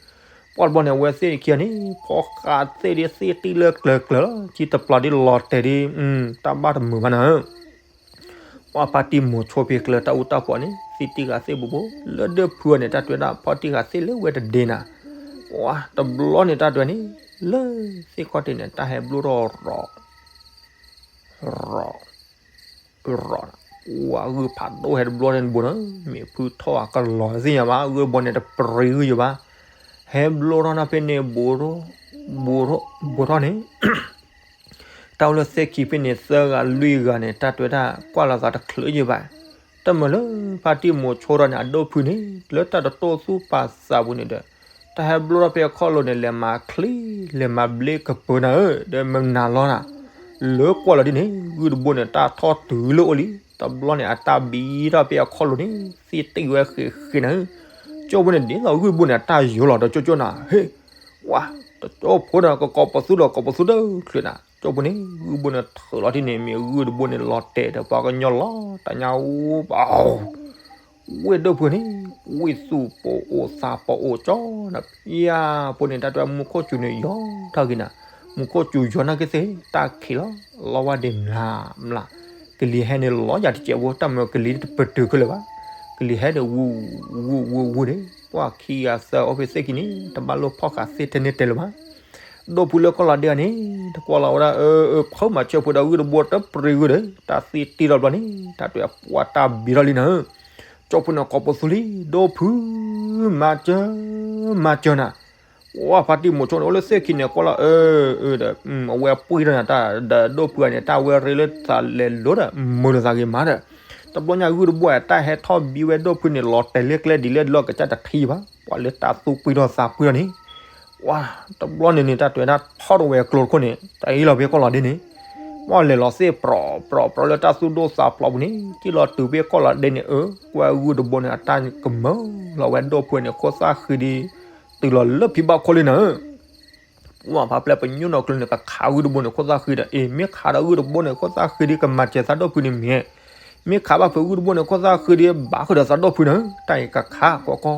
ပှၢ်တဘျီန့ၣ် အဝဲသ့ၣ်ခံဂၤန့ၣ် ဖီၣ်ဃာ်သ့ၣ်ဒီးသ့ၣ်တံၢ်လၢကျၢၤကျၢၤလီၤ ခံတပျၢ်ဒီးလီၤတဲာ်ဒီး, တၢ်ဘၣ်တမုာ်ဘၣ်နၤဧၢ ပှၤဖါတံၢ်မိၤဆိဖဲကျၢၤတၢ်အူတၢ်ပီးန့ၣ် သံတံၢ်ဃာ်သ့ၣ်ဘူးဘူး လၢဒၢးဖုန့ၣ် တၢ်တွဲဒၣ်ဖီၣ်တံၢ်ဃာ်သ့ၣ်လၢဝဲတဒ့နၤ, ပှၤတဘျီန့ၣ်တၢ်တွဲန့ၣ် လၢသ့ၣ်ခီၣ်ထံးန့ၣ် တၢ်ဟဲဘျိၣ်ထီၣ်ရီၤ ရီၤ ရီၤ, ပှၤဂုၢ်ဖးဒိၣ်ဟဲတဘျီန့ၣ်တဘိနီၤ မ့ၢ်ဖုထီၣ်အကလီၤသ့ၣ်ညါဘၣ် ဂုၢ်တဘိန့ၣ်တပြံၤဂုၢ်ယိာ်ဘၣ်, ဟဲဘျိၣ်ထီၣ်န့ၣ်ဖဲန့ၣ် ဘူးထီၣ် ဘူးထီၣ် ဘူးထီၣ်န့ၣ် တၢ်အိၣ်လၢသ့ၣ်ခံဖဲန့ၣ် သၢဂၤလွံၢ်ဂၤန့ၣ် တၢ်တွဲတၢ်ကွၢ်လီၤသးတချုးယဲၢ်ဘၣ်, တၢ်မၤလၢဖါတံၢ်မိၤဆိထီၣ်န့ၣ် အဒိၣ်ဖုန့ၣ် လၢတၢ်တတိၢ်သူၣ်ပာ်သးပူၤန့ၣ်ဒီး, တၢ်ဟဲဘျိၣ်ထီၣ်ဖဲအခီၣ်လိၤန့ၣ် လဲၤမၤချံ လဲၤမၤဘျ့ကပၢၤနၤဧၢ ဒီးမနၤလီၤနၤ, လၢကွၢ်လီၤဒ်န့ၣ် ဂုၢ်တဘိန့ၣ် တၢ်ထီၣ်တုၤလၢအိၣ်လံ, တဘျီန့ၣ် အတၢ်ဘံထီၣ်ဖဲအခီၣ်လိၤန့ၣ် သ့ၣ်တံၢ်ဝဲဃ့ဃ့နၤဧၢ ကၠိဖိန့ၣ် ဒ်သိးဂုၢ်တဘိန့ၣ် အတၢ်ယိၤလီၤဒီးကၠိကၠိနၤ ဟ့ၣ်, ဝါ, တကၠိဖိဒီး ကကိးပသူဒီး ကိးပသူဒီးချုးနၤ, ကၠိဖိန့ၣ် ဂုၢ်တဘိန့ၣ်ထၢလီၤဒ်န့ၣ် မ့ၢ်ဂုၢ်တဘိန့ၣ်လီၤတဲာ်ဒီး ပှၤကညီလီၤတၢ်ညါအူပှၤ ဝ့ၢ်ဒိၣ်ဖုန့ၣ် ဝံၣ်သူၣ်ပိာ်အိၣ်သးပိာ်အိၣ်ကၠီနၤ, ယါဖိန့ၣ် တၢ်တွဲမူခိၣ်စူၤန့ၣ်ယီၤထီၣ်က့ၤနၤ, မူခိၣ်စူၤယီၤနာ်က့သ့ၣ် တၢ်ခံးလီၤ လီဝဲဒၣ်မျးမျး, ကလံၤဟဲန့ၣ်လီၤယၤတစဲးဖိ တၢ်မၤကလံၤတပတုာ်ခဲလၢာ်ဘၣ်, ကလံၤဟဲန့ၣ် ဝူဝူဝူဝူန့ၣ် ပှၤခံဂၤသၢဂၤအိၣ်ဖဲသ့ၣ်ခံန့ၣ် တဘၣ်လိၣ်ဖီၣ်ဃာ်သ့ၣ်ထဲန့ၣ်တဲလၢၤဘၣ် ဒိၣ်ဖုလၢကီၢ်လီၤဒ့ဂၤန့ၣ် တကွၢ်လီၤဝဲဒၣ် အၢ အၢ ဖုမၤစၢၤဖိဒီးဂုၢ်တဘိတပရံဂုၢ်ဒီး တၢ်သ့တ့ၢ်ထီၣ်ဘျီန့ၣ် တၢ်တွဲပှၤတၢ်ဘံထီၣ်လံနၤဧၢ, ကၠိဖိန့ၣ်ကိးပသူလံ ဒိၣ်ဖု မၤစၢၤ မၤစၢၤနၤ, ဝဲဖါတံၢ်မိၤဆိန့ၣ် အိၣ်လၢသ့ၣ်ခံန့ၣ် ကွၢ်လီၤ အၢ အၢ ဒီး အဝဲပှ့ၢ်ထီၣ်နၤတၢ်ဒီးဒိၣ်ဖုန့ၣ် တၢ်ဝဲရ့လၢသးလဲၤလိၤဒီး မုာ်လိာ်သးဂ့ၤမးဒီး တဘျီညါဂုၢ်တဘိတၢ်ဟဲထီၣ်ဘံဝဲဒိၣ်ဖုန့ၣ် လီၤတဲာ်လၢကျဲဒ်လဲၣ်လီၤကစၢ်တထံၣ်ဘၣ် ပှၤလၢတၢ်သူၣ်ပှံၢ်ထီၣ်သးပှံၢ်ထီၣ်န့ၣ်, ဝါ, တဘျီန့ၣ်န့ၣ် တၢ်တွဲတၢ်ထီၣ်တဝဲကျိတခိၣ်န့ၣ် တၢ်အ့ၣ်လီၤဖဲကီၢ်လီၤဒ့န့ၣ်, ဝဲလဲၤလီၤသ့ၣ်ပြီၤပြီၤပြီၤလၢတၢ်သူၣ်ဒိၣ်သးဖျိးပူၤန့ၣ် က့ၢ်လီၤတုၤဖဲကီၢ်လီၤဒ့န့ၣ် အၢ ကွၢ်ဂုၢ်တဘိန့ၣ် အတၢ်ကမၢလီၤဝဲဒိၣ်ဖုန့ၣ် ခိၣ်သၣ်ဃံဒီး တုၤလီၤလၢဖံဘၣ်ခိၣ်လံနၤဧၢ ပှၤဖးပျဲၢ်ပညိၣ်နီၢ်ကျၢၤန့ၣ် ကခးဂုၢ်တဘိန့ၣ် ခိၣ်သၣ်ဃံဒီး အ့ မ့ၢ်ခးဒီးဂုၢ်တဘိန့ၣ် ခိၣ်သၣ်ဃံဒီး ကမၤစၢၤသးဒိၣ်ဖုန့ၣ်မ့ၢ်, မ့ၢ်ခးဘၣ်ဖုးဂုၢ်တဘိန့ၣ် ခိၣ်သၣ်ဃံဒီး ဘၣ်ဃုာ်ဒီးသးဒိၣ်ဖုနၤဧၢ, တၢ်အံၤကခးကီကီ,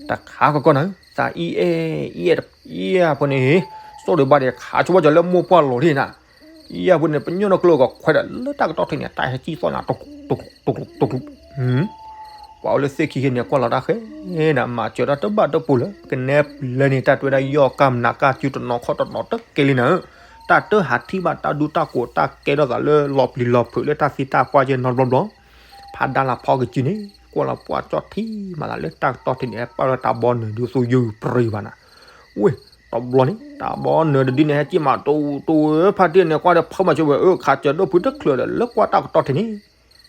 တခးကီကီနၤဧၢ, သးအံၤအဲၣ်အံၤအဲၣ်တပျံၤဖိန့ၣ်, စိၣ်ဒံးဘၣ်ဒီး ခးဆိဘၣ်ကီၤလၢမိၢ်ပှၢ်လီၤဒ့နၤ, အံၤဖိန့ၣ် ပညိၣ်နီၢ်ကျၢၤကခွဲးဒီး လၢတၢ်ကတီၢ်ထံးန့ၣ် တၢ်ဟဲကံၣ်သီၣ်နၤ တကျူးတကျူးတကျူး ပှၤအိၣ်လၢသ့ၣ်ခံဟ့ၣ်န့ၣ် ကွၢ်လီၤတၢ်ဃဲနၤ မၤစၢၤတၢ်တဘၣ်တပူၤလၢ ကနဲပျဲန့ၣ် တၢ်တွဲဒၣ်ယီၢ်ကၢ်မနၤကၢ်စုတနီၤခီၣ်တနီၤတကဲလံနၤဧၢ, တၢ်တဟးထံၣ်ဘၣ်တၢ်ဒူတၢ်ကိးတၢ်ကဲထီၣ်သးလၢလီၤပျံၤလီၤဖုးလၢတၢ်သံတၢ်ပှၢ်ကဲနီတဘျီဘျီ, ဖးဒါလၢဖီကစုန့ၣ် ကွၢ်လီၤပှၢ်ကၠီၣ်ထံမးသးလၢတၢ်ကတီၢ်ထံးန့ၣ် ဟဲပာ်လီၤတၢ်ဘီနုာ်ဒုးသူယုၢ်ပြံၤဘၣ်နၤ, ဝ့ၢ် တဘျီန့ၣ် တၢ်ဘီနုာ်တဒုန့ၣ် ဟဲက့ၤမးတူတူဧၢ ဖါတံၢ်န့ၣ် ကွၢ်ဒီးဖုမၤစၢၤဝဲ အၢ ခးစၢၤဒိၣ်ဖုတချုးဒီး လၢကွၢ်တၢ်ကတီၢ်ထံးန့ၣ်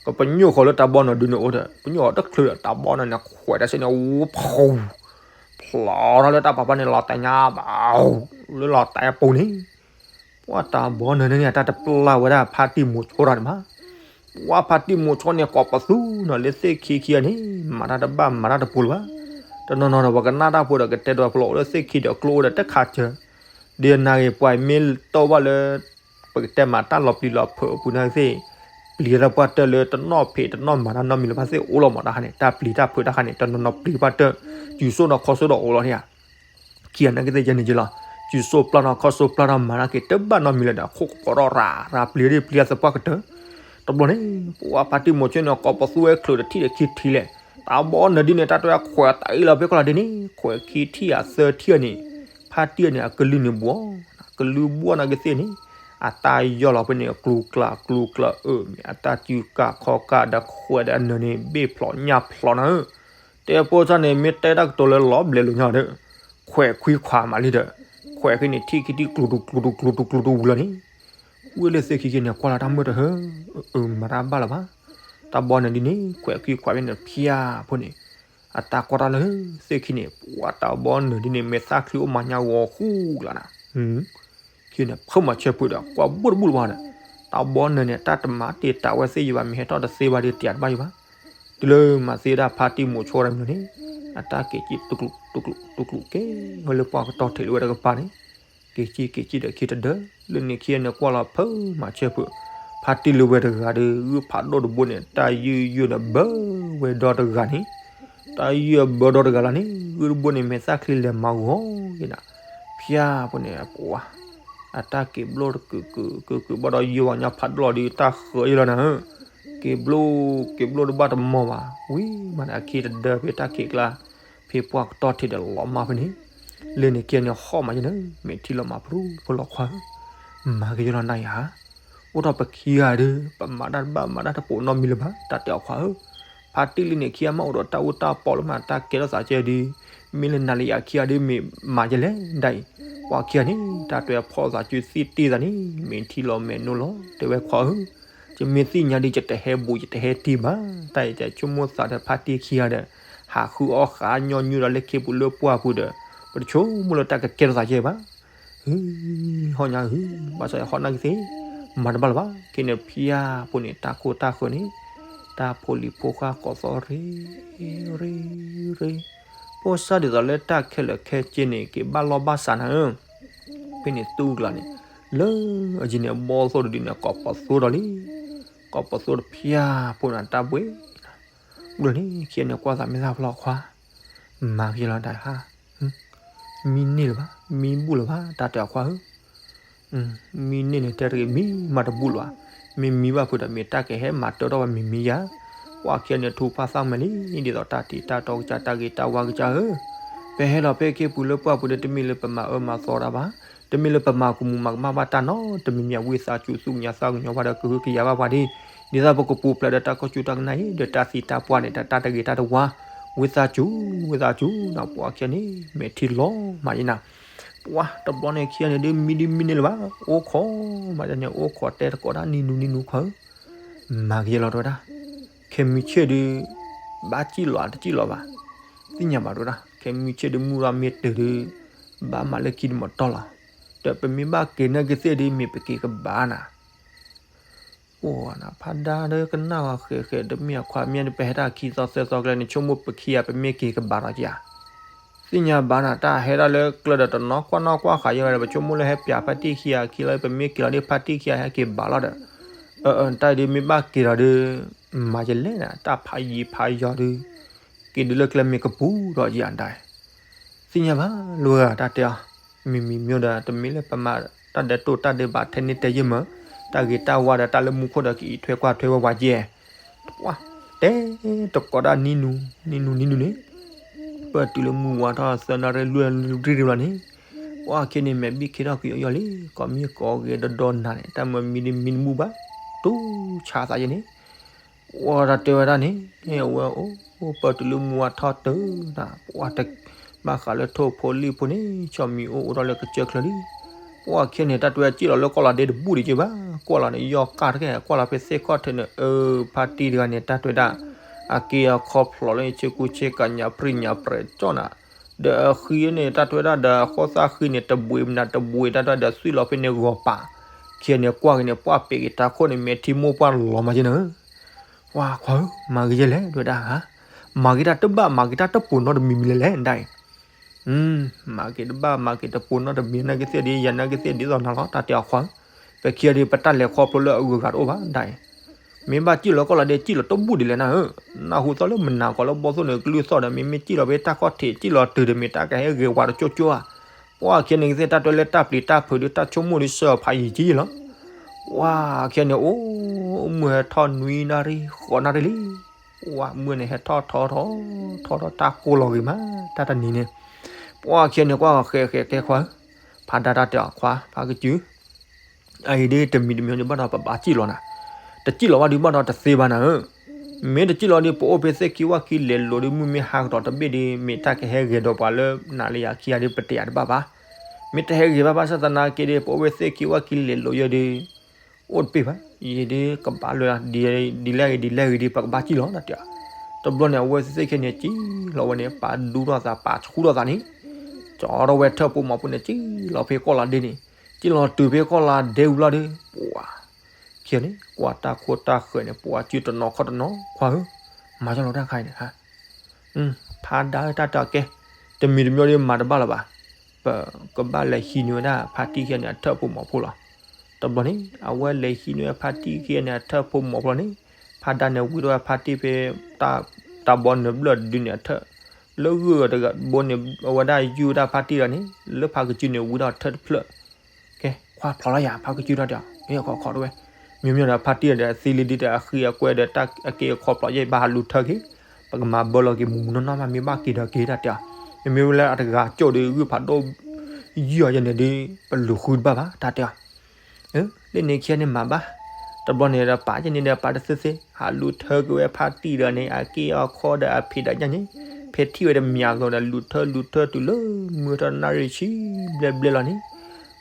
ကပညိၣ်ဃီၤလၢတၢ်ဘီနုာ်ဒုးန့ၣ်အိၣ်ဒီး ပညိၣ်ဃီၤတချုးဒီး တၢ်ဘီနုာ်န့ၣ် ခွဲးတၢ်စ့ၢ်န့ၣ် ဖူ ဖျီထီၣ်လၢတၢ်ပာ်ဖးန့ၣ် လီၤတဲာ်ညါဘၣ် လၢလီၤတဲာ်အပူၤန့ၣ် ပှၤတၢ်ဘီနုာ်န့ၣ် တၢ်တပျၢ်ဝဲဒၣ်ဖါတံၢ်မိၤဆိတၢ်န့ၣ်မး ပှၤဖါတံၢ်မိၤဆိန့ၣ် ကိးပသူနီၤလၢသ့ၣ်ခံခံဂၤန့ၣ် မၤတၢ်တဘၣ်မၤတၢ်တပူၤလၢၤဘၣ်, တနီၤနီၤဒီး ပှၤကနၣ်တၢ်ဖိဒီး ကတဲဒိးဖျိးအိၣ်လၢသ့ၣ်ခံဒီး ကျိအိၣ်ဒီးတခါစၢၤ, ဒ်နာ်ဂ့ၤ ပှၤမ့ၢ်တီၢ်ဘၣ်လၢ ပကတဲမၤတၢ်လီၤပျံၤလီၤဖုးအပူၤန့ၣ်သ့ၣ်, ပျံၤတၢ်ပှၢ်တၢၢ်လၢတနီၣ်ဖံးတနီၣ်မၤတၢ်နီတမံၤလၢၤဘၣ်သ့ၣ်အိၣ်လီၤမးတၢ်ဟါန့ၣ် တၢ်ပျံၤတၢ်ဖုးတၢ်ခါန့ၣ် တနီၤနီၤပျံၤဘၣ်တၢၢ်, ယူၤစိၣ်နီၢ်ခီၣ်စိၣ်ဒီးအိၣ်လီၤန့ၣ်ဧါ ခံဂၤနာ်က့သ့ၣ်ယဲန့ၣ်က့လီၤ, ယူၤစိၣ်ပျၢ်နီၢ်ခီၣ်စိၣ်ပျၢ်နီၢ်မၤနာ်က့ တဘၣ်နီတမံၤလၢၤဒီး ခိၣ်ကပီၤထီၣ်ရၤရၤပျံၤဒ်ပျံၤအသပှၢ်ကတၢၢ်, တဘျီန့ၣ် ပှၤဖါတံၢ်မိၤဆိန့ၣ် ကိးပသူဝဲချုးတထံၣ်ဒီးခံထံၣ်လဲၣ်, တၢ်ဘီနုာ်ဒ်န့ၣ် တၢ်တွဲခွဲးတၢ်အ့ၣ်လီၤဖဲကီၢ်လီၤဒ့န့ၣ် ခွဲးခံထံၣ်ဧါသၢထံၣ်ဧါန့ၣ် ဖါတံၢ်န့ၣ် အကလုၢ်န့ၣ်ဘှီ, ကလုၢ်ဘှီနာ်က့သ့ၣ်န့ၣ်, အတၢ်ယီၢ်လီၤဖဲန့ၣ် ကျူကျးကျူကျးအၢၣ်မ့ၢ် အတၢ်စုကၢ်ခီကၢ်ဒီးခွဲးဒီးအနၢၤန့ၣ် ဘ့ၣ်ဖျိးညၣ်ဖျိးနၤဧၢ, တဲဖိသၣ်န့ၣ် မ့ၢ်တဲတၢ်ကတိၤလၢလီၤဘျဲးလိာ်ညီဒီး, ခွဲးခွံခွးမးလံဒီး, ခွဲးခံန့ၣ် ထံၣ်ခံထံၣ်ကျူတူကျူတူကျူတူကျူတူဝံၤလီၤန့ၣ်, ဝ့ၢ်လၢသ့ၣ်ခံက့န့ၣ် ကွၢ်လီၤတၢ်မုာ်တဟၢ, အၢ မၤတၢ်ဘၣ်လၢၤဘၣ်, တၢ်ဘီနုာ်ဒ်န့ၣ် ခွဲးခွံခွးဖဲန့ၣ်ဖၠၣ်ဖိန့ၣ် အတၢ်ကွၢ်တၢ်လၢသ့ၣ်ခံန့ၣ် ပှၤတၢ်ဘီနုာ်ဒ်န့ၣ် မဲာ်သၣ်ချံအိၣ်မၤညါဂီၤဃူကျါနၤ, ခံန့ၣ် ဖုမၤဆၢဖုဒီး ကွၢ်ဘိၣ်တဘူၣ်လၢၤဘၣ်ဒီး, တၢ်ဘီနုာ်န့ၣ် တၢ်တမၤတ့ၢ်တၢ်ဝဲသ့ၣ်ယဘၣ် မ့ၢ်ဟဲထီၣ်တသ့ဘၣ်ဒီး တၢ်တဘၣ်ယဘၣ်, တုၤလၢမၤသ့ဒၣ်ဖါတံၢ်မိၤဆိတၢ်မနုၤန့ၣ်, အတၢ်က့ၤကံၣ်တူကျူတူကျူတူကျူကဲဝဲလၢပှၢ်ကတီၢ်ထံးလၢဝဲတကပၤန့ၣ်, က့ၤကံၣ်က့ၤကံၣ်ဒီးခံတဒၢ, လၢန့ၣ်ခံန့ၣ်ကွၢ်လီၤဖုမၤဆၢဖု, ဖါတံၢ်လၢဝဲတဂၤဒီး ဂုၢ်ဖးဒိၣ်တဘိန့ၣ် တၢ်ယုၢ်ယုၢ်န့ၣ်ဘၢဝဲဒီတဂၤန့ၣ်, တၢ်ယုၢ်အဘၢဒီတဂၤလီၤန့ၣ် ဂုၢ်တဘိန့ၣ် မဲာ်သၣ်ချံလဲၤမၤဂီၤက့နၤ, ဖၠၣ်ဖိန့ၣ်ပှၤ, အတၢ်က့ၤဘျိၣ်တကုာ်ကုာ်ကုာ်ကုာ်ဘၣ်ဒီး ယိၤဝဲညါဖးဒိၣ်လီၤဒီး တၢ်ဃၢၤယလီၤနၤဧၢ, က့ၤဘျိၣ်က့ၤဘျိၣ်တဘၣ်တမီၤဘၣ်, ဝံၤမးန့ၣ် အခံတဒၢဖဲတၢ်ခံးကျါ, ဖဲပှၢ်ကတီၢ်ထံးဒီးလီၤမၢ်ဖဲန့ၣ်, လၢန့ၣ်ခံန့ၣ်ဟီၣ်မးယန့ၣ် မဲာ်ထံလီၤမၤဖရူဖိလီၤခွါဧၢ, မၤကယဲလီၤနၤယၤ အိၣ်ထီၣ်ပခံဂၤဒီး ပမၤတၢ်တဘၣ်မၤတၢ်တပိာ်နီတမံၤလၢၤဘၣ် တၢ်တဲအီၤခွါဧၢ, ဖါတံၢ်လံန့ၣ်ခံဂၤမ့ၢ်အိၣ်ဒီးတၢ်အူတၢ်ပီလၢမၤတၢ်ကဲထီၣ်သးကဲဒီး, မ့ၢ်လၢနၤလၢယၤခံဂၤဒီးမ့ၢ်မၤယလဲၣ်ဒၣ်အံၤ, ပှၤခံဂၤန့ၣ် တၢ်တဲဖီၣ်သးစုသ့ၣ်တ့ၢ်သးန့ၣ် မဲာ်ထံလီၤမဲာ်နိလီၤ တဲဝဲခွါဧၢ, ယမ့ၢ်သ့ၣ်ညါဒီး ယတဟဲဘူးယတဟဲတ့ၢ်ဘၣ်, တၢ်အံၤယဆိကမိၣ်သးဒီးဖါတံၢ်ခံဂၤဒီး, ဟးဃုအီၣ်ဃာ်ညီနုၢ်ဒီးလၢခ့ပူၤလၢပှၢ်ပူၤဒီး, ပတဆိကမိၣ်လၢတၢ်ကကဲထီၣ်သးကဲဘၣ် ဟူ, ဟီၣ်ညါဟူ, ဘၣ်ဆၣ်ဟီၣ်နၢ်ကသ့ၣ်, မၤတဘၣ်လၢၤဘၣ်, ခဲန့ၣ်ဖၠၣ်ဖိန့ၣ် တၢ်ခိၣ်တၢ်ဃၢၤန့ၣ်, တၢ်ဖိလံၤဖိဃၢ်ကိးသီရ့, ရ့, ရ့, ဖိစၢ်ဒ်သိးလၢတၢ်ခဲလၢာ်ခဲဆ့န့ၣ် က့ၤဘၣ်လီၢ်ဘၣ်စးနၤဧၢ, ဖဲန့ၣ်သူကျါန့ၣ်, လၢအယံၤန့ၣ် ဘီသိၣ်တဒုန့ၣ် ကိးပသူဒီးလံ, ကိးပသူတဖၣ်ဖိန့ၣ် တၢ်ဘှ့ၣ် ဘျီန့ၣ် ခံဂၤန့ၣ်ကွၢ်သးမ့ၢ်သၣ်ဖျီခွါ, မၤကယဲလီၤတၢ်ဟါ, မံန့ၢ်လၢၤဘၣ်, မံဘူၣ်လၢၤဘၣ် တၢ်တဲအီၤခွါဧၢ, မံန့ၢ်န့ၣ် တဲတဂ့ၤ မံမးတဘူၣ်လၢၤဘၣ်, မ့ၢ်မံဘၣ်ဖုးဒီး မ့ၢ်တၢ်ကဟဲမၤတၢ်ထီၣ်ဝဲမံၤမံၤယၤ, ပှၤခံဂၤန့ၣ်ထူၣ်ဖးသၣ်မဲာ်လံ, ဒ်သိးတၢ်တံာ်တၢ်တီကစၢ် တၢ်ဂ့ၤတၢ်ဝါကစၢ်ဧၢ, ပဟဲလီၤဖဲခ့ပူၤလၢပှၢ်ပူၤဒီး တမ့ၢ်လၢပမၤအၢမၤသီတၢ်ဘၣ်, တမ့ၢ်လၢပမၤကမူၤမၤကမၣ်ဘၣ်တၢ်နီတမံၤမံၤ ဝံသးစူၤသူၣ်ကညီၤသးကညီၤဘၣ်ဒီး ကဟုကယာ်ဘၣ်ပှၤဒ်, ဒ်သိးပကပူၤဖျဲးဒီးတၢ်ကီၢ်စူၢ်တၢ်ကနၣ်အံၤ ဒီးတၢ်သံတၢ်ပှၢ်န့ၣ် တၢ်တဂ့ၤတၢ်တဝါ, ဝံသးစူၤ, ဝံသးစူၤနီၤ ပှၤခံဂၤန့ၣ် မဲာ်ထံလီၤမးယနၤ, ပှၤတဘျီန့ၣ်ခံဂၤန့ၣ်ဒ်မံဒ်မံန့ၢ်လၢၤဘၣ်, အိၣ်ခိးမးန့ၣ် အိၣ်ခိးတဲတကိးဒၣ်နံၤနူနံၤနူခွါဧၢ, မၤကယဲလီၤတဲဝဲဒၣ်, ခဲမုၢ်ဆ့ၣ်ဒုး, ဘၣ်စံၣ်လီၤတစံၣ်လီၤဘၣ်, သ့ၣ်ညါဘၣ်တဲဝဲဒၣ်, ခဲမုၢ်ဆ့ၣ်ဒုးမုၢ်ရၣ်မ့ၢ်တုၤဒုး, ဘၣ်မၤလၢခံတမတီၢ်လီၤ, ဒီးပမ့ၢ်ဘၣ်က့ၤနာ်က့သ့ၣ်ဒုး မ့ၢ်ပက့ၤကဘၣ်နၤ အိၣ်နၤ ဖးဒါဒီးကနၣ်ဝဲဃဲးဃဲး တမ့ၢ်အခွါမ့ၢ်န့ၣ် ပဟဲတၢ်ခံသီသၢသီကျဲန့ၣ် ဆိကမိၣ်ပခံဂၤ ပမ့ၢ်က့ၤကဘၣ်ဒီးဧါ, သ့ၣ်ညါဘၣ်နၤ တၢ်ဟဲဒၣ်လၢကျၢၢ်ဒီးတနီၤကွၢ်နီၣ်ကွၢ်ဃာ်ယဲဒီး ပဆိကမိၣ်လၢဟဲပၠးဖါတံၢ်ခံဂၤခံလီၤ ပမ့ၢ်က့ၤလီၤဒီး ဖါတံၢ်ခံဂၤဟဲက့ၤဘၣ်လီၤဒီး, အၢ အၢ တၢ်ဒုးမ့ၢ်ဘၣ်က့ၤဒီးဒုး, မၤယလဲၣ်နၤ တၢ်ဖးယံၤဖးယီၤဒုး, က့ၤဒုးလၢကျဲမ့ၢ်ကပူၤဒီးယၤဒၣ် သ့ၣ်ညါဘၣ် လိၤဂၤတၢ်တဲအီၤ, မ့မ့ၢ်မ့ၢ်ဒီး တမ့ၢ်လၢပမၤတၢ်ဒဲးတိၢ်တၢ်ဒဲးဘးထဲန့ၣ်တဲယဲၢ်မၢ်, တၢ်ဂ့ၤတၢ်ဝါဒီးတၢ်လၢမူခိၣ်ဒီးကအံးထွဲကွၢ်ထွဲဝဲဝဲယဲၢ်, ပှၤတဲတကိးဒၣ်နံၤနူ, နံၤနူနံၤနူန့ၣ်, ပတုၤလၢမုၢ်ဝါထီၣ်သၢနၣ်ရံၣ်လွံၢ်နၣ်ရံၣ်လီၤန့ၣ်, ပှၤခံဂၤန့ၣ် မဲာ်ဘံၣ်ခ့ထီၣ်ကယီယီလံ, ကိးမံၤကိးဂဲၤဒီဒီနၤန့ၣ် တၢ်မၤမံၤဒ်မံၤတမူဘၣ်, တူၢ်ဆါသးယဲၢ်န့ၣ် ပှၤတၢ်တဲဝဲဒၣ်န့ၣ်, အဝဲအိၣ်ပတုၤလၢမုၢ်ဝါထီၣ်တၢ်နၤ ပှၤတဘၣ်ဃးလၢထိၣ်ဖိလံၣ်ဖိန့ၣ် ဆီၣ်မံၤအိၣ်အိၣ်ထီၣ်လၢကစၢၢ်ချၢလံ, ပှၤခံဂၤန့ၣ် တၢ်တဲဝဲစံၣ်လီၤလၢကီၢ်လီၤဒဲတဘူၣ်ဒံးက့ဘၣ်, ကွၢ်လီၤန့ၣ် ယီၢ်ကၢ်တကဲ ကွၢ်လီၤဖဲသ့ၣ်ခီၣ်ထံးန့ၣ် အၢ ဖါတံၢ်တဂၤန့ၣ် တၢ်တဲဝဲဒၣ်, အက့အခီဖျိးလၢန့ၣ် ဆ့ကူဆ့ကၤညါပြံညါပြဲးကၠီၣ်နၤ ဒီးအဃံန့ၣ် တၢ်တဲဝဲဒၣ်ဒီး အဃိသၣ်ဃံန့ၣ် တဘှံးမနုၤတဘှံး တၢ်တဲဝဲဒီးသွံၣ်လီၤဖဲန့ၣ်ဂီၤပၤ, ခံဂၤန့ၣ်ကွၢ်က့ၤန့ၣ် ပှၤပ့ၤက့ၤတၢ်ခိၣ်န့ၣ် မဲာ်ထံမိၢ်ပှၢ်လီၤမးက့နၤဧၢ, ပှၤခွါဧၢ မၤကယဲၢ်လဲၣ် တဲဝဲဒၣ်ဧါ, မၤက့ၤတၢ်တဘၣ် မၤက့ၤတၢ်တပိာ်နီတမံၤမံၤလဲၣ်လဲၣ် ဒၣ်အံၤ မၤက့ၤတဘၣ်မၤက့ၤတပိာ်နီတမံၤ နာ်က့သ့ၣ်ဒ်ယၤနာ်က့သ့ၣ်ဒ်သိးနၤလီၤ တၢ်တဲအီၤခွါဧၢ, ပခံဂၤဒ်ပတၢ်လဲၤခီဖျိလၢအဂုၤအဂၤတအိၣ်ဘၣ် ဒၣ်အံၤ, မ့ၢ်ဘၣ်စံၣ်လီၤကီၢ်လီၤဒဲစံၣ်လီၤတဘူၣ်ဒ်လဲၣ်နၤဧၢ, နၢ်ဟူသီလၢမနၤကီးလၢဘီသိၣ်န့ၣ် ကလုၢ်သီၣ်ဒီး မ့မ့ၢ်စံၣ်လီၤဖဲတၢ်ခီၣ်ထံး စံၣ်လီၤတုၤဒီး မ့ၢ်တၢ်ကဟဲဂ့ၤဝါတကၠိကၠိဧါ, ပှၤခံဂၤန့ၣ်ကသ့ၣ် တၢ်တဲလၢတၢ်ပျံၤတၢ်ဖုးဒီး တၢ်ဆိကမိၣ်ဒ်စၢဖးယံၤကံလီၤ ပှၤခံဂၤန့ၣ် အိၣ်မုၢ်ဟဲထီၣ်နွံနၣ်ရံၣ် ဃိးနၣ်ရံၣ်လံ, ပှၤမုၢ်န့ၣ်ဟဲထီၣ်ထီထီၣ် ထီထီၣ်တၢ်ကိၢ်လီၤဂ့ၤမး တၢ်တနံၤန့ၣ်, ပှၤခံဂၤန့ၣ်ကွၢ်ဃဲးဃဲးကဲခွါဧၢ, ဖါဒါတၢ်တဲအီၤ ခွါ ဖါကစု အအံၤဒ်တမံၤတမံၤဒ်ဘၣ်ဒီးပဘၣ်စံၣ်လီၤနၤ, တစံၣ်လီၤဘၣ်ဒ်ဘၣ်ဒီးတသ့ဘၣ်နၤဧၢ, မ့ၢ်တစံၣ်လီၤဒီး ပအိၣ်ဖဲသ့ၣ်ခံဝၣ်ခံလဲၤလိာ်ဒီး မုၢ်မ့ၢ်ဟါကဒီးတဘ့ၣ်ဒီး မ့ၢ်တၢ်ကဟဲဂဲၤဒီးပှၤလၢနၤလၢယၤခံဂၤဒီး ပတယာ်တဘၣ်ဘၣ်, မ့ၢ်တဟဲဂဲၤဘၣ်ဘၣ်ဆၣ်သနာ်က့ဒီး ပအိၣ်ဖဲသ့ၣ်ခံဝၣ်ခံလဲၤလိာ်ယဲဒီး အိၣ်တပ့ၢ်ဘၣ်, ယဒ်ကဘၣ်လၢ ဒ်လဲၣ်ဂ့ၤဒ်လဲၣ်ဂ့ၤဒီး ပကဘၣ်စံၣ်လီၤနၤတဲအီၤ, တဘျီန့ၣ် အဝဲသ့ၣ်ခံဂၤန့ၣ် စံၣ်လီၤဝဲန့ၣ် ပာ်ဒူထီၣ်သး ပာ်ဆူၣ်ထီၣ်သးန့ၣ်, ကၠီထီၣ်ဝဲထၢၣ်ဖိမီၤဖိန့ၣ် စံၣ်လီၤဖဲကီၢ်လၤဒ့န့ၣ်, စံၣ်လီၤတုၤဖဲကီၢ်လၤဒ့ဝံၤလီၤဒီး ပှၤ ခံဂၤန့ၣ် ကွၢ်တၢ်ခိၣ်တၢ်ဃၢၤန့ၣ် ပှၤစုတနီၤခီၣ်တနီၤ ခွါဧၢ, မၤကၢ်လီၤတၢ်ခါအံၤန့ၣ် ဖါဒါတၢ်တဲအီၤကဲ, တမံၤတမံၤဒီးမၤတဘၣ်လၢၤဘၣ်, ပကဘၣ်လဲၤဟံးန့ၢ်ဝဲဒၣ်ဖါတံၢ်ခံဂၤန့ၣ် အထၢၣ်ဖိမီၤဖိလီၤ. တဘျီန့ၣ် အဝဲလဲၤဟံးန့ၢ်ဝဲဖါတံၢ်ခံဂၤန့ၣ် အထၢၣ်ဖိမီၤဖိလီၤန့ၣ်, ဖါဒါန့ၣ်ဝံထီၣ်ဝဲဖါတံၢ်ဖဲ တၢ်ဘီနုာ်ဘျၢၣ်တဒုန့ၣ်အထၢၣ်, လၢဂုၢ်တဂၤဘိန့ၣ် အဝဲဒၣ်ယူၢ်ဝဲဒၣ်ဖါတံၢ်ဒီးန့ၣ် လၢဖါကစုန့ၣ်ဝံထီၣ်ထၢၣ်တဖျၢၣ် ကဲ ခွါဖျိးလီၤယၤ ဖါကစုတၢ်တဲအီၤ, မ့ၢ်ခီခီတဝဲ, မ့မ့ၢ်ဒီးဖါတံၢ်ဒီးအသံလံဒ်ဒီးအဃံအကွဲဒီး တၢ်အက့အခီဖျိးယဲၢ်ဘၣ်ဟးလူၤထၢက့ၤ, ပကမၤဘၢလီၤက့ၤမုၢ်မုၢ်နီၢ်နီၢ်မး မ့ၢ်ဘၣ်က့ၤဒီးက့ၤတၢ်တဲအီၤ, မ့မ့ၢ်ဝဲလၢအတဂၤကၠိၣ်ဒီးဂုၢ်ဖးဒိၣ် ယုၢ်အီၤယဲန့ၣ်ဒီး ပလူၤဃုတဘၣ်ဘၣ် တၢ်တဲအီၤ လၢန့ၣ်ခံဂၤန့ၣ်မၤဘၣ်, တဘျီန့ၣ်ဒီးပာ်ယဲန့ၣ်ဒီးပာ်တသ့သ့ ဟးလူၤထၢက့ၤဝဲဖါတံၢ်ဒီးန့ၣ် အက့အခီဒီးအဖံးဒီးညၣ်န့ၣ်, ဖဲထံၣ်ဝဲတမံၤအသိးဒီး လူၤထၢလူၤထၢတုၤလၢမုၢ်ထီၣ်နၣ်ရံၣ်ဆံဘျဲဘျဲလီၤန့ၣ်,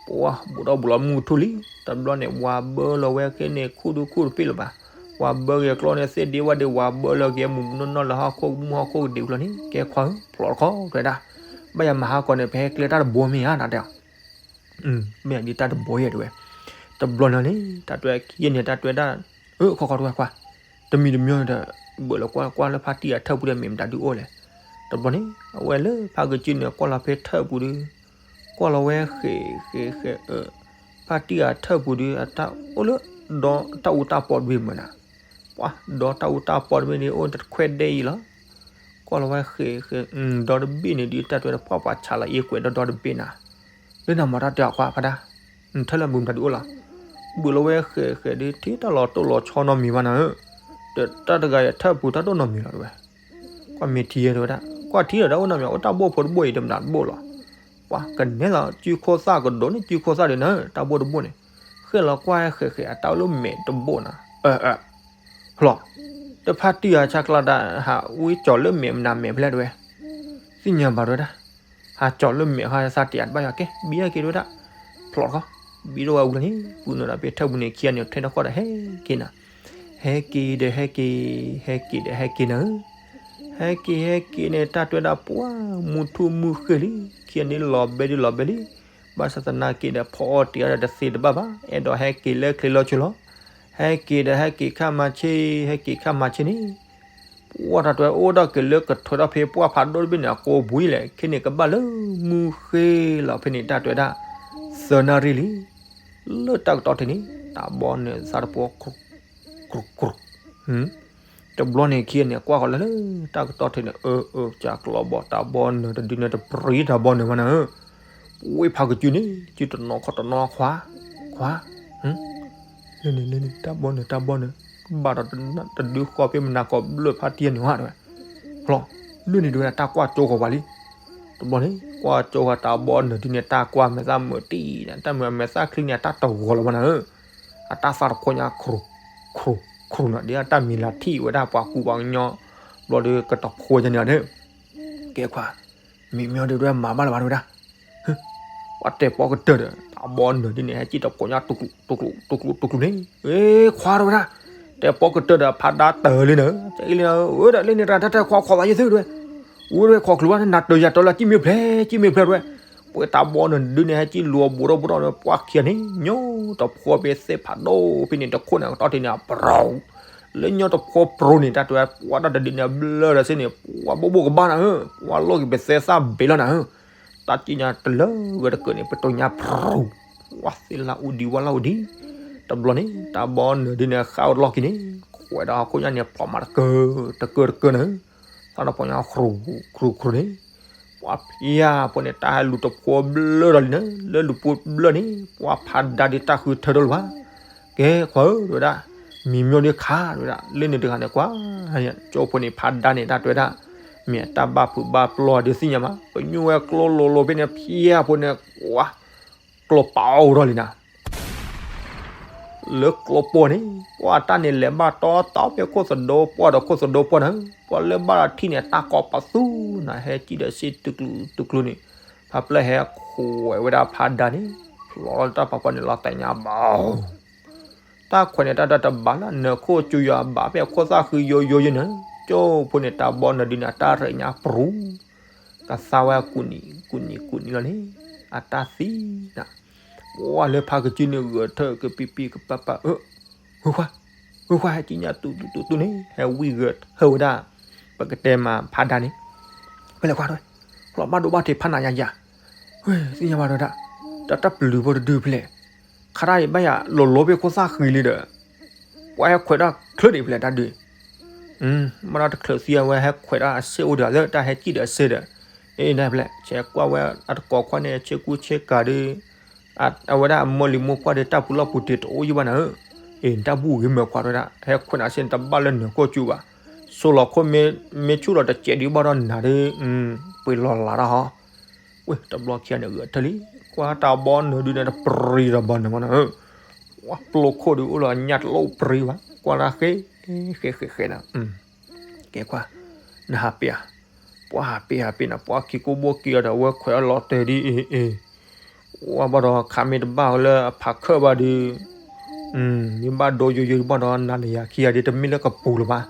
ပှၤဘူးထီၣ်ဘူးလီၤမုၢ်ထူၣ်လံ, တဘျီန့ၣ် ဝၤဘၢလီၤဝဲခဲန့ၣ် ခူၣ်ဒူခူၣ်တပ့ၢ်လၢၤဘၣ်, ဝၤဘၢဂ့ၤကျီန့ၣ်သ့ၣ်ဒ့ဝဲဒီး ဝၤဘၢလီၤက့ၤမုၢ်မုၢ်နီၢ်နီၢ်လၢဟီၣ်ခိၣ်မုၢ်ဟီၣ်ခိၣ်ကဒံးဝံၤလီၤန့ၣ်, ကဲခွါဧၢ ဖျိးတခီတဝဲဒၣ်, ဘၣ်ယၤမၤဟါကီးန့ၣ် ပဟဲကျဲတၢ်တဘိမ့ၢ်ဧါ တၢ်တဲအီၤ မ့ၢ်ဒ်တၢ်တဘိယဲၢ်တဝဲ, တဘျီန့ၣ်န့ၣ် တၢ်တွဲခံဂၤန့ၣ် တၢ်တွဲဒၣ်, အၢ ခီခီတဝဲခွါ, တမံၤတမံၤဒီး ဘၣ်လၢကွၢ်ကွၢ်လၢဖါတံၢ်အထၢၣ်ပူၤဒီးမ့ၢ်မတၤဒုးအိၣ်လဲၣ်, တဘျီန့ၣ် အဝဲလၢဖါကစုန့ၣ် ကွၢ်လီၤဖဲထၢၣ်ပူၤဒီး ကွၢ်လီၤဝဲဃဲးဃဲးဃဲးအၢ, ဖါတံၢ်အထၢၣ်ပူၤဒီး အတၢ်အိၣ်လၢဒီတၢ်အူတၢ်ပီတဘ့ၣ်မုာ်နၤ, ပှၤဒီတၢ်အူတၢ်ပီတဘ့ၣ်န့ၣ် အိၣ်တခွဲးဒဲးအံၤလီၤ, ကွၢ်လီၤဝဲဃဲးဃဲး ဒီတဘ့ၣ်န့ၣ် ဒ်တၢ်တွဲဒီးပှၢ်ပှၤဆးလီၤအ့ၣ်ကွဲးဒီဒီတဘ့ၣ်နၤ, လၢနမၤတၢ်တဲအီၤခွါဖါဒါ, နထၢၣ်လၢမုၢ်မတၤဒုးအိၣ်လီၤ, ဘၣ်လၢဝဲဃဲးဃဲးဒီး ထံၣ်တၢ်လီၤတိၢ်လီၤဆီနီတမံၤဘၣ်နၤဧၢ, ဒီးတၢ်တဂၤအံၤထၢၣ်ပူၤတၢ်ဒိၣ်နီတမံၤလီၤတဝဲ, ကွၢ်မ့ၢ်ထံယဲၢ်တဝဲဒၣ်, ကွၢ်ထံဒီးတၢ်အိၣ်နီတမံၤ အိၣ်တၢ်ဘိၣ်ဖိတဘိၣ်အံၤတမတၤတဘိၣ်လီၤ, ပှၤကနဲလီၤ စုခိၣ်သၣ်ကဒိးန့ၢ်စုခိၣ်သၣ်ဒီးနၤ တၢ်ဘိၣ်တဘိၣ်န့ၣ်, ဃဲလီၤကွၢ်ဃဲးဃဲးအတၢ်အိၣ်လၢမဲာ်တဘိၣ်နၤ, အၢ အၢ ဖျိး, တဖါတံၢ်အဆါကျါဒၣ် ဟးဝံကၠီၤလၢမဲာ်မနုၤမဲာ်ဖဲလဲၣ်တဝဲ, သ့ၣ်ညါဘၣ်တဝဲဒၣ်, ဟးကၠီၤလၢမဲာ်ဟးသးတယၤတဘၣ်ယၤကဲ ဘံယၤက့ၤတဝဲဒၣ်, ဖျိးတခီ, ဘံထီၣ်ဝဲဝံၤလီၤန့ၣ် ပုၢ်နုာ်ဒီးဖဲထၢၣ်ပူၤန့ၣ် ခံဂၤန့ၣ် ထဲတခီဒီးဟဲက့ၤနၤ, ဟဲက့ၤဒီးဟဲက့ၤ, ဟဲက့ၤဒီးဟဲက့ၤနၤဧၢ, ဟဲက့ၤဟဲက့ၤန့ၣ် တၢ်တွဲဒၣ်ပှၤ မုၢ်ထူၣ်မုၢ်ဃ့လံ, ခံဂၤန့ၣ်လီၤဘဲဒ်လီၤဘဲလံ, ဘၣ်ဆၣ်သနာ်က့ဒီး ဖီအီၣ်တ့ၤအီၣ်ဒီးတသ့တဘၣ်ဘၣ်, အဲၣ်ဒိးဟဲက့ၤလၢချ့လီၤဆူလီၤ, ဟဲက့ၤဒီးဟဲက့ၤခါမၤဆ့, ဟဲက့ၤခါမၤဆ့န့ၣ် ပှၤတၢ်တွဲအိၣ်ဒီးက့ၤလၢကထွဲးထီၣ်ဖဲပှၢ်ဖးဒိၣ်တဘ့ၣ်န့ၣ် အကိာ်ပူၤအံၤလဲၣ်, ခဲန့ၣ်ကဘၣ်လၢမုၢ်ဃ့လီၤဖဲန့ၣ် တၢ်တွဲဒၣ် သၢနၣ်ရံၣ်လံ, လၢတၢ်ကတီၢ်ထံးန့ၣ် တၢ်ဘီနုာ်သးတဖိ ကြူးကြူး, တဘျီန့ၣ်ခံဂၤန့ၣ် ကွၢ်ဃီၤလၢလၢ တၢ်ကတီၢ်ထံးန့ၣ် အၢ အၢ ကၢ်ကျီဘီ တၢ်ဘီနုာ်တဒုန့ၣ် တပြံတၢ်ဘီနုာ်မးနၤဧၢ, ဝ့ၢ်ဖးကစုန့ၣ် စုတနီၤခီၣ်တနီၤခွါ, ခွါ လၢန့ၣ်လၢန့ၣ် တၢ်ဘီနုာ် တၢ်ဘီနုာ်, ကဘၣ်ဒီးတဒုဃီဖဲမနၤကီးဘျၢၣ်ဖါတံၢ်န့ၣ်ဧါတဝဲ, ဖျိး, လၢန့ၣ်တဝဲဒၣ်တၢ်ကွၢ်ကၠိဃီၤပှၤလံ, တဘျီန့ၣ် ကွၢ်ကၠိဃီၤတၢ်ဘီနုာ်ဒ်န့ၣ် တၢ်ကွၢ်မဲာ်သၣ်မုာ်တံၢ်န့ၣ် တၢ်မုာ်မဲာ်သၣ်ချံန့ၣ် အတၢ်တဂီၤလီၤမးနၤဧၢ, အတၢ်သးတဖိညါ ကြူး ကြူး ကြူးန့ၣ် ဒ်အတၢ်မံၤလၢထံၣ်ဝဲဒၣ်ပှၤကူပှၤကညီ, ဘျီဒီးကတဖိယါန့ၣ်ဒီး, ကဲခွါ, မ့မ့ၢ်ဒ်တဝဲမၤဘၣ်လၢၤဘၣ်တဝဲဒၣ် ပှၤတဲပီကတၢၢ်ဒီး တၢ်ဘီနုာ်ဒ်န့ၣ် ဟဲက့ၤတဖိညါ တူၢ်ကျူၣ် တူၢ်ကျူၣ် တူၢ်ကျူၣ် တူၢ်ကျူၣ်န့ၣ်, အ့ ခွါတဝဲဒၣ်, တဲပီကတၢၢ်ဒီး ဖါဒါတၢၢ်လံနၤ, အ့လံနၤ, အၢ ဒၣ်လၢန့ၣ်တၢ်တၢ်ခွါခီၣ်သးယသုတဝဲ, အိၣ်တဝဲခီၣ်ချူးဘၣ် နၤတၢၢ်ယၤတၢၢ်လၢ ကံၣ်မ့ၢ်ဖျဲး ကံၣ်မ့ၢ်ဖျဲးတဝဲ, ပှၤတၢ်ဘီနုာ်ဒ်န့ၣ် ဟဲက့ၤလူၤအဘူးထီၣ်ဘူးထီၣ်န့ၣ် ပှၤခံဂၤန့ၣ် ညီတဖိဖဲသ့ၣ်ဖးဒိၣ်ဖဲန့ၣ် တခိၣ်န့ၣ် ကတီၢ်ထံးန့ၣ် ပြူၤ လၢညီတဖိပြူၤန့ၣ် တၢ်တဝဲ ပှၤတၢ်တဒုန့ၣ် ဘျၢဒီးစ့ၢ်န့ၣ် ပှၤဘိၣ်ဘိၣ်ကဘၣ်နၤဧၢ, ပှၤလီၢ်က့ၤပသဲသၣ်ဘ့ၣ်လီၤနၤဧၢ, တၢ်ကံၣ်ညါတလၢဝဲတကၢၢ်န့ၣ် ပတိၢ်ညါပြူၤ, ပှၤသ့ၣ်လၢအူဒံဝဲလၢအူဒံ, တဘျီန့ၣ် တၢ်ဘီနုာ်ဒ်န့ၣ် ဃၣ်ဝဲတလီၢ်ခံန့ၣ် ခွဲးဒီးဟီၣ်ခိၣ်ညါန့ၣ် ဖျိးမးတကၢၢ် တကၢၢ်တကၢၢ်နၤဧၢ, သးတဖိညါ ကြူး ကြူး ကြူးန့ၣ် ပှၤဖံယါဖိန့ၣ် တၢ်ဟဲလူၤတဖိဘျၢဒီးလံနၤ, လၢလူၤဖိဘျၢန့ၣ် ပှၤဖးဒါဒ်တၢ်ဃုထၢထီၣ်လၢၤဘၣ်, ကဲခွါဧၢ တဝဲဒၣ်, မံၤမျိၣ်ဒ်ခါတဝဲဒၣ်, လၢန့ၣ်တဂၤန့ၣ်ကွၢ်, ကၠိဖိန့ၣ်ဖးဒါန့ၣ် တၢ်တဝဲဒၣ်, မ့ၢ်တၢ်ဘၣ်ဖုးဘၣ်ပျီၢ်ဒုးသ့ၣ်ညါမး, ပညိၣ်ဝဲကျိလိၤလိၤဖဲန့ၣ် ဖျါဖိန့ၣ် ကွၢ် ကျိပာ်အိၣ်ထီၣ်လံနၤ. လၢကျိပီၢ်န့ၣ် ပှၤတၢ်န့ၣ်လဲၤဘၣ်တီတီဖဲခိၣ်သဒိပှၢ်ဒီးခိၣ်သဒိပှၢ်နၤ, ပှၤလၢဘၣ်ဒီးထံၣ်န့ၣ် တၢ်ကီပသူနၤ ဟဲစံၣ်ဒီးစ့တူၢ်ကျူတူၢ်ကျူန့ၣ်, ဖါပျဲၢ်ဟဲခွဲးဝဲဒၣ်ဖါဒါန့ၣ်, ဖျိးလီၤတၢ်ဖးဖီန့ၣ်လီၤတဲာ်ညါဘၣ် တၢ်ခွဲးန့ၣ် တၢ်ဒၢတဘၣ်လၢနခိၣ်ကၠူယွၤဘၣ်ဖဲအခိၣ်သၣ်ဃံယိယိယဲန့ၣ်, ကၠိဖိန့ၣ် တၢ်ဘီနၢၤဒုန့ၣ် အတၢ်ရဲၣ်ညါပရူၤ, ကသါဝဲကူးနံၤကူးနံၤကူးနံၤလီၤန့ၣ်, အတၢ်သံနၤ, ပှၤလၢဖါကစုန့ၣ်ဂဲၤထၢၣ်ကပံပံကပၢ်ပၢ်အၢ, ဟုခွါ, ဟုခွါ ဟဲကံညါတူတူတူတူန့ၣ် ဟဲဝံၣ်ဂဲၤထၢၣ်ဝဲဒၣ်, ပကတဲမးဖါဒါန့ၣ်, ဖဲလဲၣ်ခွါတဲဝဲ, လီၤဘၣ်ဒိဘၣ်ထံးဖးနးယၤယၤ, သ့ၣ်ညါဘၣ်ဒီးဒၣ်, တၢ်တၢ်ပျုၤဖိတဒုဖဲလဲၣ်, ခါတၢ်အံၤဘၣ်ယၤလိၤလိၤဖဲခိၣ်သၣ်ဃံလံဒီး, ပှၤဟဲခွဲးတၢ်ချၢဒံးဖဲလဲၣ်တၢ်ဒုး, ဘၣ်ဒီးတချုးသံအဝဲဟဲခွဲးတၢ်အစ့အိၣ်ဒီးလၢတၢ်ဟဲစံၣ်ဒီးအစ့ဒီး, အ့ ဒၣ်ဖဲလဲၣ် ဆဲးကွၢ်ဝဲအတကိးခွါန့ၣ် ဆ့ကူဆ့ကၤဒီး, အဝဲဒၣ်အမိၢ်လံၤမိၢ်ပှၢ်ဒီးတၢ်ပူၤလီၢ်ပူၤတ့ၢ်တအိၣ်ယံၣ်ဘၣ်နၤဧၢ, အ့ တၢ်ဘူၣ်ဂ့ၤမၢခွါတဲဝဲဒၣ် ဟဲခွဲးနၤစ့န့ၣ် တဘၣ်လၢနခိၣ်ကၠူဘၣ်, ဆိလီၤခိၣ်မ့ၢ်ဆူၣ်လီၤတစဲးဒံးဘၣ်ဒီးနၤဒီး, ပှ့ၤလီၤလးတၢ်ဟီ ဝ့ၢ်တဘျီခံဂၤန့ၣ်ဂဲၤထၢၣ်လံ, ကွၢ်တၢ်ဘီနၢၤဒုန့ၣ်တပရံၤဒီးဘီနၢၤမးနၤဧၢ, ပျိခိၣ်ဒုးအိၣ်လီၤညၣ်တလိၣ်ပရံၤဘၣ်, ကွၢ်တၢ်ဃဲ, ဃဲဃဲဃဲနၤ, ကဲခွါ, နဟးပ့ၤဧါ, ပှၤဟးပ့ၤဟးပ့ၤနၤ ပှၤခံကိၢ်ဘိၣ်က့ၤအီၤဒီးအဝဲခွဲးအီၤလီၤတဲာ်ဒ်အံၤအံၤ, ကွၢ်ဘၣ်ဒီးခးမ့ၢ်တဘၣ်လၢအဖးခၢၣ်ဘၣ်ဒီး မ့ၢ်ဘၣ်ဒိယိယိဘၣ်ဒီးနၤလၢယၤခံဂၤဒ်တမ့ၢ်လၢကပူၤလၢၤဘၣ်,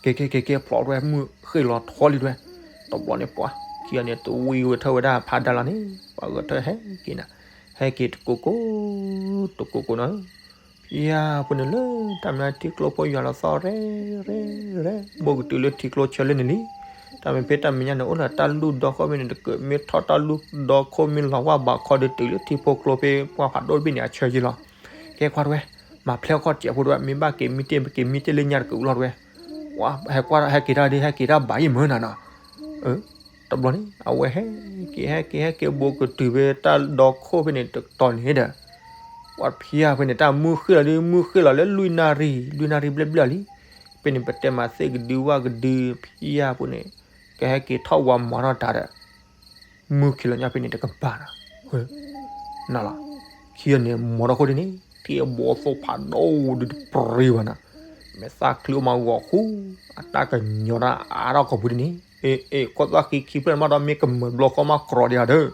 ကဲကဲကဲကဲဖျိးတဝဲမုၢ်ဃ့ၢ်လီၤထီလံတဝဲ, တဘျီန့ၣ်ပှၤခံဂၤန့ၣ် တဝံၤဝဲထၢၣ်ဝဲဒၣ်ဖါဒါလီၤန့ၣ် ပှၤဂဲၤထၢၣ်ဟဲက့ၤနၤ, ဟဲက့ၤတကိကိ, တကိကိနီၤ, ဖံယၤဖိန့ၣ်လၢတၢ်မ့ၢ်ထံကျိဖိယွၤလီၤသီၣ်ရဲၣ်ရဲၣ်ရဲၣ် ဘိၣ်ကတုၤလၢထံကျိဆၢလၢန့ၣ်လံ, တၢ်မ့ၢ်ဖဲတၢ်မဲာ်ညါန့ၣ် အိၣ်လၢတၢ်လူၢ်ဒီခိၣ်မ့ၢ်န့ၣ် တကမ့ၢ်ထီၣ်တၢ်လူၢ်ဒီခိၣ်မ့ၢ်လီၤဝၣ်ဘးခီဒီးတုၤလၢထံဖိကျိဖဲပှၢ်ဖးဒိၣ်တဘ့ၣ်န့ၣ်အဆၢက့လီၤ, ကဲခွါတဝဲ, မၤဖျဲးခီၣ်စဲးဖိတဝဲ မ့ၢ်ဘၣ်က့ၤမံတ့ၢ် ပက့ၤမံတ့ၢ်လၢညါတကလုာ်လီၤတဝဲ, ဟဲကွၢ်ဟဲက့ၤတၢ်ဒ် ဟဲက့ၤတၢ်ဘၣ်ယံၤမၢနၤနီၤ, တဘျီန့ၣ် အဝဲဟဲက့ၤဟဲက့ၤဟဲက့ၤ ဘိၣ်ကတုၤဖဲတၢ်ဒီခိၣ်ဖဲန့ၣ်တတီၤန့ၣ်ဒီး, ပှၤဖံယၤဖိန့ၣ် တၢ်မုၢ်ဃ့ၢ်လီၤဒ် မုၢ်ဃ့ၢ်လီၤလၢလွံၢ်နၣ်ရံၣ် လွံၢ်နၣ်ရံၣ်ဘျဲၣ်ဘျဲၣ်လံ, ဖဲန့ၣ်ပတဲမးသ့ၣ်ကဒုဝၣ်ကဒု ဖံယၤဖိန့ၣ် ကဟဲက့ၤထီၣ်ဝါမၤထီၣ်တၢ်ဒီး မုၢ်ခံလီၤညါဖဲန့ၣ်တကပၤနီၤ, နလီၤ, ခံဂၤန့ၣ် မၤထီၣ်ခိၣ်ဒ်န့ၣ် ထံအဘီသိၣ်ဖးဒိၣ်ဒုတပရံၤဘၣ်နီၤ, မဲာ်သၣ်ချံအိၣ်မးဂီၤဃူ, အတၢ်ကညီၤတၢ်အါထီၣ်ကိာ်ပူၤဒ်န့ၣ်, အ့ အ့ ခိၣ်သၣ်ဃံခံဖျၢၣ်န့ၣ်မးဒီးမ့ၢ်ကမၢၤဘျီဃီမးကြီဒံးဧါဒီး,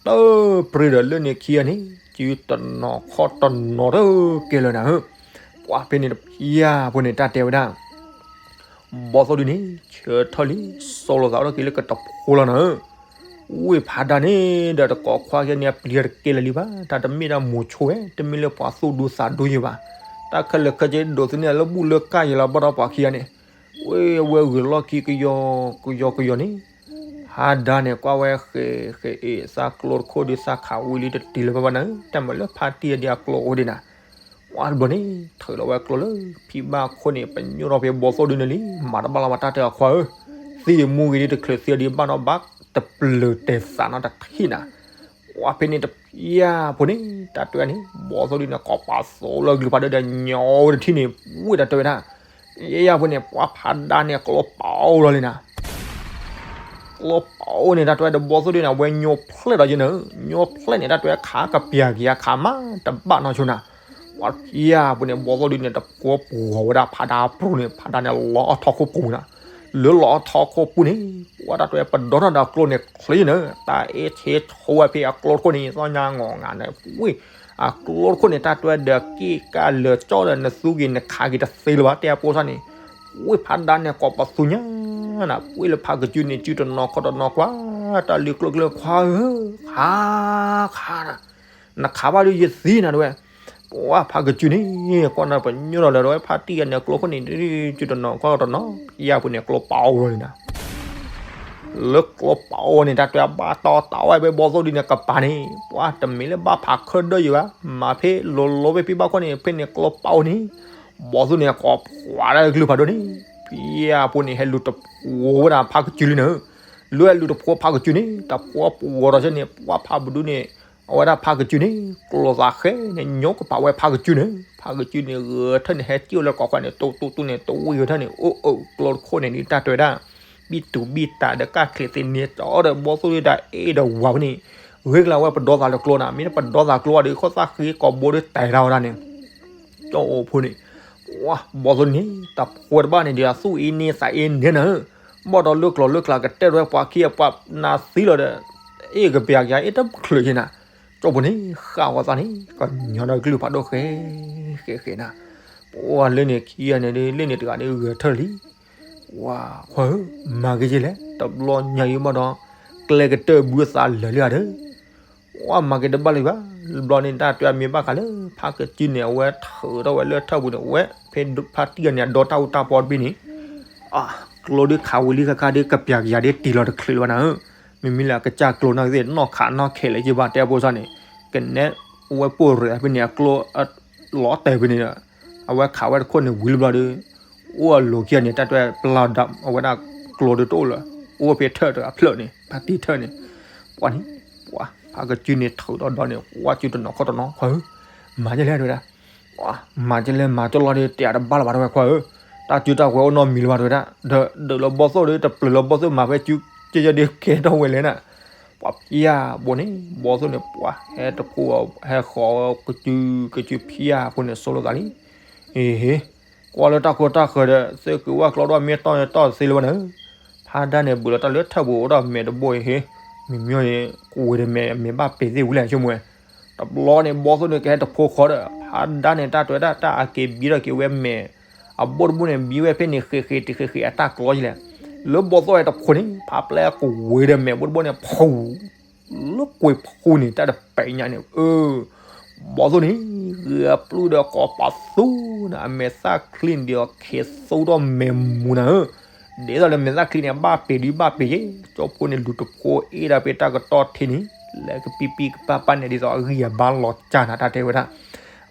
တပရံၤဒီးလၢန့ၣ်ခံဂၤန့ၣ် စုတနီၤခီၣ်တနီၤတကဲလၢၤနၤဧၢ, ပှၤဖဲန့ၣ်တဖံယၤဖိန့ၣ် တၢ်တဲဝဲဒၣ် ဘီသိၣ်ဒုန့ၣ် ဆၢထၢၣ်လံ စီၤလိာ်သးအိၣ်ထီၣ်က့ၤလၢကတဖိလီၤနၤဧၢ, ဝ့ၢ်ဖးဒါန့ၣ်ဒီးတကိးခွါကဲန့ၣ် အပျံၤတကဲလၢာ်လံဘၣ်, တၢ်တမ့ၢ်ဒၣ်မိၤဆိဝဲ တမ့ၢ်လၢပှၤသူၣ်ဒူသးဒူယံၤဘၣ်, တၢ်ခဲလၢာ်ခဲဆ့ဒိးသန့ၤလၢဘူၣ်လၢကၢ်ယံၤလီၤဘၣ်ဒီးပှၤခံဂၤန့ၣ်, ဝ့ၢ်အဝဲဂုာ်လီၢ်ခံကယီကယီကယီန့ၣ်, ဖးဒါန့ၣ် ကွၢ်ဝဲဃဲးဃဲးအ့ၣ် သးကျိတခိၣ်ဒုးသးခးဝံၤလံတတုၤလၢၤဘၣ်ဘၣ်နၤဧၢ, တၢ်မၤလၢဖါတံၢ်အဒံးအကျိအိၣ်ဒံးနၤ ဝံၤတဘျီန့ၣ် ထုးလီၤဝဲကျိလၢဖံဘၣ်ခိၣ်န့ၣ် ပညိၣ်ထီၣ်ဖဲဘီသိၣ်ဒုန့ၣ်လံ, မၤတဘၣ်လီၤဘၣ်တၢ်တဲအခွါဧၢ, သံအမူဂ့ၤဒ်တချုးသံအဒံးဘၣ်နီတဘျီ တပျုာ်တဲာ်သးနီတထံၣ်နၤ, ဝံၤဖဲန့ၣ်တဖံယၤဖိန့ၣ် တၢ်တဲန့ၣ် ဘီသိၣ်ဒုန့ၣ် ကိးပသူလၢကလုာ်ဖးဒိၣ်ဒီး ညီဝဲတထံၣ်န့ၣ် ဝံၤတၢ်တဲဝဲဒၣ်, ယဲယၤဖိန့ၣ် ပှၤဖးဒါန့ၣ် ကျိပာ်အိၣ်လီၤလံနၤ ကျိပာ်အိၣ်န့ၣ် တၢ်တဲဝဲဒီးဘီသိၣ်ဒုန့ၣ် အဝဲညိဖျဲၣ်ဒီးယဲနၤ, ညိဖျဲၣ်န့ၣ် တၢ်တဲဝဲခးကပျၢ်က့ၤအခးမး တဘၣ်နီၢ်ဆိနၤ, ဝံၤတဖံယၤဖိန့ၣ် ဘီသိၣ်ဒုန့ၣ် တဖိပှီၤဝဲဒၣ်ဖးဒါပူၤန့ၣ် ဖးဒါန့ၣ်လီၤအထီခိၣ်ပူၤနၤ, လၢလီၤအထီခိၣ်ပူၤန့ၣ် ပှၤတၢ်တဲဝဲပဒီထီၣ်ဒီးအကျိန့ၣ်ချ့နၤ, တၢ်အ့ၣ်ဆ့ဆိဝဲဖဲအကျိတခိၣ်န့ၣ် သီညါငီၢ်ငါန့ၣ် ဝံၤ အကျိတခိၣ်န့ၣ် တၢ်တဲဝဲဒီးက့ၣ်ကၢ်လၢာ်ကၠီဒီး နသူက့ၤနခးက့ၤတသ့လၢၤဘၣ် တဲအပိစၢ်န့ၣ်, ဝံၤဖးဒါန့ၣ် ကိးပသူညါနၤ, ဝံၤလၢဖါကစုန့ၣ် စုတနီၤခီၣ်တနီၤကွၢ်, တၢ်လံၤကျိကျိခွါဧၢ, ခါ, ခါနၤ, နခးဘၣ်ဒုးယသံနၤတဝဲ, ပှၤဖါကစုန့ၣ် ကွၢ်နၤပညိၣ်ထီၣ်လၢၤဒီးဝဲဖါတံၢ်ယၤန့ၣ် ကျိခိၣ်န့ၣ် စုတနီၤခီၣ်တနီၤ ဖံယၤဖိန့ၣ် ကျိပာ်အိၣ်လီၤလံနၤ လၢကျိပာ်အိၣ်န့ၣ် တၢ်တဲဘၣ်တီတီဝဲဖဲဘီသိၣ်ဒုန့ၣ် ကပၤန့ၣ် ပှၤတမ့ၢ်လၢဘၣ်ဖးခၢၣ်ဒၢယံၤဘၣ်, မၤဖဲလိၤလိၤဖဲဖံဘၣ်ခိၣ်န့ၣ် ဖဲန့ၣ်ကျိပာ်အိၣ်န့ၣ်, ဘီသိၣ်န့ၣ် ကိးပှၤဒၣ်ကလုၢ်ဖးဒိၣ်န့ၣ်, ဖံယၤဖိန့ၣ် ဟဲလူၤတဖိဝဲဒၣ်ဖါကစုလံနၤ, လၢဟဲလူၤတဖိဖါကစုန့ၣ် တဖိပှီၤဒီးဆၢန့ၣ် ပှၤဖးပဒုန့ၣ် အဝဲဒၣ်ဖါကစုန့ၣ် ကျိသးဃဲန့ၣ် ညိကပာ်ဝဲဖါကစုန့ၣ်, ဖါကစုန့ၣ် ဂဲၤထၢၣ်န့ၣ် ဟဲစံၣ်ဝဲလၢကိးခွါန့ၣ် တူတူတူန့ၣ် တဝံၤဂဲၤထၢၣ်န့ၣ် အိၣ်အိၣ်ကျိတခိၣ်န့ၣ် ဒ်တၢ်တဲဝဲဒၣ် ဘံၣ်တူာ်ဘံၣ်တၢ်ဒီးကၢ်ချံးသ့ၣ်န့ၣ် ကၠီဒီးဘီသိၣ်ဒုးတၢ်အဲၣ်ဒီးဝၤဖဲန့ၣ်, ဂ့ၤကလၢ်ဝဲပဒီသးတကျိနၤ, မ့ၢ်ပဒီသးကျိဒီး ခီၣ်သၣ်ဃ့ကိာ်ဘိဒုးတဲတၢ်ဝဲဒၣ်န့ၣ်, ကၠီအိၣ်ဖိန့ၣ်, ဝါ ဘီသိၣ်န့ၣ် တၢ်ဖိတဘၣ်န့ၣ်ဒီး သူၣ်အ့န့သးအ့န့နၤဧၢ, ဘၣ်ဒီးလၢကျိၤလၢကျါကတဲထီၣ်ဝဲပှၤခံအပှၤနၤသံလီၤဒီး, အ့ၣ်ကပျၢ်ကယၤ အ့ၣ်တဖျၢၣ်က့နၤ, ကၠီဖိန့ၣ် ဃၣ်ဝဲသးန့ၣ် ကညီဒီးကလုၢ်ဖးဒိၣ်ဃဲ ဃဲဃဲနၤ, ပှၤလၢန့ၣ်ခံဂၤန့ၣ်ဒုး လၢန့ၣ်တဂၤန့ၣ်ဂဲၤထၢၣ်လံ, ဝါ ခွါဧၢ, မၤက့ၤက့ၤလဲၣ် တဘျီညါအံၤဘၣ်ဒီး, ကျဲကတၢၢ်ဘုအသးလၢာ်လံဧါဒီး ဝါ မၤက့ၤတဘၣ်လၢၤဘၣ်, ဘျီန့ၣ်တၢ်တဲမ့ၢ်ဘၣ်ဃးလၢ ဖးကစုန့ၣ် အဝဲထုးထီၣ်ဝဲလၢထၢၣ်ပူၤန့ၣ် အဝဲဖဲဖါတံၢ်ဂၤန့ၣ် အဒီတၢ်အူတၢ်ပီတဘ့ၣ်န့ၣ်, အ ကျိဒုးခးဝံၤလံခါခါဒုး ကပျၢ်ကယၤဒုးတံၢ်လီၤတချုးလၢၤဘၣ်နၤဧၢ, မ့မ့ၢ်လၢအကစၢ်ကျိနၤကသ့ၣ် နီၢ်ခးနီၢ်ခဲးလၢၤက့ၤဘၣ် တဲဖိစၢ်န့ၣ်, ကနဲ အဝဲပိၢ်ရၢဖဲန့ၣ် အကျိ လီၤတဲာ်ဖဲန့ၣ်ဒီး, အဝဲခးဝဲတခိၣ်န့ၣ်ဝံၤလၢဘျီဒီး, အိၣ်အလိၤခံဂၤန့ၣ် တၢ်တဲပျၢ်ဒီး အဝဲဒၣ်ကျိဒုးတအိၣ်လၢၤ, အိၣ်ဖဲထၢၣ်တဂၤဖျၢၣ်န့ၣ် ဖါတံၢ်ထၢၣ်န့ၣ်, ပှၤန့ၣ်, ပှၤ ဖးကစုန့ၣ်ထုးဒီးဒီန့ၣ် ဝါစုတနီၤခီၣ်တနီၤ ခွါဧၢ, မၤက့ၤလဲၣ်တဲဝဲဒၣ် မၤက့ၤလဲၣ် မၤက့ၤလီၤဒီး တဲအတဘၣ်လၢၤဘၣ် တဲဝဲခွါဧၢ, တၢ်စုတၢ်ဝဲၤအိၣ်နီတမံၤလၢၤဘၣ် တဲဝဲဒၣ်, ဒီးဒုးလၢဘီသိၣ်ဒီး တပျၢၤလၢဘီသိၣ်မၤဖဲစုကဲယဲဒုးကဲထီၣ်ဝဲလဲၣ်နၤ, ပှၤဖံယၤဘိန့ၣ် ဘီသိၣ်န့ၣ် ပှၤဟဲတဖိ ဟဲဃီၤကစု ကစုဖံယၤဖိန့ၣ် ဆိလိာ်သးလံ, အ့ဟ့, ကွၢ်လၢတၢ်ခိတၢ်ဃၢၤဒီး သ့ၣ်က့ၤဝၣ်ကျီဒီး မ့ၢ်တီၢ်န့ၣ်တီၢ်သ့လၢၤဘၣ်နၤဧၢ, ဖးဒါန့ၣ် ဘုးလီၤတၢ်လၢထၢၣ်ပူၤအိၣ်ဒီးမဲာ်တဘိအံၤဟ့, မ့မ့ၢ်န့ၣ် ကဝ့ၤဒီးမဲာ် မဲာ်ဘၣ်ပ့ၤသ့ၣ်ဝံၤလဲၣ်ဆိကမိၣ်ဝဲ, တဘျီန့ၣ် ဘီသိၣ်န့ၣ် ကဟဲတဖိဃီဒီး ဖးဒါန့ၣ် တၢ်တဲဝဲဒၣ်တၢ်အက့ၤဘံထီၣ်က့ၤဝဲမဲာ် အဘိၣ်တဘိၣ်န့ၣ် ဘံဝဲဖဲန့ၣ်ဃ့းဃ့းတံၢ်ဃ့းဃ့းအတၢ်ကျီယလဲၣ်, လၢဘီသိၣ်ဟဲတဖိန့ၣ် ဖးပျဲကဝ့ၤဒီးမဲာ်ဘိၣ်တဘိၣ်န့ၣ် ဖူ လၢကွံာ်ဖူန့ၣ် တၢ်တပဲာ်ညါန့ၣ် အၢ ဘီသိၣ်န့ၣ် ဂဲၤပျုၢ်ဒီးကိးပသူန့ၣ် အမဲာ်သၣ်ချံန့ၣ်ဒီး ခ့သိဒီးမဲာ်မူနၤဧၢ, ဒ်သိးလၢမဲာ်သၣ်ချံန့ၣ် ဘၣ်ပ့ၤဒုးဘၣ်ပ့ၤယဲ, ကၠီဖိန့ၣ် လူၤတဖိအ့ၣ်ဒၣ်ဖဲတၢ်ကတီၢ်ထံန့ၣ် လဲၤကပံပံကပၢ်ပၢ်န့ၣ် ဒ်သိးအဂံၢ်အဘါလီၤစၢ်နၤ တၢ်တဲဝဲဒၣ်,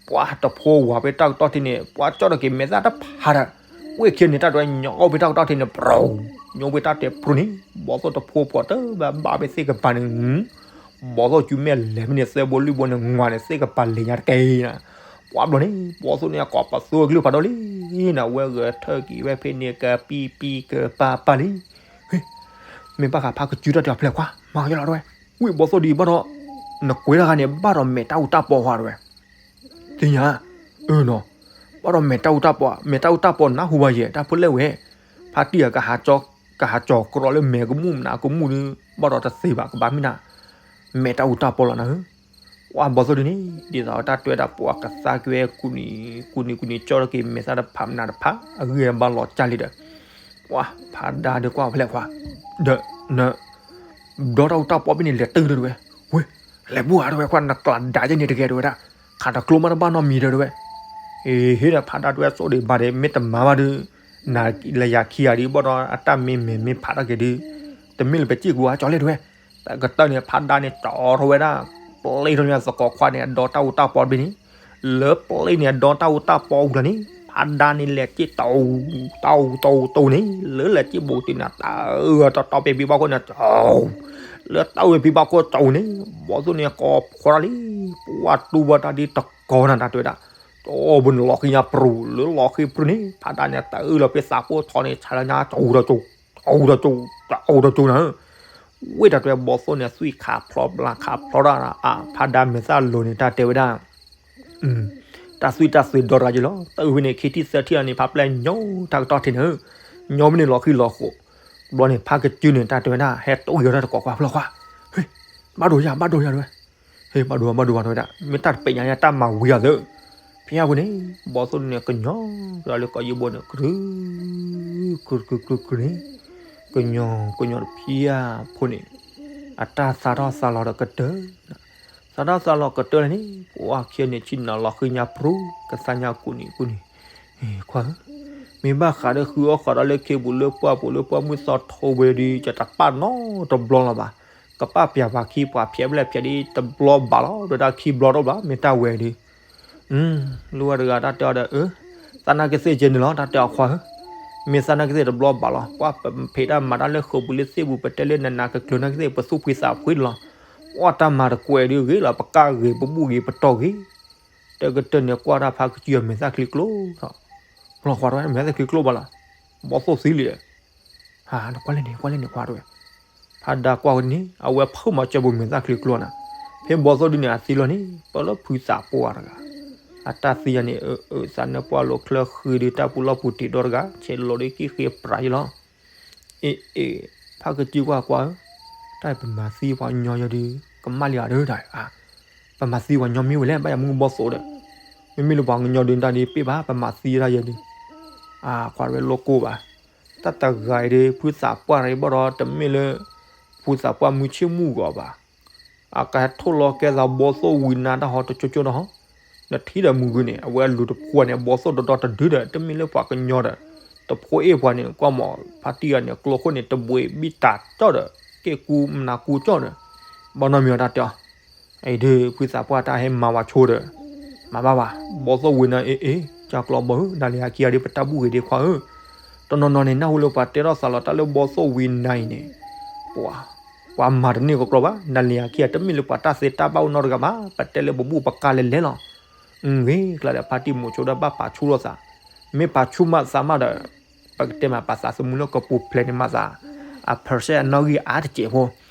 ပှၤတဖိဝၤဖဲတၢ်ကတီၢ်ထံန့ၣ် ပှၤကၠီၣ်ထီၣ်က့ၤမဲာ်သၣ်တဖးဒီး ဝ့ၢ်ခံန့ၣ် တၢ်တဲဝဲညိးဖဲတၢ်ကတီၢ်ထံန့ၣ် ပြူၤ, ညိးဖဲတၢ်တဲပြူၤန့ၣ် ဘီသိၣ်တဖိပှၤတဘၣ်ဘၣ်ဖဲသ့ၣ်ကပၤန့ၣ် ဘီသိၣ်စုမဲာ်လဲၤဖဲန့ၣ် သၢဘိလွံၢ်ဘိန့ၣ် ငွးန့ၣ် သ့ၣ်ကပၤလဲၤညါတကဲနၤ, ပှၤဘျီန့ၣ် ဘီသိၣ်န့ၣ် အကိးပသူအကလုၢ်ဖးဒိၣ်လံနၤ ဝဲဂဲၤထၢၣ်က့ၤဝဲဖဲန့ၣ် ကပံပံကပၢ်ပၢ်လံ, မ့ၢ်ဘၣ်ဃးဖးကစုတၢ်တဲအီၤဖျဲၣ်ခွါ မၤကညီလီၤတဲဝဲ, ဝံၢ်ဘီသိၣ်ဒ်ဘၣ်ဒီး နကွဲးတၢ်ဂၤန့ၣ် ဘၣ်ဒီးမဲာ်တၢ်အူတၢ်ပီခွါတဲဝဲ သ့ၣ်ညါ, အၢနီၤ, ဘၣ်ဒီးမဲာ်တၢ်အူတၢ်ပီ, မဲာ်တၢ်အူတၢ်ပီနၢ်ဟူဘၣ်ယဲ တၢ်ဖိလဲၣ်ဝဲ, ဖါတံၢ်အကဟးကၠီၤ, ကဟးကၠီၤကြီလၢမဲာ်ကမူၣ်မနုၤကမူၣ်ဒုး ဘၣ်ဒီးတသ့ဘၣ် ကဘၣ်မ့ၢ်နၤ, မဲာ်တၢ်အူတၢ်ပီလီၤနၤဧၢ, ပှၤဘီသိၣ်ဒုးန့ၣ် ဒ်သိးတၢ်တဲဝဲဒၣ် ပှၤကသါက့ၤဝဲကူၣ်နံၤကူၣ်နံၤကူၣ်နံၤ ကၠီၣ်ထီၣ်က့ၤမဲာ်သၣ်တဖးမနၤတဖး အဂံၢ်အဘါလီၤစၢ်လံဒီး ပှၤဖးဒါဒုးကွၢ်ဖဲလဲၣ်ခွါ, ဒီး န ဒီတၢ်အူတၢ်ပီဖဲန့ၣ် လဲၤတုၤဒီးတဲဝဲ, ဝ့ၢ် လဲၤဘူၣ်ဧါတဲဝဲ ခွါ နကျးဒါယဲန့ၣ်တဂ့ၤတဲဝဲဒၣ်, ခးတကျိမးတဘၣ်နီတမံၤဒီးတဲဝဲ, အ့ဟ့ဒီးဖးဒါတဲဝဲ စိဒံးဘၣ်ဒီး မ့ၢ်တမၤဘၣ်ဒုး နၤလၢယၤခံဂၤဒုး ဘၣ်ဒီးအတၢ်မ့ၢ်မဲာ်မ့ၢ်ဖးထီၣ်က့ၤဒုး တမ့ၢ်လၢပစံၣ်ကူၤဧါ ကၠီၤလဲၣ်တဲဝဲ, တကတၢၢ်န့ၣ် ဖးဒါန့ၣ် ကၠီၤထီၣ်ဝဲဒၣ် ပျ့ၤထီၣ်န့ၣ် သကိးခွါန့ၣ် အဒီတၢ်အူတၢ်ပီတဘ့ၣ်န့ၣ် လၢပျ့ၤန့ၣ် အဒီတၢ်အူတၢ်ပီအူလီၤန့ၣ် ဖးဒါန့ၣ် လဲၤစ့ၣ်တၢ်အူ တၢ်အူတၢ်အူတၢ်အူန့ၣ် လၢလဲၤစ့ၣ်ဘူးတ့ၢ်နၤ တၢ်အူတီတီဖဲဖံဘၣ်ခိၣ်န့ၣ် တၢ်အူ လၢတၢ်အူဖဲဖံဘၣ်ခိၣ်တၢ်အူန့ၣ် ဘီသိၣ်န့ၣ် ကိးဖှီၣ်တၢ်လံ ပှၤတူၢ်ဘၣ်တၢ်ဒ်တကီနၤ တၢ်တဲဝဲဒၣ် တၢ်အူဘိန့ၣ်လီၤဃံညါပြူၤ လၢလီၤဃံပြူၤန့ၣ် ဖးဒါန့ၣ် တၢ်အူလီၤဖဲသးဖိထီန့ၣ် ဆါလၢညါ တၢ်အူတၢ်အူ တၢ်အူတၢ်အူ တၢ်အူတၢ်အူနၤ ဝ့ၢ်တၢ်တဲဝဲ ဘီသိၣ်န့ၣ် သွံၣ်ခးဖျီပျၢ်ခးဖျီတၢ် အဖးဒါမဲာ်သၣ်လိၤန့ၣ် တၢ်တဲဝဲဒၣ် တၢ်သွံၣ်တၢ်သွံၣ်ဒီတဂၤယဲလီၤ တၢ်အုၣ်ဝဲန့ၣ် ခံထံၣ်သၢထံၣ်လီၤန့ၣ် ဖးပျဲၢ်ညိ တၢ်ကတီၢ်ထံးန့ၣ် ညီမ့ၢ်န့ၣ်လီၤဃံလီၤဃိး ဘျီန့ၣ် ဖးကစုန့ၣ် တၢ်တဲဝဲဒၣ် ဟဲတိၢ်ယီၤတၢ်တကိးခွါဖျီခွါ ဟ့ ဘၣ်ဒိယၤ ဘၣ်ဒိယၤတဲဝဲ ဟ့ ဘၣ်ဒိ ဘၣ်ဒိ ဘၣ်ဒိဝဲဒၣ် မ့ၢ်တၢ်တပဲာ်ညါန့ၣ် တၢ်မၤဝံၤအီၤသၢ ဖဲညါပူၤန့ၣ် ဘီသိၣ်န့ၣ် ကညီ ကညီလၢကီၢ်ယံၢ်ဘိန့ၣ် ကရူ ကရူ ကရူ ကရူ ကရူန့ၣ် ကညီ ကညီတဖံအဖိန့ၣ် အတၢ်သးထီၣ်သးလီၤဒီးကတၢၢ် သးထီၣ်သးလီၤကတၢၢ်လၢန့ၣ် ပှၤခံဂၤန့ၣ် ဆ့ၣ်နီၤလီၤဃံညါပြူၤ ကသါညါကူၣ်နံၤကူၣ်နံၤ ခွါဧၢ မ့ၢ်ဘၣ်ဃးဒီးဃုအီၣ်ဃီဒီးလၢခ့ပူၤလၢပှၢ်ပူၤလၢပှၢ် မုၢ်သီထိဝဲဒုး ကတပာ်နီတဘျီလီၤဘၣ် ကပာ်ပျၢ်ပှၤခံပှၤဖျဲးဖျဲးဒ်တဘျီဘၣ်လီၤ ဒီးတၢ်ခံဘျီတအိၣ်ဘၣ် မ့ၢ်တၢ်ဝဲဒုး လၢဝဲတဂၤတၢ်တဲအီၤဒီး အၢ သးနာ်က့သ့ၣ်ကဲန့ၣ်လီၤ တၢ်တဲအီၤခွါဧၢ မ့ၢ်သးနာ်က့သ့ၣ်တဘျီဘၣ်လီၤ ပှၤပဖံးတၢ်မၤတၢ်လၢဃုာ်ပူၤလၢသ့ၣ်ပူၤ ပတဲလၢနးနးကကျၢၤနာ်က့သ့ၣ် ပသူၣ်ဖှံသးဖှံလီၤ ပှၤတၢ်မၤတကွဲးဒုးဂ့ၤလီၤ ပကၢ်ဂ့ၤ ပဘူၣ်ဂ့ၤ ပတီၢ်ဂ့ၤ တကတၢၢ်န့ၣ် ကွၢ်တၢ်ဖးကစုအမဲာ်သၣ်ချံကျိထီၣ် လီၤကွၢ်တၢ်မဲာ်သၣ်ချံကျိဘၣ်လီၤ ဘီသိၣ်သံလံ ဟါ နကွၢ်လဲၣ်န့ၣ် ကွၢ်လဲၣ်န့ၣ် ခွါတဲဝဲ. ဖးဒါကွၢ်ဝဲန့ၣ် အဝဲဖုးမၤစၢၤပူၤမဲာ်သၣ်ချံကျိနၤ, ဖဲဘီသိၣ်ဒုန့ၣ် အသံလီၤန့ၣ် ပလၢဖုသးပှၢ်တဂၤ, အတၢ်သံယၤန့ၣ် အသးနၢပှၢ်လိာ်ချၢဃံဒုး တၢ်ပူၤလီၢ်ပူၤတံၤဒီတဂၤ ဆဲးလီၤဒီးကံၣ်ဃ့ပြးယလီၤ. အ့ အ့ ဖးကစုကွၢ်ကွၢ်ဧၢ, တၢ်အံၤပမၤသံပှၤကညီယဲဒုး ကမၣ်လံဧါဒၣ်, ပမၤသံပှၤကညီမ့ၢ်ဝဲလဲၣ် ဘၣ်ယၤမုၢ်ဘီသိၣ်ဒီး, မ့မ့ၢ်လၢပှၤကညီဒုးတၢ်ဒ်ပ့ၢ်ဘၣ် ပမၤသံတၢ်ယဲဒုး, အခွါတဲဝဲလိၣ်ကိၢ်ဘၣ်, တၢ်တဂၤအံၤဒ် ဖုသးပှၢ်တဂၤအံၤဘၣ်ဒီး တမ့ၢ်လၢ ဖုသးပှၢ်မုၢ်ဆ့ၣ်မုၢ်ဂီၤဘၣ် အကဟဲထိၣ်လီၤကဲသးဘီသိၣ်ဝံၤနါတၢ်ဟီတကၠိကၠိတဟီ, နထံၣ်ဒီးမုၢ်ဂုၢ်န့ၣ် အဝဲအလူၤတဖှီၣ်န့ၣ် ဘီသိၣ်ဒီဒီတဒုဒီး တမ့ၢ်လၢပှၤကညီဒီး, တဖိအ့ၣ်ပှၤန့ၣ် ကွၢ်မး ဖါတံၢ်ဂၤန့ၣ် ကျိခိၣ်န့ၣ် တဘှံးဘံၣ်တၢ်ကၠီၣ်ဒီး က့ၣ်ကူမနၤကူကၠီၣ်ဒီး, ဘၣ်နီတမံၤအီၤတၢ်တဲအီၤ အံၤဒုး ဖုသးပှၢ်တၢ်ဟဲမၤဝဲဆိဒီး, မၤဘၣ်ဘၣ်, ဘီသိၣ်ဝံၤနါအ့ၣ်အ့ၣ် ကၢ်ကျီဘီဧၢ နၤလံၤဟးခံဂၤဒ်ပတၢ်ဘူၣ်ဂ့ၤဒ်ခွါဧၢ, တနီၤနီၤန့ၣ် နၢ်ဟူလၢပှၤတဲထီၣ်သးလီၤ တၢ်လၢဘီသိၣ်ဝံၤနါအံၤန့ၣ်, ပှၤ ပှၤမၤတန့ၢ်ကကျီဘၣ် နၤလံၤဟးခံဂၤ တမ့ၢ်လၢပှၤတၢ်သ့တၢ်ဘၣ်အိၣ်နီတဂၤဘၣ် ပတဲလၢပဘူၣ်ပကါလဲၤလဲၤလီၤ. ဂ့ၤကျါဒီး ဖါတံၢ်မိၤဆိဒီးဘၣ်ပာ်ဆူၣ်လိာ်သး, မ့ၢ်ပာ်ဆူၣ်မးသးမးဒီး, ပကတဲမးပာ်သးသမူလၢကပူၤဖျဲးန့ၣ်မးသး, အဖၢၣ်စဲၣ်အနီၣ်ဂံၢ်အါတစဲးဖိ,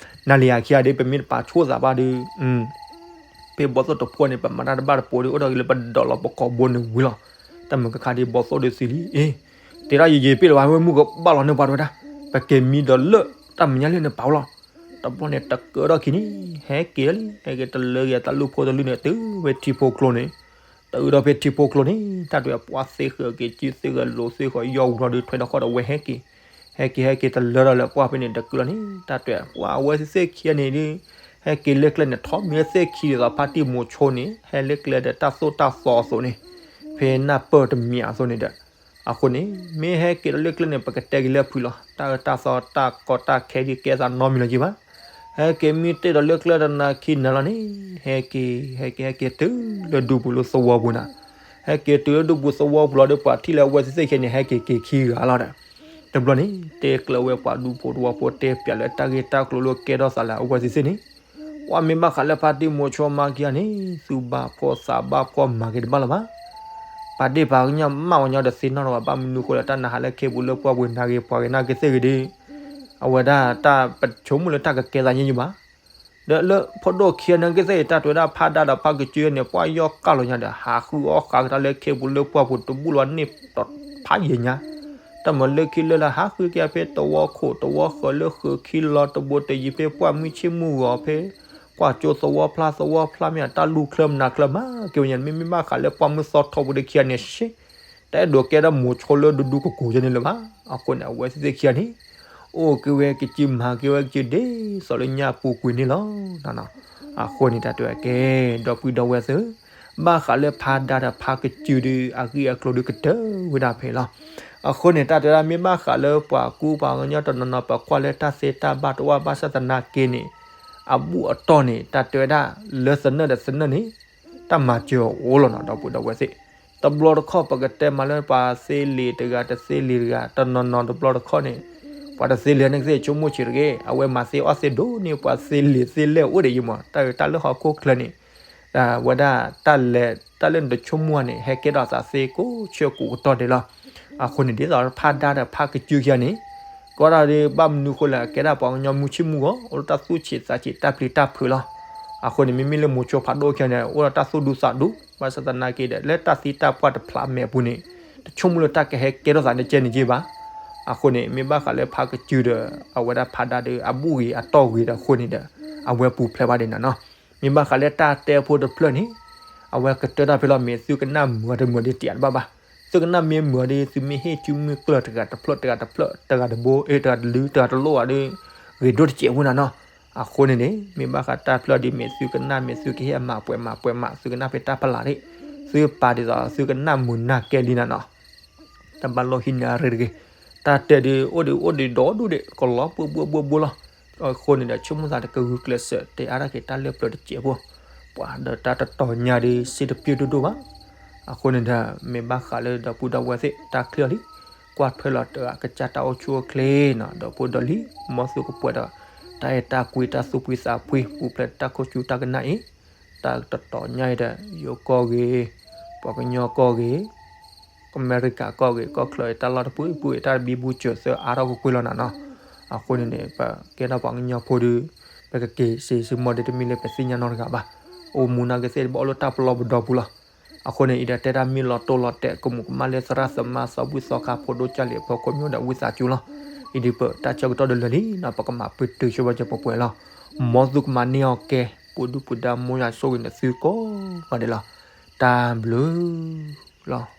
နၤလံၤဟးခံဂၤဒ် ပမ့ၢ်တပာ်ဆူၣ်သးဘၣ်ဒီး ဖဲဘီသိၣ်တဖှီၣ်န့ၣ် ပမၤတၢ်တဘၣ်တပိၤဒီး အိၣ်ဒီးဂ့ၤလၢပဒိးလီၤပကိာ်ဘိန့ၣ်ဝံၤလီၤ. တၢ်မုာ်ကခါဒ်ဘီသိၣ်ဒီးသံလံ, အ့ တဲဒၣ်ယယံာ်ပ့ၢ်လၢၤဘၣ် ဝဲမုၢ်ကဘၣ်လီၤန့ၢ်ပှၤတဝဲဒၣ်, ပက့ၤမံဒီးလၢတၢ်မဲာ်ညါလၢန့ၣ်ပာ်ဝဲလီၤ. တဘျီန့ၣ်တကၢထီၣ်ခံန့ၣ် ဟဲက့ၤလံ ဟဲက့ၤတလၢက့ၤတၢ်လူၢ်ဖိတလုၢ်န့ၣ် တုၤဝဲထံဖိကျိန့ၣ်, တုၤဒီးဖဲထံဖိကျိန့ၣ် တၢ်တဲပှၤသ့ဃၢၤက့ၤစုသ့ဃၢၤလိၤသ့ဃၢၤယီၢ်ဝံၤလီၤဒီး ထွဲဒီးဃီဒီးဝဲဟဲက့ၤ ဟဲက့ၤဟဲက့ၤတလၢဒီးလၢပှၢ်ဖဲန့ၣ် တကၢလီၤန့ၣ် တၢ်တဲပှၤအဝဲသ့ၣ်ခံဂၤန့ၣ်ဒ် ဟဲက့ၤလၢကျဲန့ၣ် ထီၣ်မံၤသ့ၣ်ခံဒ်သိးဖါတံၢ်မိၤဆိန့ၣ် ဟဲလၢကျဲဒီးတၢ်သိၣ်တၢ်သီအသိးန့ၣ်, ဖဲနၢ်ပၢၢ်တမံၤအသိးန့ၣ်ဒီး, အဃိန့ၣ် မ့ၢ်ဟဲက့ၤဒီးလၢကျဲန့ၣ် ပကတဲက့ၤလၢဖုလီၤ တၢ်အၢတၢ်သီတၢ်ကီတၢ်ခဲဒ်ကဲသးနီတမံၤလၢၤဘၣ်. ဟဲက့ၤမံတ့ၢ်ဒီးလၢကျဲဒီးနၤခံနၤလီၤန့ၣ်, ဟဲက့ၤ ဟဲက့ၤ ဟဲက့ၤတုၤလၢဒူပူၤလၢသဝီပူၤနၤ, ဟဲက့ၤတုၤလၢဒူပူၤသဝီပူၤလီၤဒီး ပှၤထံၣ်လၢအဝဲသ့ၣ်သ့ၣ်ခံဂၤန့ၣ် ဟဲက့ၤက့ၤခံဂၤလီၤဒီး, တဘျီန့ၣ် တဲကျၢၤဝဲပှၤဒူဖိသဝီဖိ တဲပၠးလၢတၢ်ဂ့ၢ်တၢ်ကျိၤလၢကဲထီၣ်သးလၢအဝဲသ့ၣ်သ့ၣ်န့ၣ်, ပှၤမ့ၢ်ဘၣ်ဃးလၢဖါတံၢ်မိၤဆိမါခံဂၤန့ၣ် သူၣ်ဘၣ်ဖှီၣ်သးဘၣ်ဖှီၣ်မၤက့ၤတဘၣ်လၢၤဘၣ်. ပာ်ဒ့ၣ်ပာ်ကညီမး ပှၤကညီတသ့နီတဂၤဘၣ် ဘၣ်မနုၤဃိလဲၣ် တၢ်နဟးလၢခ့ပူၤလၢပှၢ်ပူၤ နၤဂ့ၤပှၤဂ့ၤနၤကသ့ၣ်ဂ့ၤဒီး, အဝဲဒၣ်တၢ်ပဆိကမိၣ်လၢတၢ်ကကဲသးညါယံၤဘၣ်. ဒီးလၢဖိဒိၣ်ခံဂၤန့ၣ်ကသ့ၣ်ဂ့ၤ တၢ်တဲဝဲဒၣ်ဖးဒါဒီးဖးကစုန့ၣ် ပှၤယီၢ်ကၢ်လီၤညါဒီး ဟးဃုအီၣ်ဃာ်ကဒါလၢခ့ပူၤလၢပှၢ်ပူၤတဘူၣ်လီၤန့ၢ်ဒီးဖးယံၤညါ တၢ်မၤလၢခံလၢလၢဟးဃုက့ၤဖဲသဝီခိၣ်သဝီဃၢၤလၢဃုာ်ခံလီၤတဘိတယံၤဖဲပှၢ်မုၢ်ဆ့ၣ်မုၢ်ဂီၤဖဲ ကွၢ်ကၠိသဝီဖျါသဝီဖျါမ့ၢ်အတၢ်လူၢ်ချၢမနၤချၢမၤက့ၤဝဲညါ မ့မ့ၢ်ဘၣ်ဃးလၢပှၢ်မုၢ်သီထီပူၤတခံဂၤန့ၣ်ရှ့ တၢ်အဲၣ်ဒိးကဲထီၣ်မိၤဆိလၢဒူဒူကကိၤကဲန့ၣ်လၢၤဘၣ်. အဃိန့ၣ် အဝဲသ့ၣ်သ့ၣ်ခံဂၤန့ၣ် အိၣ်က့ၤဝဲကစုမၤက့ၤဝဲကစုဒ်သိးလၢညါပူၤကွံာ်န့ၣ်လီၤ. အဃိန့ၣ် တၢ်တဲဝဲကဲ ဒီပုၢ်ဒီဝဲၢ်သ့ၣ်ဧၢ, ဘၣ်ဃးလၢဖးဒါဒီးဖးကစုဒီး အဂ့ၢ်အကျိၤဒုးကတၢၢ်ဝဲဒၣ်ဖဲလီၤ. အဃိန့ၣ် တၢ်တဲဝဲဒၣ် မ့ၢ်ဘၣ်ဃးလၢပှၤကူပှၤကညီတနီၤနီၤ ပကွၢ်လၢတၢ်သ့တၢ်ဘၣ်တအိၣ်ဘၣ်ဆၣ်သနာ်က့န့ၣ် အဘူၣ်အတီၢ်န့ၣ် တၢ်တဲဝဲဒၣ် လၢသနၢၣ်ဒီးသနၢၣ်န့ၣ် တၢ်မၤစၢၤအအိၣ်လီၤနီၤ ဒီပုၢ်ဒီဝဲၢ်သ့ၣ်. တဘျီတခီၣ်ပကတဲမးလၢပှၤသ့လံာ်တဂၤတသ့လံာ်တဂၤ တနီၤနီၤတဘျီတခီၣ်န့ၣ် ပှၤတသ့လံာ်န့ၣ်ကသ့ၣ်ဆိကမိၣ်ဆံးတဂ့ၤ အဝဲမၤသ့အီၣ်သ့ဒိၣ်န့ၢ်ပှၤသ့လံာ်သ့လဲၢ်အိၣ်ဒံးယံၤမး တၢ်တၢ်လၢဟီၣ်ခိၣ်ချၢန့ၣ် ဝဲဒၣ်တၢ်လဲၤတၢ်လၢနတဆိကမိၣ်န့ၣ် ဟဲကဲထီၣ်သးသ့ကိးဆၢကိးကတီၢ်ဒဲးလီၤ. အဃိန့ၣ် ဒ်သိးဖးဒါဒီးဖးကစုခံဂၤန့ၣ် ကီဒၣ်ဒီးဘၣ်မနုၤဃိလဲၣ် ကဲဒၣ်ပှၤကညီမုၢ်ဆ့ၣ်မုၢ်ဂီၤ အိၣ်လၢတၢ်သူၣ်ဆံးသးဆံးတၢ်ပျံၤတၢ်ဖုးလီၤ. အဃိန့ၣ် မ့မ့ၢ်လၢမိၤဆိဖးဒိၣ်ခံဂၤန့ၣ် အိၣ်ဒီးတၢ်သူၣ်ဒူသးဒူ ဘၣ်ဆၣ်သနာ်က့ဒီး လၢတၢ်သံတၢ်ပှၢ်တဖျးမဲာ်အပူၤန့ၣ် တဆိကမိၣ်လၢတၢ်ကဟဲကဲထီၣ်သးန့ၣ်ကဲန့ၣ်က့ဘၣ်. အဃိန့ၣ် မ့ၢ်ဘၣ်ဃးလၢဖးကစုဒီး အဝဲဒၣ်ဖးဒါဒီး အဘူၣ်ဂ့ၤအတီၢ်ဂ့ၤဒီးအဃိန့ၣ်ဒီး အဝဲပူၤဖျဲးဘၣ်ဒံးနၤနီၤ. မ့ၢ်ဘၣ်ဃးလၢတၢ်တဲဖိတဖျၢၣ်န့ၣ် အဝဲကတၢၢ်တၢ်ဖဲလီၤ မ့ၢ်သုကနၣ်မုာ်တမုာ်ဒ်တံာ်တဘၣ်ဘၣ်. သုကနၣ်မ့ၢ်မုာ်ဒ် သုမ့ၢ်ဟ့ၣ်စုမုၢ်ကျၢၢ်တဂၤတဖျၢၣ်တဂၤတဖျၢၣ် တဂၤတဘိ တဂၤတလု တဂၤတလိၣ်ဘၣ်ဒီး ဂ့ၤဒိၣ်တစဲးဖိနၤနီၤ. အဃိန့ၣ်န့ၣ် မ့ၢ်ဘၣ်ဃးတၢ်ဖျၢၣ်ဒ်မ့ၢ်သုကနၣ်မ့ၢ်သုကဟ့ၣ်အမၤပှဲၤမၤပှဲၤမး သုကနၣ်ဖဲတၢ်ဖးလၢ်န့ၣ် သုပာ်ဒ်သိးသုကနၣ်မုာ်နၢ်ကဲလံနၤနီၤ. တဘၣ်လိၣ်ဟံးန့ၢ်အရ့တဂ့ၤ. တၢ်တဲဒ်အိၣ်ဒ်အိၣ်ဒ်ဒီဒူၣ်ဒံး ကလီၤဘှံးဘှံးဘှံးဘှံးလီၤ. အဃိန့ၣ်ဒီး ဆိကမိၣ်သးတကဂုာ်ကျဲးစၢး တဲအါတၢ်က့ၤတၢ်လၢပျၢၤတစဲးဖိ ပှၤဒီးတၢ်တတီၤညါဒ် စ့တပျုၢ်ဒိၣ်ဒိၣ်ဘၣ်. အဃိန့ၣ်ဒီး မ့ၢ်ဘၣ်ဃးလၢဒီပုၢ်ဒီဝဲၢ်သ့ၣ် တၢ်ချ့အီၤလံ ကွၢ်ထွဲလီၤတဂၤကစၢ်တၢ်အိၣ်ဆူၣ်အိၣ်ချ့နီၤ ဒီပုၢ်ဒီလံၤ မ်သုကပှဲၤဒီး တၢ်အဲၣ်တၢ်ကွံ တၢ်သူၣ်ဖှံသးဖှံ ပူၤဖျဲးတၢ်ခိၣ်ဆူတၢ်ကနၣ်အံၤ တၢ်တတီၤညါအံၤဒီး ယိၤကီၢ်ဂ့ၤ ပှၤကညီကီၢ်ဂ့ၤ အမဲရကၤကီၢ်ဂ့ၤ ကီၢ်ချၢအံၤ တၢ်လီၢ်တပူၤပူၤအံၤ တၢ်တဘံဘူစၢၤသၢအါထီၣ်ကွ့ၢ်ကွ့ၢ်လီၤနၤနီၤ. အဃိန့ၣ်န့ၣ် ပကဲထီၣ်ပှၤကညီဖိဒီး ပကက့ၤစ့စ့မီၤဒ်တမ့ၢ်လၢပသ့ၣ်ညါနီတဂၤဘၣ်. အိၣ်မူနာ်က့သ့ၣ်တဘၣ်အိၣ်လၢတၢ်ပလီၢ်ပဒီပူၤလီၤ. အဃိန့ၣ် အံၤဒၣ်တဲတၢ်မ့ၢ်လီၤတိၢ်လီၤတဲာ် ကမူးကမၣ်လၢသရၣ်သမါသီဘူၣ်သီခါ ဖိဒိၣ်ကၢ်လံၤအဖီခိၣ် မ့ၢ်ဝဲဒၣ်ဝံသးစူၤလီၤ. အံၤဒ်ပတၢ်ဆၢကတီၢ်တလၢာ်လံနီၤ ပကမၤပတုာ်ဆိပာ်စၢၤပှဲၤပှဲၤလီၤ. မ်သုကမၤန့ၢ်အီၤကဲ ပူၤဒုၣ်ပူၤဒါ မ်ယွၤဆိၣ်ဂ့ၤန့ၢ်သုကိးဂၤဒဲးလီၤ. တၢ်ဘျုးလီၤ.